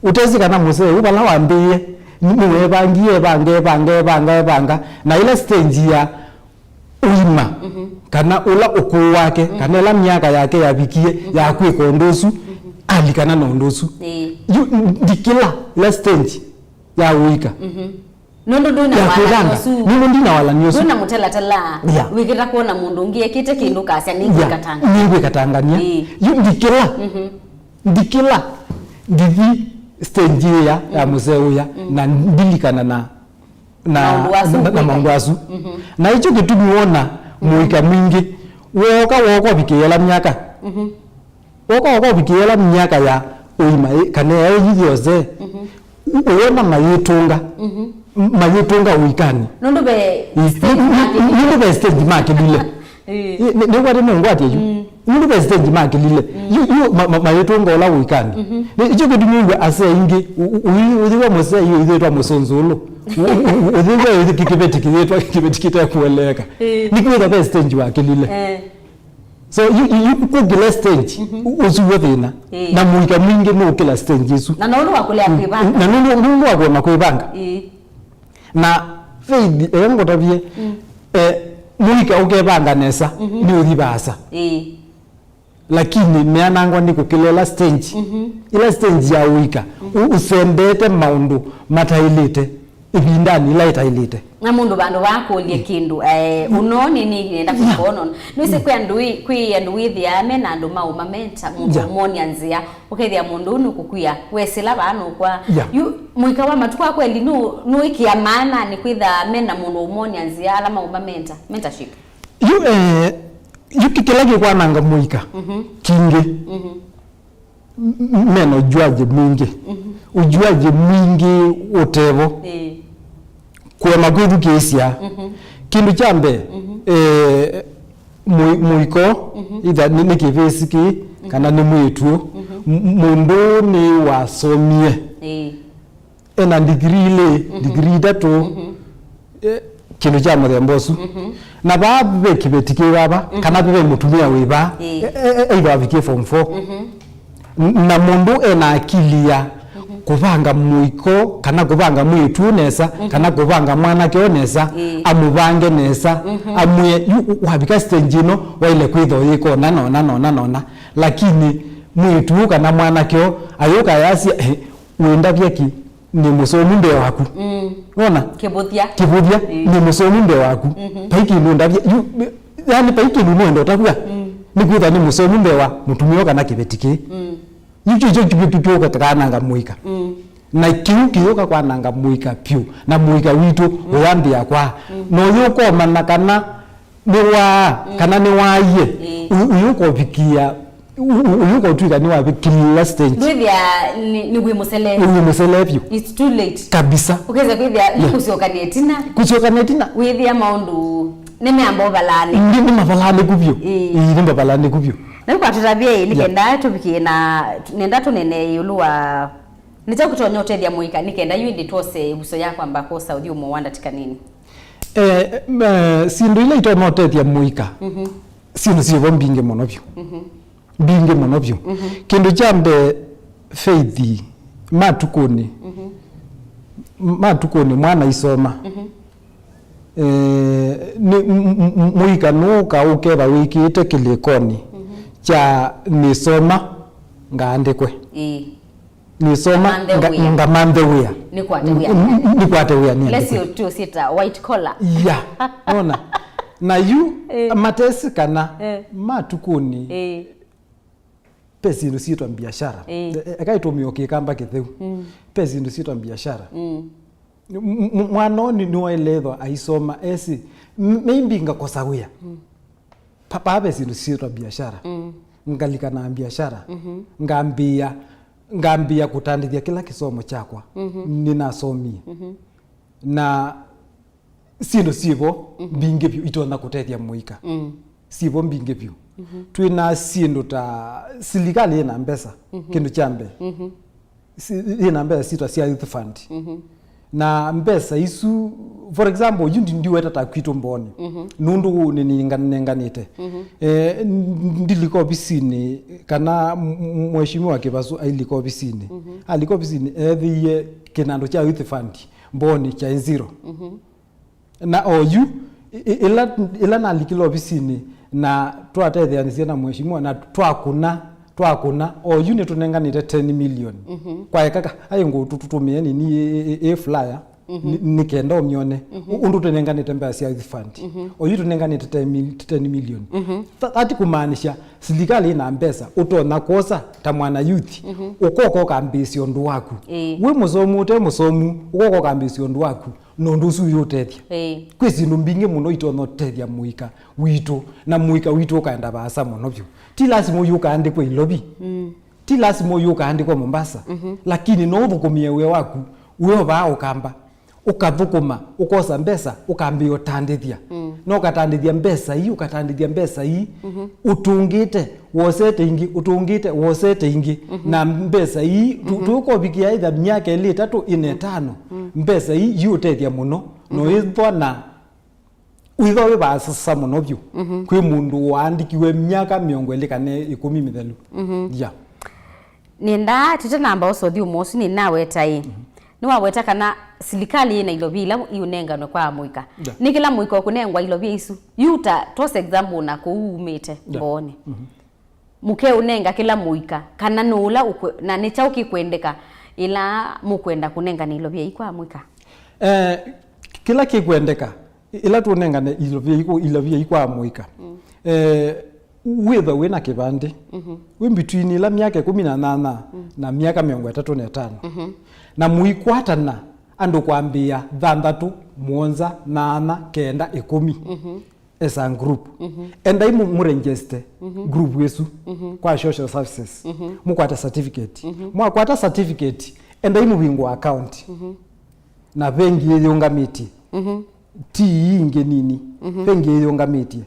Ũtesĩ kana mũsee ũu vala wambĩĩe, nĩ-, nĩweevangie, evanga, evanga, evanga, evanga, na ĩla stage ya ũima, kana ũla ũkũũ wake, kana ĩla myaka yake yavikie ya kwĩka ũndũ ũsu, alikana na ũndũ ũsu. Ĩĩ. Yu, ndikĩla ĩla stage ya ũika. Nũndũ ndwĩ na ya walany'a kwĩvanga ũsu. Nũndũ ndina walany'a ũsu. Ndwĩ na mũtalatala. Yeah. Wĩkĩta kwona mũndũ ũngĩ ekĩte kĩndũ ũkasya, yeah, nĩngwĩkatanga. Nĩngwĩkatangany'a. Ĩĩ. Yu ndikĩla. Ndikĩla. Ndithi stage ĩya ya mũsee ũya, na ndilikana na na, maũndũ asu na, na, na maũndũ asu. Na ĩkyo kĩtumi wona mũika mwingĩ wooka, wooka ũvikĩĩla myaka. Wooka, wooka ũvikĩĩla myaka ya ũima, ĩ, kana ya ĩthi yose. Ũwona mayĩtũnga, m-, mayĩtũnga ũikanĩ. Nũndũ ve stage makĩlile. Nũndũ ve stage makĩlile. Ĩĩ. Nĩ, nĩ, nĩkwatĩ nĩngwatya yu. Nũndũ ve stage makĩlile. Yu, yu, ma, ma, mayĩtũnga ũla ũikanĩ. Nĩ, ĩkyo kĩtumi wĩw'a asee aingĩ, ũ-, ũ-, ũyĩw'a mũsee yu ĩthĩtwa mũsũnzũlũ. Ũ-, ũ-, ũ-, ũyĩw'a ĩthĩ kĩ-, kĩveti kĩthĩtwa, kĩveti kĩtekũeleeka. Ĩĩ. Nĩkwĩtha ve stage wakĩlile. Eh. So, yu, yu, yu kũkĩla stage, ũ-, ũsu w'o thĩna. Ĩĩ. Na mũika mwingĩ nũkĩla stage ĩsu. Na nũndũ wa kũlea kwĩvanga. Na nũndũ, nũndũ wa kũema kwĩvanga. Ĩĩ. Na Faith, ĩyo ngũtavye, eh, mũika ũkevanga nesa, nĩ ũthi vaasa. Ĩĩ. Lakini meanangwa nĩ kũkĩla ĩla stage. Ĩla stage ya ũika, ũ-, ũsendete maũndũ mataĩlĩte ĩvindanĩ ĩla ĩtaĩlĩte. Na mũndũ vandũ va kũlye kĩndũ, eh, ũnoni nĩ nenda kũkona. Nĩsĩ kwĩ andũ wĩ-, kwĩ andũ wĩthĩaa me na andũ ma ũmamenta, mũndũ ũmonĩa nzĩa, ũkethĩa mũndũ ũũ nũkũkwia, wesĩla vaa nũkwa. Yeah. Yu, mũika wa matukũ a kweli nũ-, nũĩkĩa maananĩ kwĩtha me na mũndũ ũmonĩa nzĩa ala ma ũmamenta, mentorship? Yu, eh, yu kĩ-, kĩla kĩkwananga mũika kingĩ. Mhm. m-, m-, mena ũjuaji mwingĩ. Ũjuaji mwingĩ ũtevo. Ĩĩ. Kũema kwĩthukĩĩsya. Kĩndũ kya mbee, eh, mũi-, mũiko, either nĩ, nĩ kĩvĩsĩ kĩĩ, kana nĩ mwĩĩtu, m-, mũndũ nĩ wasomie. Ĩĩ. Ena ndigiri ilĩ, ndigiri itatũ, eh, kĩndũ kya mũthemba ũsu. Na vaa ve kĩveti kĩ vava, kana ve mũtumĩa wĩ vaa, Ĩĩ. e, e, e, either avikie form four. N-, na mũndũ ena akili ya kũvanga mũiko, kana kũvanga mwĩĩtu nesa, kana kũvanga mwanake ũũ nesa, Ĩĩ. amũvange nesa, amwĩe, "Yu, wavika stage ĩno, waile kwĩthwa yĩka ũna na ũna na ũna na ũna." Lakini mwĩĩtu ũũ kana mwanake ũũ ayũka ayasya, "Eh, wĩndavya kĩ?" Nĩ mũsomu mbee waku. Mm. Wona? Kĩvũthya. Kĩvũthya, Mm. nĩ mũsomu mbee waku. Mhm. Vai kĩndũ ndavya, yu, yani vai kĩndũ nũenda ũtavw'a. Mm. Nĩ kwĩthwa nĩ mũsomu mbee wa mũtumĩa kana kĩveti kĩĩ. Mm. Yu kĩu kyo kĩvĩtu kyũka kananga mũika. Mm. Na kĩu kĩyũka kwananga mũika vyũ. Na mũika witũ Mm. ũyambĩa kwa. Mm. Na ũyũ ũkomana kana nĩwaa, Mm. kana nĩwaie, Ĩĩ. ũ-, ũyũkovikia, ũ-, ũ-, ũyũkotw'ĩka nĩwavikĩlila stage. Ndwĩthĩa nĩ, nĩ wĩ mũsele. Nĩ wĩ mũsele vyũ. It's too late. Kabisa. Ũkesa kwĩthĩa nĩ Yeah. kũsyokana ĩtina. Kũsyokana ĩtina. Wĩthĩa maũndũ nĩ meamba ũvalani. Nĩ, nĩ mavalani kuvyo. Ĩĩ. Ĩĩ, nĩ mavalani kuvyo. Na kwa tũtavye ĩĩ, Yeah. nĩkenda tũvikie na nenda tũnene ĩũlũ wa nĩ kyaũ kĩtonya ũtethya mũika, nĩkenda yu ĩndĩ twose ĩvuso ya kwamba kwosa ũthyũmũo wa ndatĩka nini. Eh, eh, syĩndũ ila itonya ũtethya mũika, Mhm. syĩndũ syĩvo mbingĩ mũno vyũ. Mhm. Mbingĩ mũno vyũ. Mhm. Kĩndũ kya mbee, Faith, matukũnĩ, Mhm. matukũnĩ mwana isoma. Mhm. Eh, nĩ, m-, m-, m-, mũika nũũka ũkeva wĩkĩĩte kĩlĩkonĩ Mhm. kya nĩsoma ngaandĩkwe. Ĩĩ. Nĩsoma Ngamanthe nga-, wĩa. Ngamanthe wĩa. Nĩkwate wĩa. N-, n-, nĩkwate wĩa nĩandĩkwe. Lesio tu sita white collar. Ya, ona. Na yu, Eh. matesĩ kana Eh. matukũnĩ Eh. ve syĩndũ syĩtwa biashara. Eh. E-, e-, eka ĩtũmĩo kĩkamba kĩtheu. Mm. Ve syĩndũ syĩtwa biashara. Mm. M-, m-, mwana ũũ nĩ, nĩwaĩle ĩthwa aisoma esĩ, m-, maybe ngakosa wĩa. Mm. Pa-, paa ve syĩndũ syĩtwa biashara. Mm. Ngalika na biashara. Mhm. Ngambĩĩa, ngambĩĩa kũtandĩthya kĩla kĩsomo kyakwa Mhm. nĩnasomie. Mhm. Na syĩndũ syĩvo Mhm. mbingĩ vyũ itonya kũtethya mũika. Mm. Syĩvo mbingĩ vyũ. Mhm. Twĩ na syĩndũ ta silikalĩ yĩ na mbesa, Mhm. kĩndũ kya mbee. Mhm. Si-, yĩ na mbesa syĩtwa sya youth fund. Mhm. Na mbesa isu, for example, yu ndi-, ndiweta ta kwitũ Mbooni. Mhm. Nũndũ nĩnenganĩte. Mhm. Eh, n-, ndilika ovisinĩ kana m-, m-, Mheshimiwa Kĩvasu ailika ovisinĩ. Mhm. Alika ovisinĩ, eethĩie kĩnandũ kya youth fund Mbooni kyaĩ zero. Mhm. Na oyu, i-, i-, ĩla, ĩla nalikile ovisinĩ na twatetheanisye na Mheshimiwa na twakũna, twakũna, oyu nĩtũnenganĩte ten million. Mhm. Kwa eka ka, aĩ ngũ tũ-, tũtũmĩe nini ĩ, ĩ, ĩ, ĩ flyer, Mhm. nĩ, nĩ kenda ũmyone. Mhm. Ũ-, ũndũ tũnenganĩte mbesa sya youth fund. Mhm. Oyu tũnenganĩte ten mil-, ten million. Mhm. Tha-, that kũmaanisha, silikalĩ ĩna mbesa, ũtonya kwosa ta mwana youth, Mhm. ũkoka ũkambĩĩsya ũndũ waku. Ĩĩ. Wĩ mũsomu, ũte mũsomu, ũkoka ũkambĩĩsya ũndũ waku. Na ũndũ ũsu ũyũtethya. Ĩĩ. Kwĩ syĩndũ mbingĩ mũno itonya ũtethya mũika witũ, na mũika witũ ũkaenda vaasa mũno vyũ. Ti lasima ũyũ ũkaandĩkwa Ilovi. Mm. Ti lasima ũyũ ũkaandĩkwa Mombasa. Mhm. Lakini no ũthũkũmĩe wĩa waku, wĩ o vaa ũkamba. Ũkathũkũma, ũkosa mbesa, ũkambĩĩa ũtandĩthya. Mm. Na ũkatandĩthya mbesa ii, ũkatandĩthya mbesa ii, Mhm. ũtũngĩte, wosete ingĩ, ũtũngĩte, wosete ingĩ, Mhm. na mbesa ii, tu-, Mhm. tũkovikĩa either myaka ĩlĩ, ĩtatũ, ĩna, ĩtano, Mm. mbesa ii iũtethya mũno, no Mhm. ĩthwa na, wĩthwa wĩ vaasa mũno vyũ, Mhm. kwĩ mũndũ waandĩkiwe myaka mĩongo ĩlĩ kana ĩkũmi mĩthelu. Mhm. Yeah. Nĩndaa, tũtanamba ũsũthi ũmwe ũsu, nĩnaweta ĩ. Mhm. Nĩwaweta kana silikalĩ yĩna ilovia ila iũnenganwe kwa amũika. Yeah. Nĩ kĩla mũika ũkũnengwa ilovia isu. Yu ta, twose example na kũu umĩte Yeah. Mbooni. Mhm. Mũkeũnenga kĩla mũika, kana nũla ũkwe-, na nĩ kyaũ kĩkwendeka ĩla mũkwenda kũnengane ilovia ii kwa amũika? Eh, kĩla kĩkwendeka, ĩla tũnengane ilovia ii kũ-, ilovia ii kwa amũika. Mm. Eh, wĩthwa wĩ na kĩvandĩ, Mhm. wĩ between ĩla myaka ĩkũmi na nyanya Mm. na myaka mĩongo ĩtatũ na ĩtano. Mhm. Na mũikwatana andũ kwambĩĩa thanthatũ, mũonza, nyanya, kenda, ĩkũmi. Mhm. as a group. Endai mu, mu register group ĩsu kwa social services. Mũkwate certificate. Mwakwata certificate, endai mũvingũa account na vengi yĩyũngamĩtye. Ti ii ingĩ nini. Vengi yĩyũngamĩtye.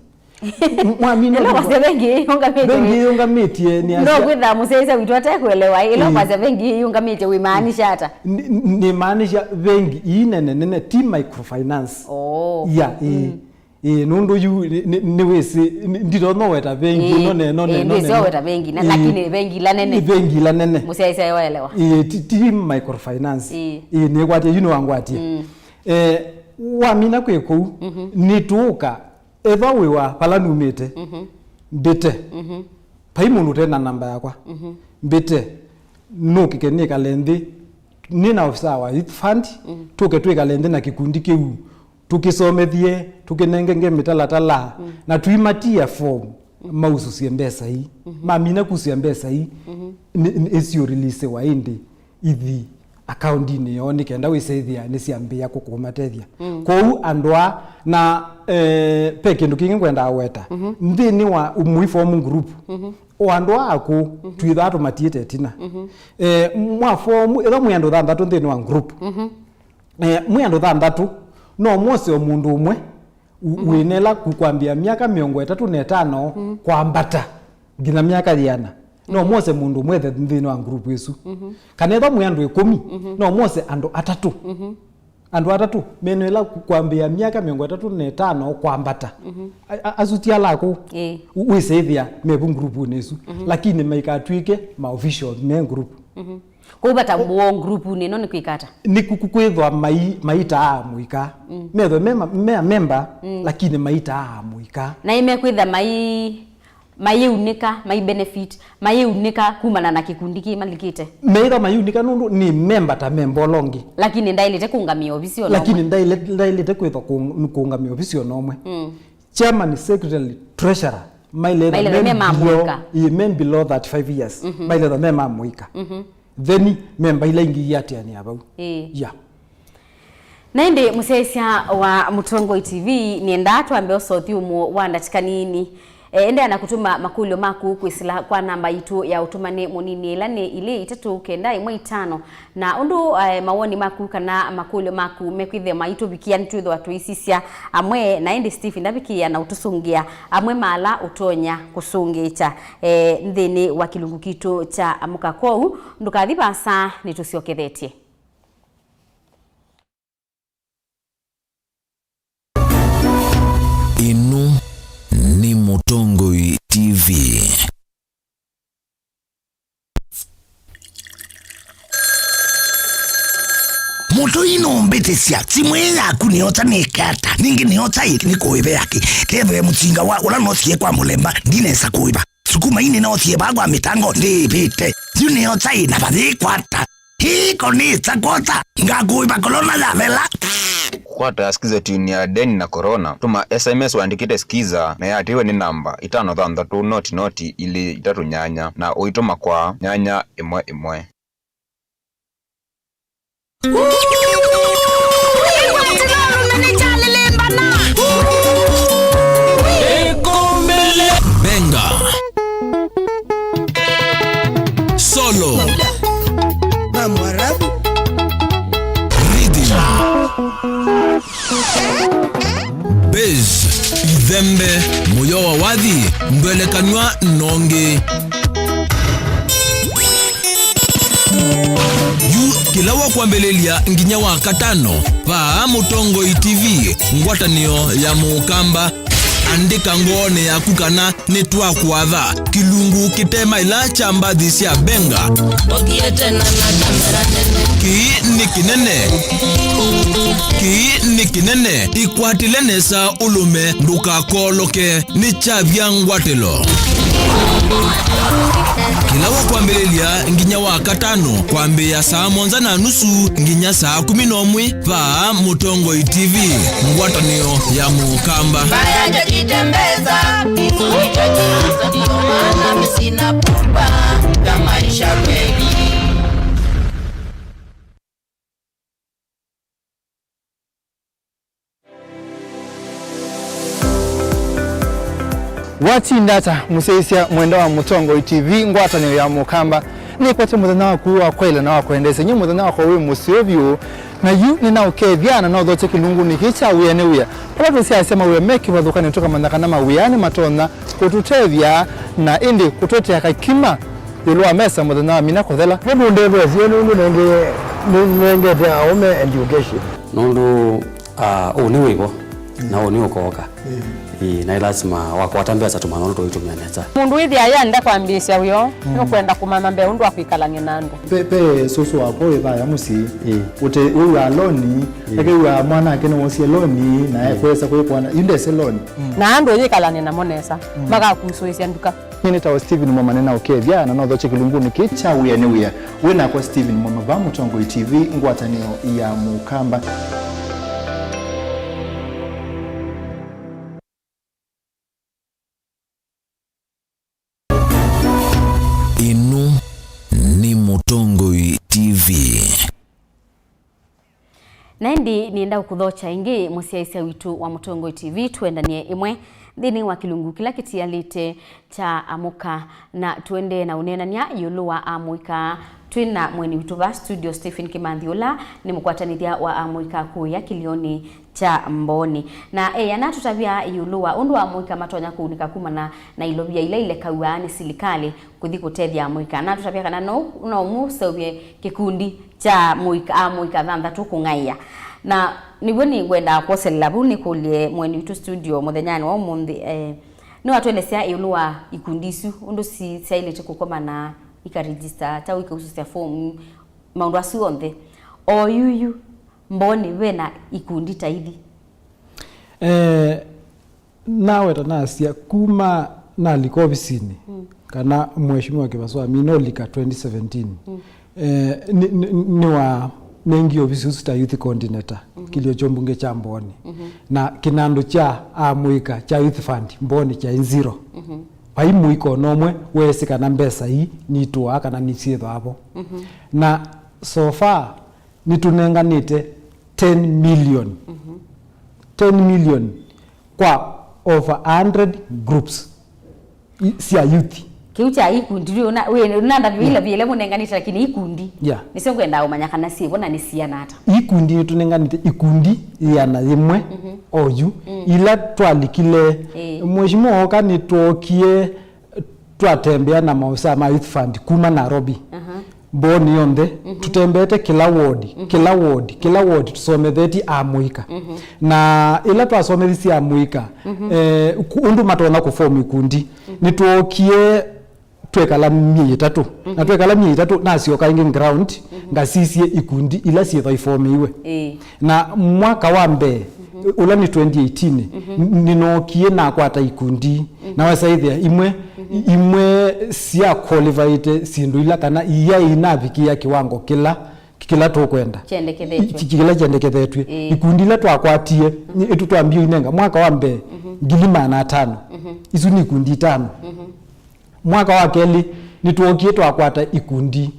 Mwamina ĩla kwasya vengi yĩyũngamĩtye. Vengi yĩyũngamĩtye nĩ no asya kwĩtha mũsyaĩĩsya witũ atekũelewa ĩla kwasya vengi yĩyũngamĩtye wĩmaanisha ata? Nĩ, nĩ maanisha vengi ii nene nene, ti microfinance. Oh. Ya, ĩĩ. Ĩĩ, nũndũ yu nĩ, nĩ, nĩwĩsĩ, nĩ, nditonya weta vengi ĩno neno neno. Ndwĩsĩ weta vengi na, lakini vengi ila nene. Nĩ vengi ila nene. Mũsyaĩĩsya waelewa. Ĩĩ, ti, ti microfinance. Ĩĩ. Ĩĩ, nĩkwatya yu nĩwangwatie. Eh, wamina kwĩ kũu, nĩtũũka, ethwa wĩ wa vala numĩte, mbĩte. Vai mũndũ ũte na namba yakwa. Mbĩte, nũkĩke nĩkale nthĩ, nĩ na ofisa wa Youth Fund, tũke twĩkale nthĩ na kĩkundi kĩu, tũkĩsomethye, tũkĩnengenge mĩtalatala, na tũimatia form, mausũsye mbesa ii. Mamina kusya mbesa ii, nĩ, nĩ, ĩsiũreleasewa ĩndĩ ithi akaundinĩ yoo nĩ kenda wĩsethĩa nĩsyambĩĩa kũkũmatethya. Kwoou andũ aa, na, eh, ve kĩndũ kĩngĩ ngwendaa weta. Nthĩnĩ wa mũiform group, o andũ aa akũũ, twĩthaa tũmatiĩte ĩtina. Eh, mwa form, ethwa mwĩ andũ thanthatũ nthĩnĩ wa group, eh, mwĩ andũ thanthatũ, no mwose o mũndũ ũmwe, u-, wĩnela ku-, kwambĩa myaka mĩongo ĩtatũ na ĩtano kwambata nginya myaka yĩana. No mwose mũndũ ũmwe the-, nthĩnĩ wa group ĩsu. Kana ethwa mwĩ andũ ĩkũmi, no mwose andũ atatũ. Andũ atatũ menela ku-, kwambĩa myaka mĩongo ĩtatũ na ĩtano kwambata. A-, a-, asu ti ala akũũ. Ĩĩ. U-, wĩsĩthĩa mevu group-inĩ ĩsu. Lakini maikatw'ĩke ma official me group. Kũu vata woo group-inĩ ĩno nĩ kwĩka ata? Nĩ ku-, ku-, kwĩthwa mai-, maitaa mũika. Methwe me ma-, me a member, lakini maitaa mũika. Na ĩmekwĩtha mai-, mayĩunĩka, mai benefit, mayĩunĩka kumana na kĩkundi kĩĩ malikĩte? Meĩtha mayĩunĩka nũndũ nĩ member ta member ũla ũngĩ. Lakini ndaĩlĩte kũngamĩa ovisi ona ũmwe. Lakini ndaĩlĩ-, ndaĩlĩte kwĩthwa kũng-, kũngamĩa ovisi ona ũmwe. Chairman, secretary, treasurer, mailethwa me below, ĩĩ, me below thirty-five years. Mailethwa me ma mũika. Then memba ila ingĩ iatĩanĩa vau. Ĩĩ. Yeah. Na ĩndĩ mũsyaĩĩsya wa Mũtongoi T V, nĩendaa twambe ũsũvĩo ũmwe wa ndatĩka nini. E, endeea na kũtũma makũlyo maku kwĩsĩla kwa namba yitũ ya ũtũmani mũnini, ĩla nĩ ilĩ itatũ kenda ĩmwe itano. Na ũndũ, eh, mawoni maku kana makũlyo maku mekwĩthĩa maitũvikĩa, nĩtwĩthĩwa tũisisya amwe, na ĩndĩ Steve ndavikĩĩa na ũtũsũngĩa amwe ma ala ũtonya kũsũngĩĩkya, eh, nthĩnĩ wa kĩlungu kitũ kya Amũka. Kwoou ndũkathi vaasa, nĩtũsyokethetye. Ĩno nĩ Mũtongoi T V. Mũtũi nũmbĩtĩsya, simũ ĩĩ yaku nĩyosa nĩke ata? Ningĩ nĩyosa ĩ nĩkũĩve yakĩ? Kethĩwe mũsinga wa ũla noosie kwa mũlemba, ndinesa kũĩva. Sukuma ii nĩnoosie vaa kwa mĩtango, ndĩĩvĩte. Yu nĩyosa ĩ na vayĩkwata. Hii konĩsa kwosa, ngakũĩva kolona yavela. Kwata Skiza Tune ya Deni na Corona. Tũma S M S wandĩkĩte Skiza na yatĩĩwe nĩ namba itano thanthatũ noti noti ilĩ itatũ nyanya na ũitũma kwa nyanya ĩmwe ĩmwe. Benga. Solo. Rhythm. Bass. Ithembe. Mũyo wa wathi. Ndwelekanw'a nongi. Yu kĩla wa kwambĩlĩlya nginya wa katano, vaa Mũtongoi T V, ngwatanĩo ya Mũkamba. Andĩka ngoonĩ yaku kana nĩtwakũatha kĩlungu kĩte maĩla kya mbathi sya Benga. Kĩĩ nĩ kĩnene. Kĩĩ nĩ kĩnene. Ĩkwatĩle nesa ũlũme ndũkakooloke. Nĩ kyavya ngwatĩlo. Kĩla wa kwambĩlĩlya nginya wa katano, kwambĩĩa saa mũonza na nusu nginya saa kũmi na ũmwe, vaa Mũtongoi T V, ngwatanĩo ya Mũkamba. Mbaya hajajitembeza, kifo hicho kianza, ndio maana mimi sina pupa ya maisha kweli. Watinda ata, mũsyaĩĩsya mwenda wa Mũtongoi T V, ngwatanĩo ya Mũkamba? Nĩkwete mũthenya waku wa kwaĩla na wa kwendeesya. Nyie mũthenya wakwa wĩ mũseo vyũ, na yu nĩnaũkethya na no thokye kĩlungunĩ kĩĩ kya wĩa nĩ wĩa, vala tũsyaĩĩsya mawĩa me kĩvathũkany'o, tũkamanya kana mawĩa nĩmatonya kũtũtethya na ĩndĩ kũtũetea kakima ĩũlũ wa mesa mũthenya wa mina kũthela. Nũndũ ndetheesye, nũndũ nenge-, nĩnengete aũme education. Nũndũ, ah, ũnĩ wĩ vo, na ũnĩ ũkooka. Ĩĩ, na ĩ lasima wakwata mbesa tũmanya ũndũ tũitũmĩa nesa. Mũndũ wĩthĩa yenda kwambĩĩsya wĩoo, nũkwenda kũmanya mbee ũndũ wa kwĩkalany'a na andũ. Pe, pe sũsũ wakwa wĩ vaya mũsyĩ. Ĩĩ. Ũte, wĩw'aa loni, ekew'aa mwanake nĩwosie loni, na ekwesa kwĩkwana, yu ndese loni. Na andũ ũyĩkalany'a namo nesa, makakusũĩsya nduka. Nyie nĩtawa Stephen Mwama, nĩnaũkethya na no thokye kĩlungunĩ kĩĩ kya wĩa nĩ wĩa. Wĩ nakwa Stephen Mwama va Mũtongoi T V, ngwatanĩo ya Mũkamba. Ĩno nĩ Mũtongoi T V. Na ĩndĩ nĩenda kũkũthokya ĩngĩ, mũsyaĩĩsya witũ wa Mũtongoi T V, tũendanie ĩmwe nthĩnĩ wa kĩlungu kĩla kĩtialĩte kya Amũka, na tũendee na ũneenany'a ĩũlũ wa amũika. Twĩ na mũeni witũ va studio, Stephen Kĩmanthi, ũla nĩ mũkwatanĩthya wa amũika kũũya kĩlĩonĩ kya Mbooni. Na eana tũtavya ĩũlũ wa ũndũ amũika matonya kũunĩka kumana na ilovia ila ilekaw'a nĩ silikalĩ kũthi kũtethya amũika. Na tũtavya kana no, no mũseũvye kĩkundi kya mũika, amũika thanthatũ kũng'aĩa. Na nĩw'o nĩngwendaa kwoselela vau nĩkũlye mũeni witũ studio mũthenyanĩ wa ũmũnthĩ, eh, nĩwatũelesya ĩũlũ wa ikundi isu, ũndũ si, syaĩlĩte kũkomana, ikaregister, kyaũ ikausũsya form, maũndũ asu onthe. O yuyu, Mbooni ve na ikundi ta ithi? Eh, naweta nasya, kuma nalika ovisinĩ, kana Mheshimiwa Kĩvasũ amina ũlika twenty seventeen, eh, nĩ, nĩ, nĩwanengie ovisi ũsu ta youth coordinator, kĩlio kyo mbunge kya Mbooni. Na kĩnandũ kya amũika kya youth fund Mbooni kyaĩ zero. Vai mũika ona ũmwe weesĩ kana mbesa ii nitũaa kana nisyĩthwaa vo. Na so far, nĩtũnenganĩte ten million. Ten million kwa over a hundred groups i-, sya youth. Kĩu kya ikundi, rĩu na, wĩ, nanda vĩla, vĩla mũnenganĩte, lakini ikundi. Yeah. Nĩsyo ngwendaa ũmanya kana syĩvo na nĩ siana ata. Ikundi nĩtũnenganĩte ikundi ĩana yĩmwe oyu. Ila twalikile, Mheshimiwa oka nĩtwookie twatembea na maovisaa ma Youth Fund kuma Nairobi, Mbooni yonthe, tũtembeete kĩla ward, kĩla ward, kĩla ward tũsomethetye amũika. Na ĩla twasomethisye amũika, eh, ku-, ũndũ matonya kũform ikundi, nĩtwookie twekala myei ĩtatũ. Na twekala myei ĩtatũ, nasyoka ĩngĩ ground, ngasisye ikundi ila syĩthwa ifomeiwe. Ĩĩ. Na mwaka wa mbee, ũla nĩ twenty eighteen, n-, nĩnookie nakwata ikundi. Na wesa ĩthĩa imwe, imwe sya qualified syĩndũ ila kana iyaĩ inavikĩa kĩwango kĩla, kĩla tũkwenda. Kyendekethetw'e. I-, ki-, kĩla kyendekethetw'e. Ĩĩ. Ikundi ila twakwatie, nĩ-, ĩtu twambie inenga mwaka wa mbee, ngili maana atano. Isu nĩ ikundi itano. Mwaka wa kelĩ, nĩtwookie twakwata ikundi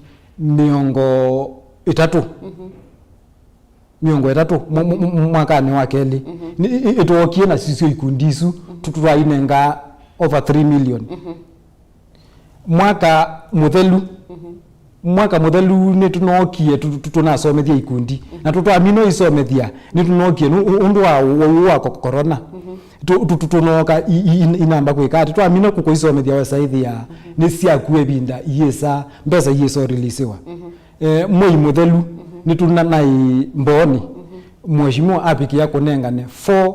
mĩongo ĩtatũ. Mĩongo ĩtatũ, mwa-, mwa-, mwa-, mwakanĩ wa kelĩ. Nĩ-, ĩ-, ĩ-, ĩtwookie na sisyo ikundi isu, tũ-, twainenga over three million. Mwaka mũthelu, mwaka mũthelu nĩtũnookie tũ-, tũ-, tũnasomethya ikundi. Na tũtwamina ũisomethya, nĩtũnookie nũ-, ũ-, ũndũ wa, wa, wa ko-, corona. Tũ-, tũ-, tũ-, tũnooka i-, i-, i-, inamba kwĩka atĩ. Twamina kũkũisomethya wesa ĩthĩa nĩsyakua ĩvinda iyĩsa, mbesa iyĩsa ũrilisiwa. Eh, mwei mũthelu, nĩtũnanaĩ Mbooni, Mheshimiwa avikĩa kũnengane four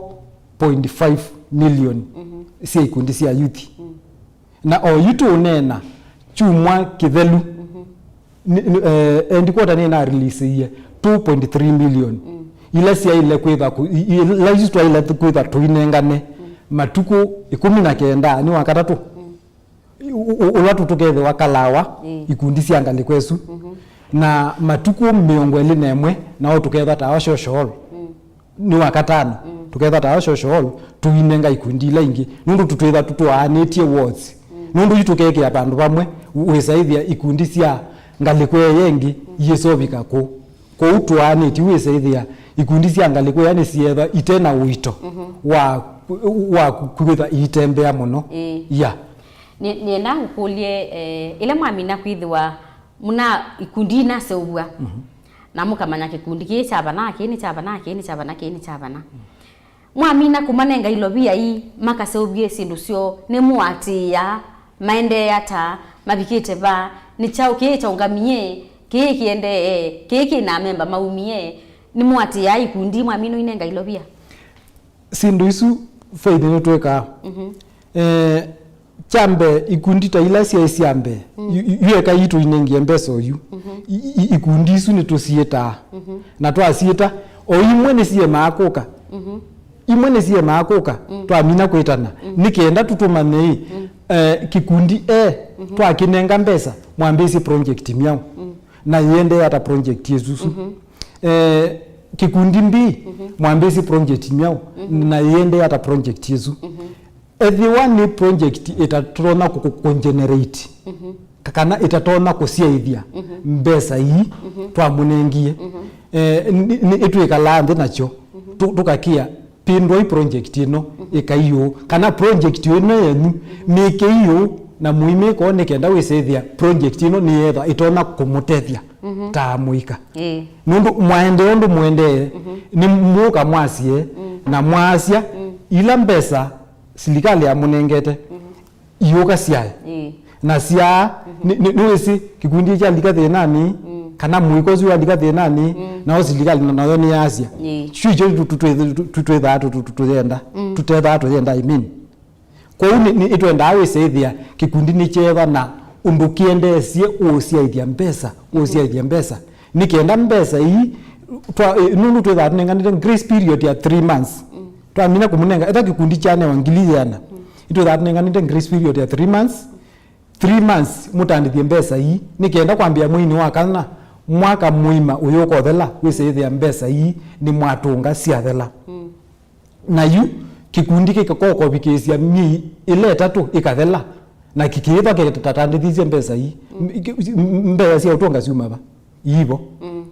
point five million sya ikundi sya youth. Na oyu tũũneena, kyumwa kĩthelu, nĩ, nĩ, eh, headquarter nĩnareleaseie two point three million. Ila syaĩle kwĩtha kũ-, i-, i-, ila isu twaĩle kwĩtha tũinengane matukũ ĩkũmi na kenda nĩ wa katatũ. U-, u-, ũla tũ-, tũkethĩwa Kalawa, ikundi sya ngalĩko ĩsu. Na matukũ mĩongo ĩlĩ na ĩmwe, nao tũkethwa tawa social hall. Nĩ wa katano, tũkethwa tawa social hall, tũinenga ikundi ila ingĩ. Nũndũ tũtwĩtha tũtwaanĩtye wards. Nũndũ yu tũkekĩa vandũ vamwe, wĩsaĩthĩa ikundi sya ngalĩko ĩyo ĩngĩ, iyĩsovika kũ. Kwoou twaanĩtye, wĩsaĩthĩa ikundi sya ngalĩko ĩyo nĩsyethwa ite na ũito wa wa ku-, kwĩtha iitembea mũno. Ĩĩ. Ya. Nĩ-, nĩenda ngũkũlye, eh, ĩla mwamina kwĩthĩwa mũna ikundi inaseũvw'a, na mũkamanya kĩkundi kĩĩ kya vana, kĩĩ nĩ kya vana, kĩĩ nĩ kya vana, kĩĩ nĩ kya vana. Mwamina kũmanenga ilovia ii makaseũvye syĩndũ syoo, nĩmũatĩĩaa maendee ata, mavikĩte va, nĩ kyaũ kĩĩ kyaũngamie, kĩĩ kĩendee, kĩĩ kĩ na amemba maumie, nĩmũatĩĩaa ikundi mwamina ũinenga ilovia? Syĩndũ isu Faith nĩtwĩkaa. Eh, kya mbee, ikundi ta ila syaĩ sya mbee, yu, yu, yu eka ii tũinengie mbesa oyu. I, i, ikundi isu nĩtũsiĩtaa. Na twasyĩta, o imwe nĩsiemaa kũka. Imwe nĩsiemaa kũka, twamina kwĩtana. Nĩ kenda tũtũmanye ĩ, eh, kĩkundi A, twakĩnenga mbesa, mwambĩĩsye project myaũ. Na yĩendee ata project ĩsu? Eh, kĩkundi B, mwambĩĩsye project myaũ, na yĩendee ata project ĩsu? Ethĩwa nĩ project ĩtatonya kũ-, kũ-, kũgenerate, ka-, kana ĩtatonya kũsyaĩthya mbesa ii twamũnengie, eh, nĩ, nĩ, ĩtwĩkalaa nthĩ nakyo, tũ-, tũkakĩa, pindwai project ĩno, ĩkai ũũ, kana project ĩno yenyu, mĩkei ũũ, na mũimĩka ũũ nĩ kenda wĩsethĩa project ĩno nĩyethwa ĩtonya kũmũtethya ta mũika. Ĩĩ. Nũndũ mwaendee ũndũ mũendee, nĩ mũka mwasye, na mwasya, ila mbesa silikalĩ yamũnengete, iũka syae. Ĩĩ. Na syaa, nĩ, nĩ, nĩwĩsĩ kĩkundi kya lika thĩnanĩ, kana mũika ũsu wa lika thĩnanĩ, nao silikalĩ na, nayo nĩyasya. Ĩĩ. Syu ikyo tũ-, tũ-, tũ-, tũ-, tũ-, twĩthaa tũ-, tũ-, tũ-, tũyenda, tũtethaa tũyenda, I mean. Kwoou nĩ, nĩ, ĩtwendaa wĩsĩthĩa kĩkundi nĩkyeethwa na ũndũ kĩendeesye ũũsyaĩthya mbesa, ũũsyaĩthya mbesa. Nĩ kenda mbesa ii, twa, ĩ, nũndũ twĩthaa tũnenganĩte grace period ya three months. Twamina kũmũnenga, etha kĩkundi kyanewa ngili yĩana, itwĩthaa tũnenganĩte grace period ya three months. Three months mũtandĩthye mbesa ii, nĩ kenda kwambĩa mweinĩ wa kana, mwaka mũima ũyũ ũkothela, wĩsĩthĩa mbesa ii nĩmwatũnga syathela. Na yu kĩkundi kĩkakokovikĩĩsya myei ĩla ĩtatũ ĩkathela, na kĩkĩĩthwa kĩtatandĩthĩsye mbesa ii. M-, ki-, m-, mbesa sya ũtũnga syuma va? Iivo.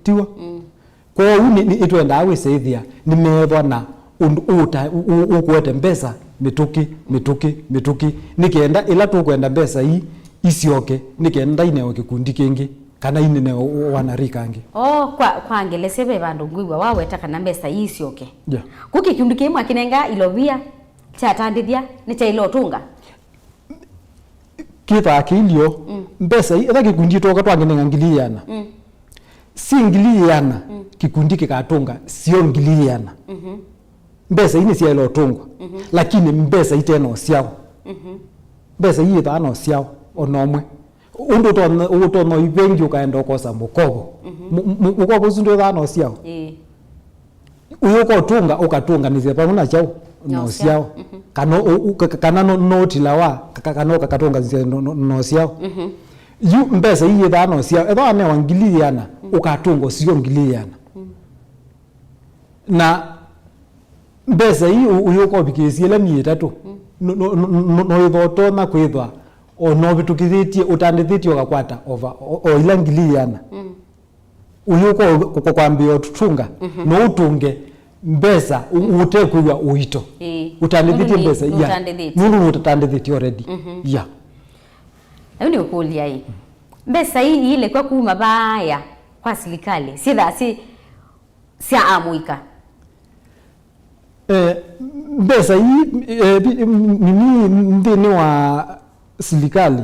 Tiw'o? Kwoou nĩ, nĩ, ĩtwendaa wĩsĩthĩa nĩmeethwa na ũndũ ũta-, ũ-, ũ-, ũkũete mbesa mĩtũkĩ, mĩtũkĩ, mĩtũkĩ, nĩ kenda ĩla tũkwenda mbesa ii isyoke, nĩ kenda inewe kĩkundi kĩngĩ, kana inewe wanarika angĩ. O, kwa, kwa ngelesya ve vandũ ngwĩw'a waweta kana mbesa ii isyoke. Yeah. Ku kĩkundi kĩĩ mwakĩnenga ilovia kyatandĩthya nĩkyaĩle ũtũnga? Kĩthaa kĩilyo, mbesa ii, etha kĩkundi twoka twangĩnenga ngili yĩana. Si ngili yĩana, kĩkundi kĩkatũnga syo ngili yĩana. Mbesa ii nĩsyaĩle ũtũngwa, lakini mbesa ite na ũsyao. Mbesa ii ithaa na ũsyao, o na ũmwe. Ũndũ ũtonya, ũtonya ũi vengi ũkaenda ũkosa mũkovo. Mũ-, mũ-, mũkovo ũsu ndwĩthaa na ũsyao. Ĩĩ. Ũyũ ũkotũnga, ũkatũnganĩsya vamwe na kyaũ? Na ũsyao. Kana ũ-, ũ-, ka-, ka-, kana no, no ũtilawa, ka-, ka-, kana ũkakatũnganĩsya no, no, na ũsyao. Yu mbesa ii yĩthaa na ũsyao. Ethwa wanewa ngili yĩana, ũkatũnga ũsio ngili yĩana. Na mbesa ii ũ-, ũyũka ũvikĩĩsye ĩla myei ĩtatũ, no, no, no, no, no wĩthwa ũtonya kwĩthwa o na ũvĩtũkĩthĩtye, ũtandĩthĩtye ũkakwata ova o, o ila ngili yĩana. Ũyũka ũ-, kũ-, kwambĩĩa ũtũtũnga, no ũtũnge mbesa ũ-, ũtekwĩw'a ũito. Ĩĩ. Ũtandĩthĩtye mbesa, nũndũ nĩ, ya, nũtandĩthĩtye. Nũndũ nũtatandĩthĩtye already. Ya. Yu nĩ ũkũlya ĩ, mbesa ii iilekwa kuma vaaya kwa silikalĩ, syĩthaa syĩ sya amũika? Eh, mbesa ii, eh, vi-, nini nthĩnĩ wa silikalĩ,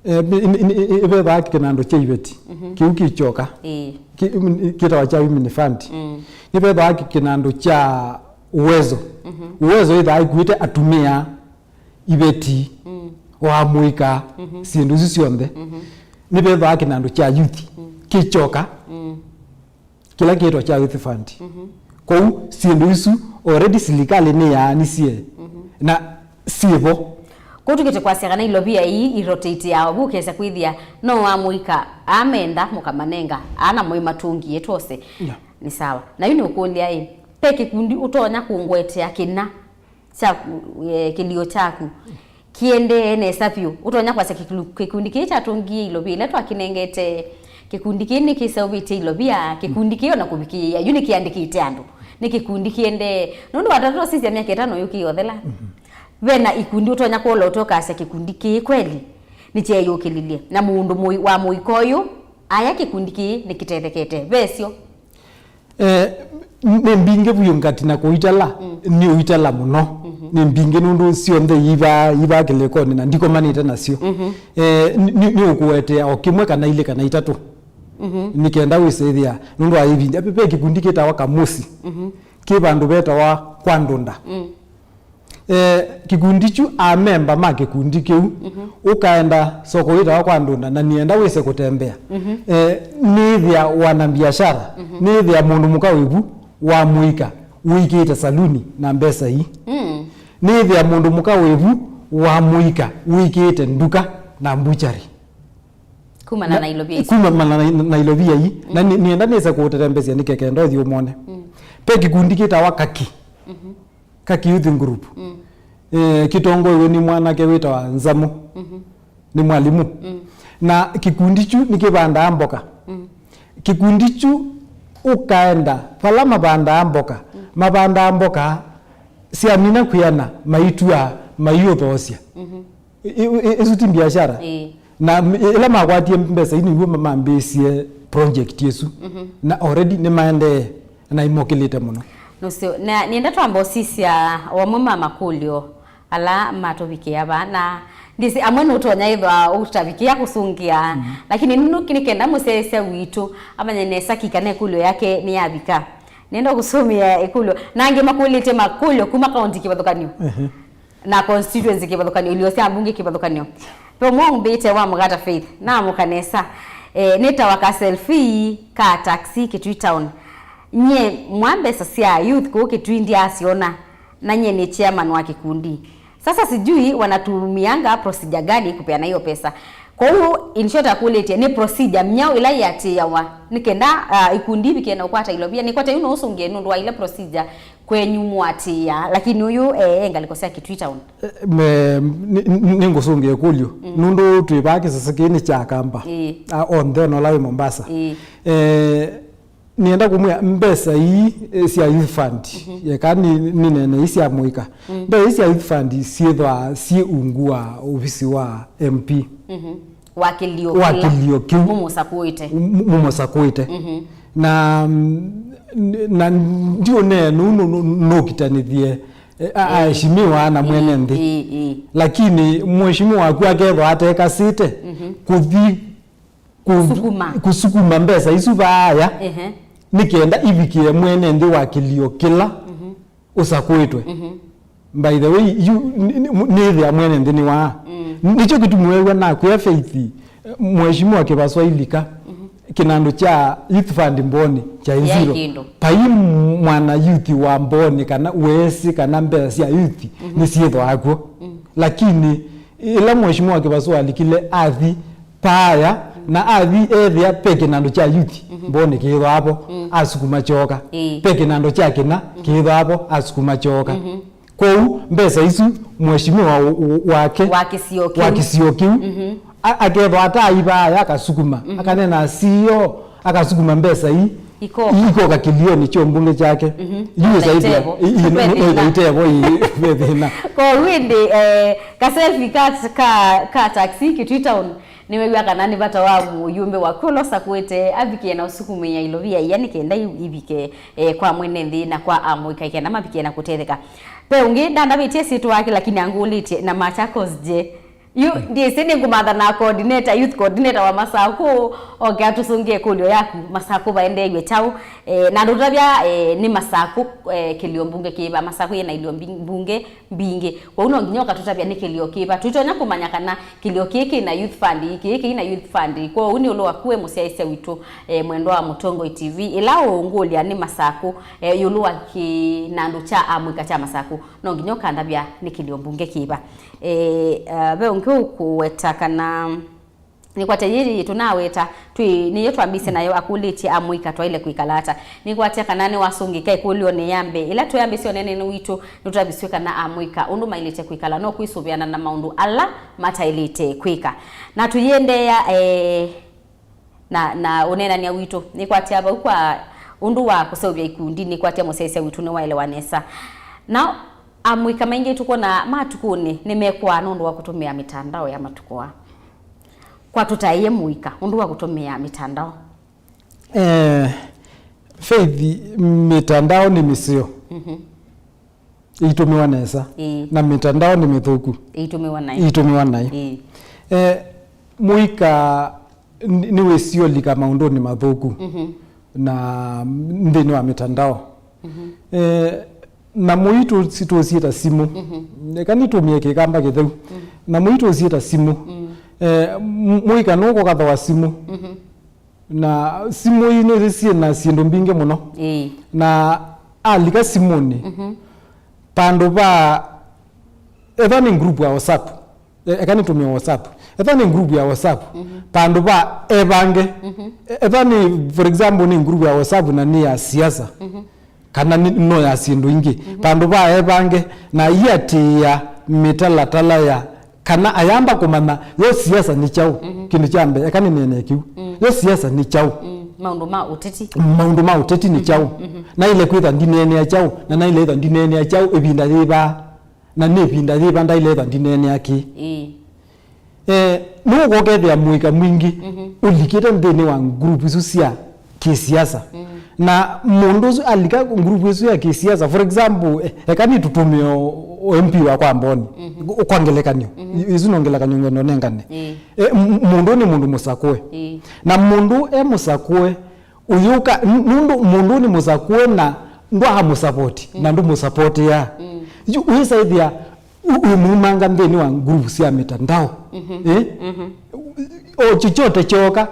eh, vi-, ni-, ni-, ĩvethaa kĩnandũ kya iveti, kĩu kĩkyoka. Ĩĩ. Kĩ-, kĩtawa kya Women Fund. Nĩvethaa kĩ-, kĩnandũ kya Uwezo. Uwezo ĩthaa ĩkuĩte atumĩa, iveti, o amũika, syĩndũ isu syonthe. Nĩvethaa kĩnandũ kya youth, kĩkyoka. Kĩla kĩĩtwa kya Youth Fund. Kwoou syĩndũ isu already silikalĩ nĩyaanisye na syĩvo. Kwoou tũkĩte kwasya kana ilovia ii irotate ya ovu ũkesa kwĩthĩa no amũika amenda mũkamanenga ana mũimatũngie twose. Yeah. Nĩ sawa. Na yu nĩ ũkũlya ĩ, ve kĩkundi ũtonya kũngwetea kĩna kyaku, eh, kĩlio kyaku kĩendee nesa vyũ. Ũtonya kwasya kĩklu-, kĩkundi kĩĩ kyatũngie ilovia ila twakĩnengete, kĩkundi kĩĩ nĩkĩseũvĩtye ilovia, kĩkundi kĩĩ ona kũvikĩĩa yu nĩkĩandĩkĩte andũ. Nĩ kĩkundi kĩendee. Nũndũ watata ũsisya myaka ĩtano yũkĩe ũthela. Ve na ikundi ũtonya kũola ũtwe ũkasya kĩkundi kĩĩ kweli nĩkyeeyũkĩlilye. Na mũndũ mũi-, wa mũika ũyũ, aya kĩkundi kĩĩ nĩkĩtethekete. Vesyo. Eh, nĩ mbingĩ vyũ ngati na kũitala, nĩ ũitala mũno. Nĩ mbingĩ nũndũ syonthe iva, iva kĩlĩkonĩ na ndikomanĩte nasyo. Eh, nĩ, nĩ, nĩ ũkũetea o kĩmwe kana ilĩ kana itatũ. Nĩ kenda wĩsĩthĩa, nũndũ wa ĩvinda, ve kĩkundi kĩtawa Kamusi, kĩ vandũ vetawa Kwa Ndũnda. Eh, kĩkundi kyu, amemba ma kĩkundi kĩu, ũkaenda soko wĩtawa Kwa Ndũnda, na nĩenda wĩse kũtembea. Eh, nĩĩthĩa wana biashara, nĩĩthĩa mũndũ mũka wĩvu wa mũika wĩkĩĩte saluni na mbesa ii. Nĩĩthĩa mũndũ mũka wĩvu wa mũika wĩkĩĩte nduka na mbuchari. Kumana na, na Nairobi ii. Kumana na Nairobi ii. Na nĩ, nĩenda nĩse kũũterembesya nĩkekenda ũthi ũmone. Pe kĩkundi kĩtawa Kaki. Kaki Youth Group. Eh, kĩtongoew'e nĩ mwanake wĩtawa Nzamu. Nĩ mwalimũ. Na kĩkundi kyu nĩkĩvandaa mboka. Kĩkundi kyu ũkaenda vala mavandaa mboka, mavandaa mboka syamina kwĩana, maitwaa, maiũthoosya. I-, i-, i-, ĩsu ti biashara. Ĩĩ. Na m-, ĩ-, ĩla makwatie mbesa ii nĩw'o ma-, mambĩĩsie project ĩsu. Na already nĩmaendee na imokĩlĩte mũno. Nũseo, na nĩenda twamba ũsisya o amwe ma makũlyo ala matũvikĩa vaa, na ndĩsĩ amwe nũtonya ĩthwa ũtavikĩa kũsũngĩa, lakini nũndũ nĩkenda mũsyaĩĩsya witũ amanye nesa kĩ kana ĩkũlyo yake nĩyavika. Nĩenda kũsũmĩa ĩkũlyo. Na angĩ makũlĩtye makũlyo kuma kaunti kĩvathũkany'o. Na constituency kĩvathũkany'o, ilio sya mbunge kĩvathũkany'o. Ve ũmwe ũmbĩte wa Mũgata Faith, naamũka nesa. Eh, nĩtawa ka selfie ka taxi Kitui Town. Nyie mwa mbesa sya youth kũu Kitui ndyasyona, na nyie nĩ chairman wa kĩkundi. Sasa sijui wanatumianga procedure gani kupeana hiyo pesa. Kwoou, in short, akũlĩtye nĩ procedure myaũ ĩla yĩatĩĩawa nĩ kenda, ah, ikundi ivikie na ũkwata ilovia. Nĩkwata yu no ũsũngĩe nũndũ wa ila procedure kwenyu mũatĩĩa, lakini ũyũ, eh, e ngalĩko sya Kitui Town. Eh, me, nĩ, nĩ, nĩngũsũngĩa ĩkũlyo. Nũndũ twĩ vaa kĩsese kĩĩ nĩ kya Kamba. Ĩĩ. A, onthe ona ũla wĩ Mombasa. Ĩĩ. Eh, nĩenda kũmwĩa mbesa ii, eh, sya youth fund, eka nĩ, nĩneene ii sya mũika. Mbesa ii sya youth fund syĩthwaa syĩ ungu wa ovisi wa M P. Wa kĩlio wa kĩla kĩlio kĩu mũmũsakũĩte. Mu-, mũmũsakũĩte. Na, mm, n-, na ndiũnee nũu nũ-, nũ-, nũkitanĩthie, eh, a-, aheshimiwa na mwene nthĩ. Ĩĩ, ĩĩ. Lakini mheshimiwa waku akethwa atekasĩte kũthi kũ-, kũsukuma mbesa isu vaaya, ehe, nĩ kenda ivikĩe mwene nthĩ wa kĩlio kĩla ũsakũĩtwe. By the way, yu, nĩ, nĩ, nĩthĩa mwene nthĩ nĩwaa. Nĩkyo kĩtumi weew'a nakwĩa Faith, eh, Mheshimiwa Kĩvasu ailika, kĩnandũ kya youth fund Mbooni kyaĩ zero. Vai mwana youth wa Mbooni kana weesĩ kana mbesa sya youth nĩsyĩthwaa kw'o. Lakini ĩla Mheshimiwa Kĩvasu alikile athi paaya, na athi ethĩa pe kĩnandũ kya youth, Mbooni kĩĩthwaa vo, asukuma kyooka. Ĩĩ. Pe kĩnandũ kya kĩna kĩĩthwaa vo, asukuma kyooka. Kwoou mbesa isu mheshimiwa wa, wa, wake wa kĩsio kĩu, wa kĩsio kĩu, a-, akethwa ataai vaaya akasukuma, akanena C E O, akasukuma mbesa ii, ikoka kĩlionĩ kyo mbunge kyake. Yu ĩsaĩtwa itevo. I-, i-, no, no ĩtha itevo ii ve thĩna. Kwoou ĩndĩ, eh, ka selfie ka, ka, ka taxi Kitui Town, nĩwew'a kana nĩ vata wa mũyũmbe waku ũla ũsakũĩte avikĩe na ũsukumĩa ilovia ia nĩ kenda i-, ivike, eh, kwa mwene nthĩ na kwa amũika kenda mavikĩe na kũtetheka. Ve ũngĩ ndandavĩtye syĩtwa yake, lakini angũlĩtye na Machakos je? Yu, ndyĩsĩ nĩngũmantha na coordinator, youth coordinator wa Masakũ, oke atũsũngĩe ĩkũlyo yaku, Masakũ vaendeew'e kyaũ? Eh, na ndũtavya, eh, nĩ Masakũ, eh, kĩlio mbunge kĩva, Masakũ yĩna ilio mbi-, mbunge mbingĩ. Kwoou no nginya ũkatũtavya nĩ kĩlio kĩva. Tũitonya kũmanya kana kĩlio kĩĩ kĩna youth fund, kĩĩ kĩna youth fund. Kwoou nĩ ũlũ waku we mũsyaĩĩsya witũ, eh, mwendwa wa Mũtongoi T V, ĩla ũũngũlya nĩ Masakũ, eh, ĩũlũ wa kĩnandũ kya amũika kya Masakũ, no nginya ũkandavya nĩ kĩlio mbunge kĩva. Eh, eh, ve ũngĩ ũkũweta kana nĩkwate yĩĩ tũnaweta, twĩ, nĩyo twambĩĩsye nayo, akũlĩtye amũika twaĩle kwĩkala ata. Nĩkwatya kana nĩwasũngĩka ĩkũlyo nĩ ya mbee. Ĩla twĩambĩĩsya ũneenanĩ witũ, nĩtũtavisw'e kana amũika ũndũ maĩlĩte kwĩkala no kwĩsũvĩana na maũndũ ala mataĩlĩte kwĩka. Na tũyĩendeea, eh, na, na ũneenany'a witũ, nĩkwatya vau kwa ũndũ wa kũseũvya ikundi nĩkwatya mũsyaĩĩsya witũ nĩwaelewa nesa. Na amũika maingĩ tũkwona matukũnĩ nĩmekwaa nũndũ wa kũtũmĩa mĩtandao ya matukũ aa. Kwa tũtaĩe mũika ũndũ wa kũtũmĩa mĩtandao. Eh, Faith, mĩtandao nĩ mĩseo. Mhm. Ĩitũmĩwa nesa. Ĩĩ. Na mĩtandao nĩ mĩthũku. Ĩitũmĩwa naĩ. Ĩitũmĩwa naĩ. Ĩĩ. Eh, mũika n- nĩwĩsĩ ũlika maũndũnĩ mathũku. Mhm. Na nthĩnĩ wa mĩtandao. Mhm. Eh, na mũi tũ- si- tũsiĩta simũ. Mhm. Eka nĩtũmĩe kĩkamba kĩtheu. Mhm. Na mũi tũsiĩta simũ. Mhm. Eh, m- mũika nũkũkathawa simũ. Mhm. Na simũ ii nĩsĩ syĩ na syĩndũ mbingĩ mũno. Ĩĩ. Na alika simũnĩ, mhm, vandũ va, etha nĩ group ya WhatsApp, e- eka nĩtũmĩe WhatsApp, etha nĩ group ya WhatsApp, mhm, vandũ va evange, mhm, e- etha nĩ, for example, nĩ group ya WhatsApp na nĩ ya siasa, mhm, kana nĩ- no ya syĩndũ ingĩ, mhm, vandũ va evange na iatĩĩa mĩtalatala ya kana ayamba kũmanya yo siasa nĩ kyaũ. Mhm. Kĩndũ kya mbee, eka nĩneenee kĩu. Mm. Yo siasa nĩ kyaũ? Mm. Maũndũ ma ũteti. Maũndũ ma ũteti nĩ kyaũ? Mhm. Naĩle kwĩtha ndineenea kyaũ, na naĩle ĩtha ndineenea kyaũ ĩvinda yĩva, na nĩ ĩvinda yĩva ndaĩle ĩtha ndineenea kĩ? Ĩĩ. Eh, nũkokethĩa mũika mwingĩ, mhm, ũlikĩte nthĩnĩ wa group isu sya kĩsiasa. Mm. Na mũndũ ũsu alika group ĩsu ya kĩsiasa, for example, eh, eka nĩtũtũmĩe o- o M P wa kwa Mboni, mhm, kwa ngelekany'o. Mhm. I- isu no ngelekany'o ngwenda ũnengane. Ĩĩ. Eh, m- mũndũ nĩ mũndũ mũsakũe. Ĩĩ. Na mũndũ e mũsakũe, ũyũka, n- nũndũ mũndũ nĩ mũsakũe na ndwaamũsapoti, na ndũmũsapotĩaa. Mm. Yu wĩsaĩthĩa ũ- ũimumanga nthĩnĩ wa group sya mĩtandao. Mhm. Eh? Mhm. O chochote kyoka,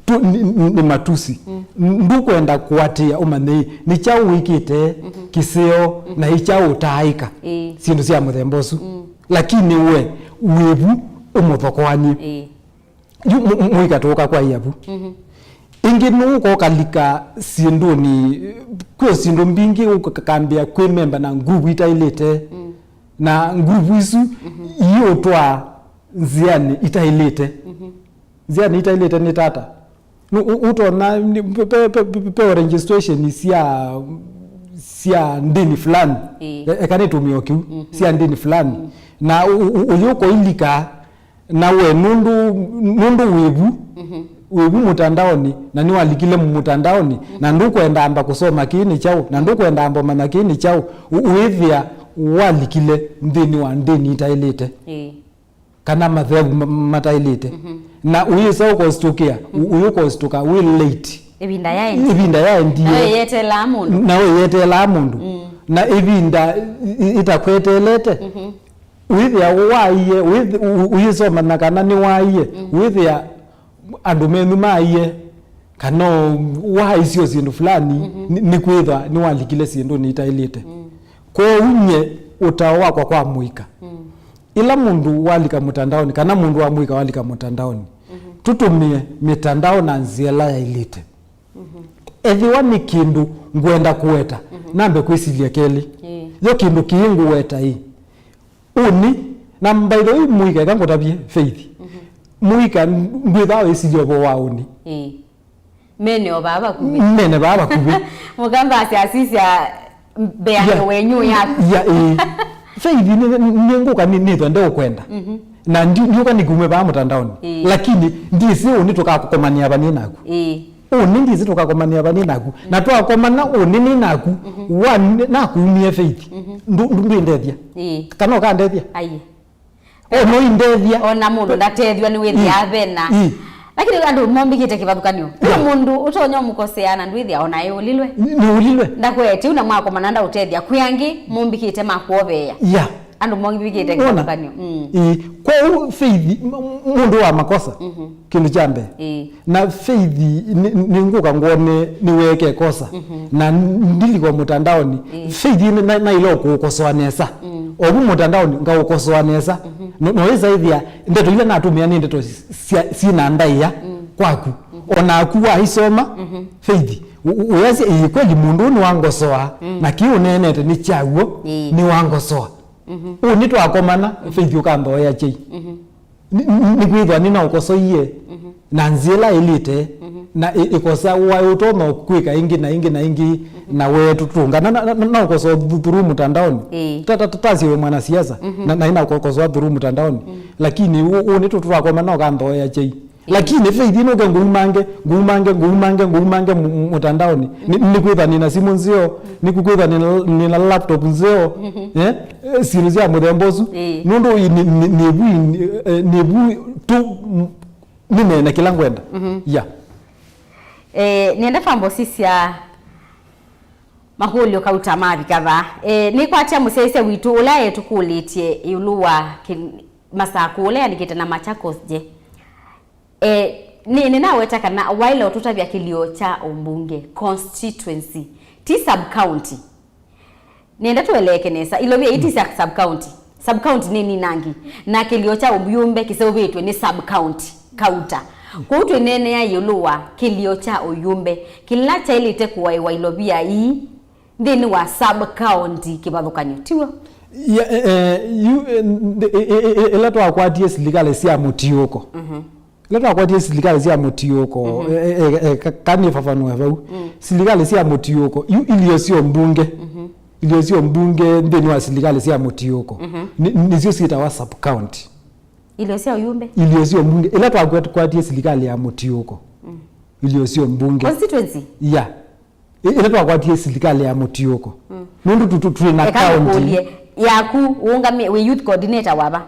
tu- ni- ni- nĩ matusi. Mm. Ndũkwenda kũatĩĩa ũmanye nĩ kyaũ wĩkĩte, mhm, kĩseo, mhm, na ĩ kyaũ ũtaaĩka. Ĩĩ. Syĩndũ sya mũthemba ũsu. Mm. Lakini we wĩvu ũmũthokoany'e. Ĩĩ. Yu mũ- mũ- mũika tũũka kwa iavu. Mhm. Ĩngĩ nũũka ũkalika syĩndũnĩ, kwĩ syĩndũ mbingĩ ũkambĩa kwĩmemba na group itaĩlĩte. Mm. Na group isu, mhm, iũtwaa nzĩanĩ itaĩlĩte. Mhm. Nzĩanĩ itaĩlĩte nĩ tata. Nũ- ũ- ũtona nĩ- pe- pe- pe- pe- pewa registration sya sya ndĩni fulani. Ĩĩ. E- eka nĩtũmĩo kĩu, mhm, sya ndĩni fulani. Mm. Na ũ- ũ- ũyũka ũilika na we nũndũ nũndũ wĩvu, mhm, wĩvu mũtandaonĩ, na nĩwalikile mũtandaonĩ, mhm, na ndũkwenda amba kũsoma kĩĩ nĩ kyaũ, na ndũkwenda amba ũmanya kĩĩ nĩ kyaũ, ũ- ũĩthĩa walikile nthĩnĩ wa ndĩni itaĩlĩte. Ĩĩ. Kana mathevu ma- mataĩlĩte. Mhm. Na ũyĩsa ũkositũkĩa, ũ- ũyũkositũka wĩ late. Ĩvinda yaendie. Ĩvinda yaendie. Nayo yeteelaa mũndũ. Nayo yeteelaa mũndũ. Mm. Na ĩvinda ĩ- ĩ- ĩtakweteelete. Mhm. Wĩthĩa waie, wĩth- ũ- ũyĩsoma na kana nĩwaie, mm, wĩthĩa andũ menyu maie, kana waisio syĩndũ fulani, mhm, nĩ- nĩkwĩthwa nĩwalikile syĩndũnĩ itaĩlĩte. Mm. Kwoou nye ũtao wakwa kwa mũika, mm, ĩla mũndũ walika mũtandaonĩ, kana mũndũ wa mũika walika mũtandaonĩ, mhm, tũtũmĩe mĩtandao na nzĩa ĩla yaĩlĩte. Mhm. Ethĩwa nĩ kĩndũ ngwenda kũweta, mhm, nambe kwĩsilya kelĩ. Ĩĩ. Yo kĩndũ kĩĩ ngũweta ĩ, ũnĩ, na by the way, mũika, eka ngũtavye Faith. Mhm. Mũika ndwĩthaa wĩsilya ũvoo wa ũnĩ. Ĩĩ. Mene o vaa vakuvĩ. Mene vaa vakuvĩ. Mũkamba asya asisya mbeange, yeah, wenyu yaku. Ya, ĩĩ. Faith, nĩ- nĩ- nĩngũka nĩ- nĩthwa ndeũkwenda. Mhm. Na ndi- ndiũka nĩkume vaa mũtandaonĩ. Ĩĩ. Lakini ndĩsĩ ũnĩ tũkakomanĩa vanĩ naku. Ĩĩ. Ũnĩ ndĩsĩ tũkakomanĩa vanĩ naku. Na twakomana ũnĩ nĩ naku, mhm, wa- nakumie Faith. Mhm. Ndũ- ndũ- ndwĩndethya. Ĩĩ. Kana ũkandethya? Aiye. O noindethya. Ona mũndũ ndatethw'a nĩwĩthĩaa vena. Ĩ. Lakini andũ mombĩkĩte kĩvathũkanyo. Kwĩ, yeah, mũndũ ũtonya ũmũkosea na ndwĩthĩa ona eũlilwe. Nĩ- nĩũlilwe. Ndakwete ũna mwakomana ndaũtethya. Kwĩ angĩ mombĩkĩte makuoveea. Yeah. Andũ mombĩkĩte kĩvathũkanyo. Mm. Ĩ. Kwoou Faith, m- mũndũ wa makosa. Mhm. Kĩndũ kya mbee. Ĩĩ. Na Faith, nĩ- nĩngũka ngwone nĩweeke kosa. Mhm. Na ndilikwa mũtandaonĩ. Ĩĩ. Faith, nĩ- na- naĩle kũũkosoa nesa. Mm. Ovu mũtandaonĩ ngaũkosoa nesa. Mhm. No- noĩsa ĩthĩa ndeto ila natũmĩa nĩ ndeto sya- syĩ na ndaĩa, mm, kwaku. Mhm. O naku waisoma, mhm, Faith, ũ- ũ- ũyasya, ĩĩ, kweli mũndũ ũũ nĩwangosoa, mm, na kĩĩ ũneenete nĩ kyaw'o, ĩĩ, nĩwangosoa. Mhm. Ũnĩ twakomana, Faith ũkanthoea kyei. Mhm. Nĩ- nĩ- nĩkwĩthwa nĩnaũkosoie, mhm, na nzĩa ĩla ĩlĩte, mhm, Na ĩ- ĩkosa waĩ ũtonya kwĩka ĩngĩ na ĩngĩ na ĩngĩ na weetũtũnga. Na, na, na, na ũkosa through mũtandaoni. Ĩĩ. Ta, ta, ta, tasye wĩ mwanasiasa. Mhm. Na, na ĩna ũkosa through mũtandaoni. Mm. Lakini ũ- ũnĩ tũtũ twakoma na ũkanthoea kyei. Ĩĩ. Lakini faith ĩno ke ngũumange, ngũumange, ngũumange, ngũumange mu- mu- mũtandaoni. Nĩ- nĩkwĩtha nĩna simũ nzeo, nĩkwĩtha nĩna, nĩna laptop nzeo. Mhm. Eh? Eh, syĩndũ sya mũthemba ũsu. Ĩĩ. Nũndũ ĩ- nĩ- nĩ- nĩvu ĩ- eh, nĩvu tu m- nĩneene kĩla ngwenda. Mhm. Ya. Eh, nĩenda twambosisya makũlyo kauta mavika vaa. Eh, nĩkwatya mũsyaĩĩsya witũ ũla etũkũlĩtye ĩũlũ wa kĩ- Masakũ ũla eandĩkĩte na Machakos Je. Eh, nĩ- nĩnaweta kana waĩle ũtũtavya kĩlio kya ũmbunge, constituency, ti sub county. Nĩenda tũeleeke nesa, ilovia ii ti sya sub county. Sub county nĩ ninangi, na kĩlio kya ũmbyũmbe kĩseũvĩtw'e nĩ sub county, kauta. Kwoou twĩneenea ĩũlũ wa kĩlio kya ũyũmbe kĩla kyaĩlĩte kũaĩwa ilovia ii nthĩnĩ wa sub county kĩvathũkany'o, tiw'o? Ya, eh, eh, yu, eh, nth- eh, eh, eh, eh, ĩla twakwatie silikalĩ sya mũtiũko. Mhm. Ĩla twakwatie silikalĩ sya mũtiũko, eh, eh, eh, eh, ka- kanĩfafanũe vau. Mm. Silikalĩ sya mũtiũko, yu ilio syo mbunge. Mhm. Ilio syo mbunge nthĩnĩ wa silikalĩ sya mũtiũko. Mhm. Nĩ- nĩsyo syĩtawa sub county. Ilio sya ũyũmbe? Ilio syo mbunge. Ĩla twakwatie silikalĩ ya mũtiũko. Mm. Ilio syo mbunge. Constituency? Ya. Ĩ- ĩla twakwatie silikalĩ ya mũtiũko. Mm. Nũndũ tu- tu- twĩ na eka county. Ngũkũlye, yaku ũũngamĩe, wĩ youth coordinator wa va?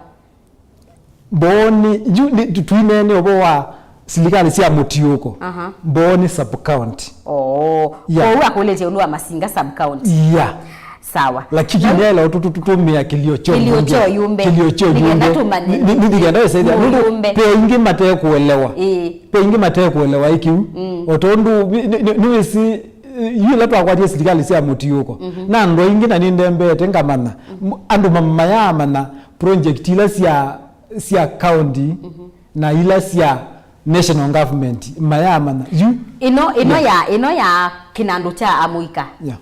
Mbooni, yu nĩ- tu- tuineene ũvoo wa silikalĩ sya mũtiũko. Aha. Mbooni sub county. Oh. Yeah. Kwoou akũlĩtye ĩũlũ wa Masinga sub county. Yeah. Sawa. Lakini nĩela tũtũmĩa kĩlio kyo kĩlio mbunge. Kyo yumbe. Kĩlio kyo nĩkenda yumbe. Tũmanye nĩ- nĩ- nĩkenda ĩsaidia. Nũndũ mũyumbe. Pe ingĩ matekũelewa. Ĩĩ. Pe ingĩ matekũelewa ĩkĩu. Mm. O tondũ nĩ- nĩ- nĩ- nĩwĩsĩ, eh, yu ĩla twakwatie silikalĩ sya mũtiũko. Mhm. Na andũ aingĩ na nĩndembete ngamanya. Mhm. M- andũ ma- mayaamanya project ila sya sya county. Mhm. Na ila sya national government mayaamanya. Yu ĩno ĩno ya ĩno ya kĩnandũ kya amũika. Yeah.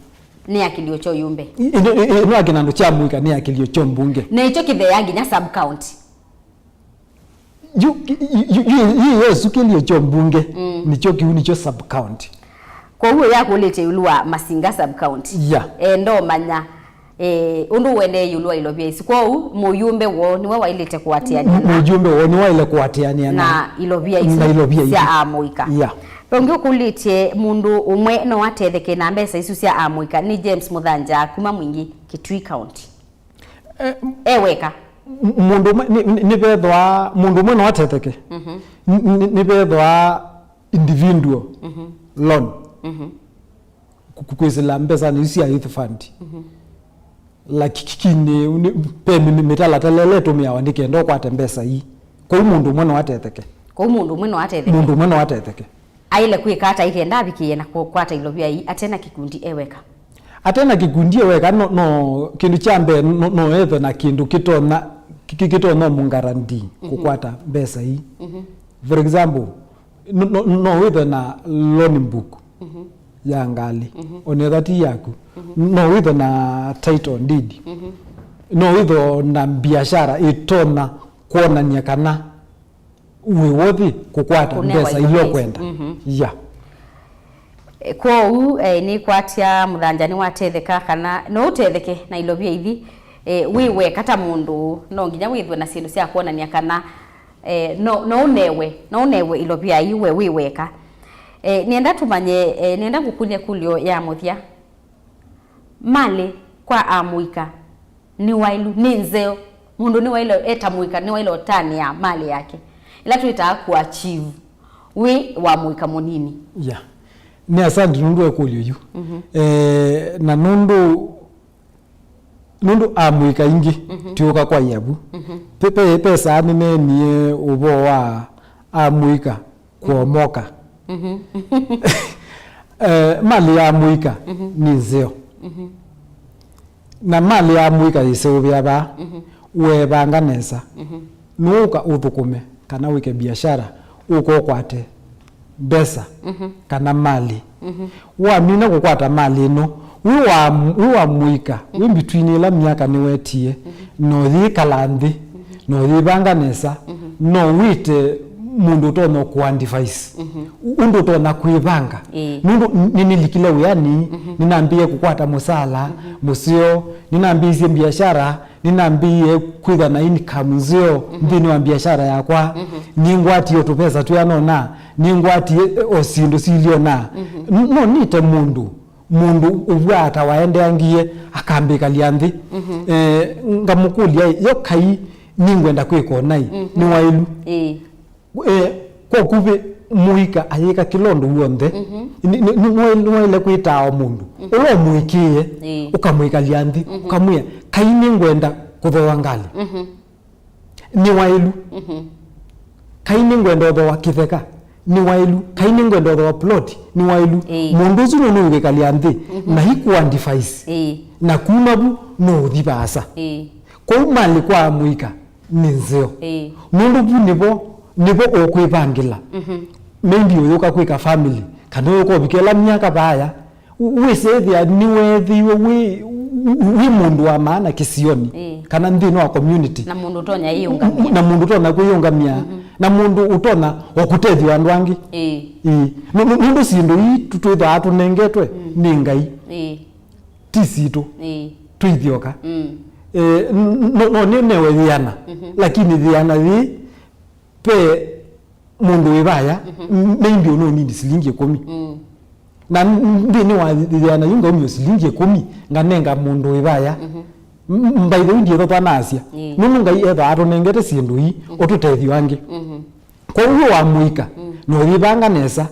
Nĩ ya kĩlio kyo yumbe. Ĩ- ĩno ĩ- ĩno ya kĩnandũ kya amũika nĩ ya kĩlio kyo mbunge. Na ĩkyo kĩtheea nginya sub county. Yu- yu- yu- yu- yu- yesu kĩlio kyo mbunge. Mm. Nĩkyo kĩu nĩkyo sub county. Kwoou yakũlĩtye ĩũlũ wa Masinga sub county. Yeah. Enda ũmanya, eh, ũndũ ũendee ĩũlũ wa ilovia isu. Kwoou mũyumbe woo nĩwe waĩlĩte kũatĩanĩa na mũyumbe woo nĩwaĩle kũatĩanĩa na na ilovia isu na ilovia isu sya amũika. Yeah. Ve ũngĩ ũkũlĩtye mũndũ ũmwe no atetheke na mbesa isu sya amũika nĩ James Mũthanja kuma Mwingi, Kitui County. Eh, e weka. M- mũndũ ũmwe nĩ- nĩ- nĩvethwa mũndũ ũmwe no atetheke. Mhm. N- n- nĩvethwa individual loan. Mhm. Ku- ku- kwĩsĩla mbesanĩ isu sya youth fund. Mhm. Lakini nĩ- pe mĩ- mĩ- mĩtalatala ĩla ĩtũmĩawa nĩ kenda ũkwate mbesa ii. Kwoou mũndũ ũmwe no atetheke. Kwoou mũndũ ũmwe no atetheke. Mũndũ ũmwe no atetheke. Aĩle kwĩka ata ĩkenda avikĩĩe na kũkwata ilovia ii ate na kĩkundi e weka? Ate na kĩkundi e weka, no, no, kĩndũ kya mbee, no, no ethe na kĩndũ kĩtonya, kĩ- kĩtonya mũngarandi kũkwata mbesa ii. Mhm. For example, no, no, no wĩthe na loan book ya ngalĩ, onetha ti yaku. No wĩthe na title deed. No wĩthe na biashara ĩtonya kwonany'a kana wĩ worthy kũkwata mbesa ila ũkwenda. Ya. Eh, kwoou, eh, nĩkwatya Mũthanja nĩwatetheka kana no ũtetheke na ilovia ithi, eh, wĩ weka ta mũndũ, no nginya wĩthwe na syĩndũ sya kwonany'a kana, eh, no, no ũnewe, no ũnewe ilovia ii we wĩ weka. Eh, nĩenda tũmanye, eh, nĩenda ngũkũlye kũlyo ya mũthya. Malĩ kwa amũika nĩ waĩlu, nĩ nzeo. Mũndũ nĩwaĩle, e ta mũika, nĩwaĩle ũtanĩa malĩ yake, ĩla twĩtaa kũachieve wĩ wa mũika mũnini. Ya. Nĩ asante nũndũ wa ĩkũlyo yu. Eh, na nũndũ, nũndũ amũika ingĩ, twĩũka kwa yavu. Pe- pe- pesaa nĩneenie ũvoo wa amũika kwomoka. Eh, malĩ ya mũika nĩ nzeo. Na malĩ ya mũika yĩseũvĩa vaa, weevanga nesa, nũũka ũthũkũme kana wĩke biashara, ũka ũkwate mbesa kana malĩ. Wamina kũkwata malĩ ĩno, wĩ wa, wĩ wa mũika, wĩ mbitwini ĩla myaka nĩwetie, no yĩkala nthĩ, no yĩvanga nesa, no wĩte mũndũ ũtonya kũ advise, ũndũ ũtonya kwĩvanga. Ĩĩ. Nũndũ nĩnĩlikile wĩanĩ, nĩnambĩĩe kũkwata mũsala mũseo, nĩnambĩĩisye mbiasyara, nĩnambĩĩe kwĩthwa na income nzeo nthĩnĩ wa mbiasyara yakwa, nĩngwatie o tũvesa twĩanona, nĩngwatie o syĩndũ siliona. N- no nĩte mũndũ, mũndũ ũvwaa ta waendeangie, akambĩkalya nthĩ. Eh, ngamũkũlya, yo kai nĩngwenda kwĩka ũnaĩ, nĩ waĩlu? Ĩĩ. Eh, kwa ũkuvĩ, mũika ayĩka kĩla ũndũ w'onthe. Nĩ- nĩ- nĩ- nĩwaĩ- nĩwaĩle kwĩtaa o mũndũ ũla ũmũĩkĩĩe, Ĩĩ. ũkamwĩkalya nthĩ, ũkamwĩa, kai nĩngwenda kũthooa ngalĩ, nĩ waĩlu? Kai nĩngwenda ũthooa kĩtheka, nĩ waĩlu? Kai nĩngwenda ũthooa plot, nĩ waĩlu? Ĩĩ. Mũndũ ũsu nũnũĩwĩkalya nthĩ na ikũ advise, Ĩĩ. na kuma vu nũũthi vaasa. Ĩĩ. Kwoou malĩ kwa mũika nĩ nzeo. Ĩĩ. Nũndũ vu nĩvo, nĩvo ũkwĩvangĩla. Maybe ũyũka kwĩka family, kana ũyũka ũvika ĩla myaka vaya, wĩsethĩa nĩweethĩiwe wĩ, wĩ mũndũ wa maana kĩsionĩ, Ĩĩ. kana nthĩnĩ wa community. Na mũndũ ũtonya ĩyũngamĩa. Na mũndũ ũtonya kwĩyũngamĩa, na mũndũ ũtonya o kũtethya andũ angĩ. Ĩĩ. Ĩĩ. Nũ- nũ- nũndũ syĩndũ ii tũ- twĩthaa tũnengetwe nĩ Ngai. Ĩĩ. Ti sitũ. Ĩĩ. Twĩ ithyoka. Mm. Eh, n- no, no nĩnewe yĩana, lakini yĩana yĩĩ, ve mũndũ wĩ vaya, m- maybe ũnũnini silingi ĩkũmi. Mm. Na n- nthĩnĩ wa yĩana yu ngaumya silingi ĩkũmi, nganenga mũndũ wĩ vaya. M- m- by the way, ndiĩtho twanaasya. Ĩĩ. Nũndũ Ngai ethaa atũnengete syĩndũ ii, ũtũtethyo angĩ. Kwoou wĩ wa mũika, na ũyĩvanga nesa,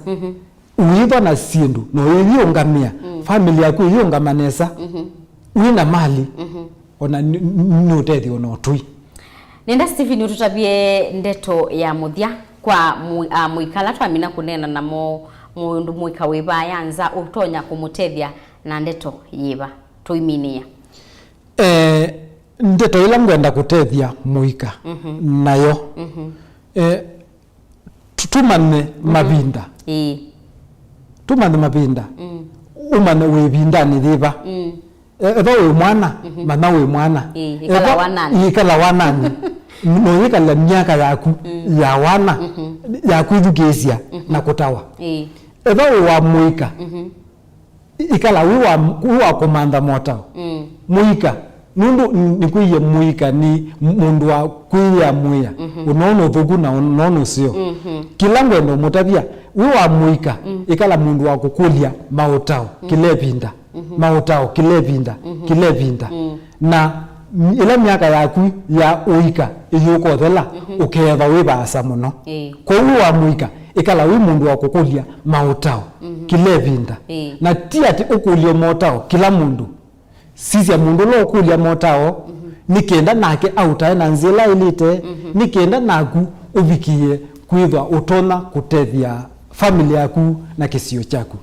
ũyĩthwa na syĩndũ, na ũyĩyĩũngamĩa, family yaku ĩyĩũngama nesa, wĩ na mali, ona nĩ- nĩ- nĩ ũtethyo na ũtũi. Nenda Stephen ũtũtavye ndeto ya mũthya kwa mũ- a mũika ala twamina kũneena namo, mũndũ mũika wĩ vaya nza ũtonya kũmũtethya na ndeto yĩva tũiminĩĩa? Eh, ndeto ĩla ngwenda kũtethya mũika nayo, eh, tu- tumanye mavinda. Ĩĩ. Tumanye mavinda. Ũmanye wĩ ĩvindanĩ yĩva. E- etha wĩ mwana, manya wĩ mwana. Ĩĩ, ĩkala wananĩ. Ĩkala wananĩ. Noyĩkala myaka yaku ya wana, ya kwĩthukĩĩsya na kũtawa. Ĩĩ. Etha wĩ wa mũika, ĩkala wĩ wa, wĩ wa kũmantha motao. Mm. Mũika, nũndũ n- nĩkwĩie mũika nĩ mũndũ wa kwĩyĩamũĩa, ũnoona ũthũku na ũnoona ũseo. Kĩla ngwenda ũmũtavya, wĩ wa mũika, ĩkala mũndũ wa kũkũlya maũtao kĩla ĩvinda, maũtao kĩla ĩvinda, kĩla ĩvinda. Na m- ĩla myaka yaku ya ũika ĩyũkothela, ũkeethwa wĩ vaasa mũno. Ĩĩ. Kwoou wĩ wa mũika, ĩkala wĩ mũndũ wa kũkũlya maũtao kĩla ĩvinda. Ĩĩ. Na ti atĩ ũkũlye motao kĩla mũndũ. Sisya mũndũ ũla ũkũlya motao, nĩ kenda nake aũtae na nzĩa ĩla ĩlĩte, nĩ kenda naku ũvikĩe kwĩthwa ũtonya kũtethya family yaku na kĩsio kyaku.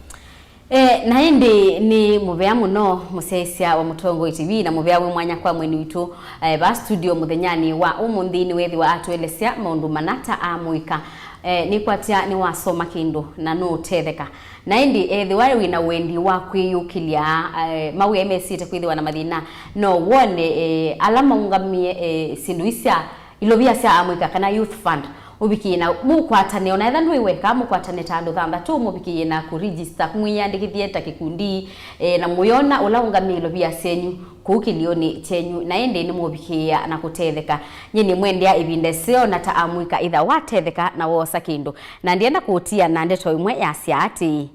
E, na ĩndĩ nĩ mũvea mũno mũsyaĩĩsya wa Mũtongoi T V na mũvea wĩ mwanya kwa mwĩni witũ, e, vaa studio mũthenyanĩ wa ũmũnthĩ nĩweethĩwa atũelesya maũndũ mana ta amũika. E, nĩkwatya nĩwasoma kĩndũ na nũũtetheka. Na ĩndĩ ethĩwa wĩ na wendi wa kwĩyũkĩlya, e, mawĩa mesĩte kwĩthĩwa na mathĩna, no wone, e, ala maũngamĩe, e, syĩndũ isya ilovia sya amũika kana Youth Fund, ũvikĩe na mũkwatane, ona etha ndwĩ weka, mũkwatane ta andũ thanthatũ, mũvikĩe na kũ register, mwĩyandĩkĩthye ta kĩkundi, e, na mũyona ũla ũngamĩe ilovia syenyu kũu kĩlĩonĩ kyenyu, na ĩndĩ nĩmũvikĩĩa na kũtetheka. Nyie nĩmwendea ĩvinda ĩseo, na ta amũika ĩtha watetheka na woosa kĩndũ. Na ndienda kũũtia na ndeto ĩmwe yasya atĩĩ,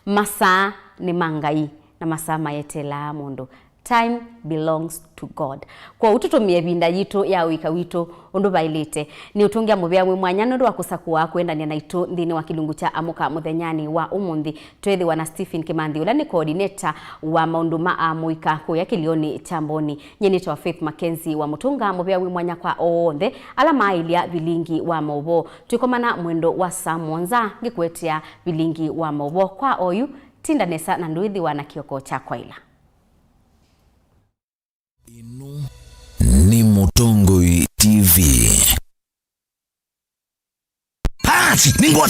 masaa nĩ ma Ngai, na masaa mayeteelaa mũndũ. Time belongs to God. Kwoou tũtũmĩe ĩvinda yitũ ya ũika witũ ũndũ vaĩlĩte. Nĩũtũngĩa mũvea wĩ mwanya nũndũ wa kũsakũa kwendany'a naitũ nthĩnĩ wa kĩlungu kya Amũka mũthenyanĩ wa ũmũnthĩ. Tweethĩwa na Stephen Kĩmanthi, ũla nĩ coordinator wa maũndũ ma amũika kũya kĩlĩonĩ kya Mboni. Nyie nĩtawa Faith Mackenzie wa Mũtũnga, mũvea wĩ mwanya kwa onthe ala maaĩlya vilingi wa maũvoo. Twĩkomana mwendo wa saa mũonza ngĩkũetea vilingi wa maũvoo. Kwa oyu, tinda nesa na ndwĩthĩwa na kĩoko kya kwaĩla. Ĩno nĩ Mũtongoi T V. Pati, nĩngwata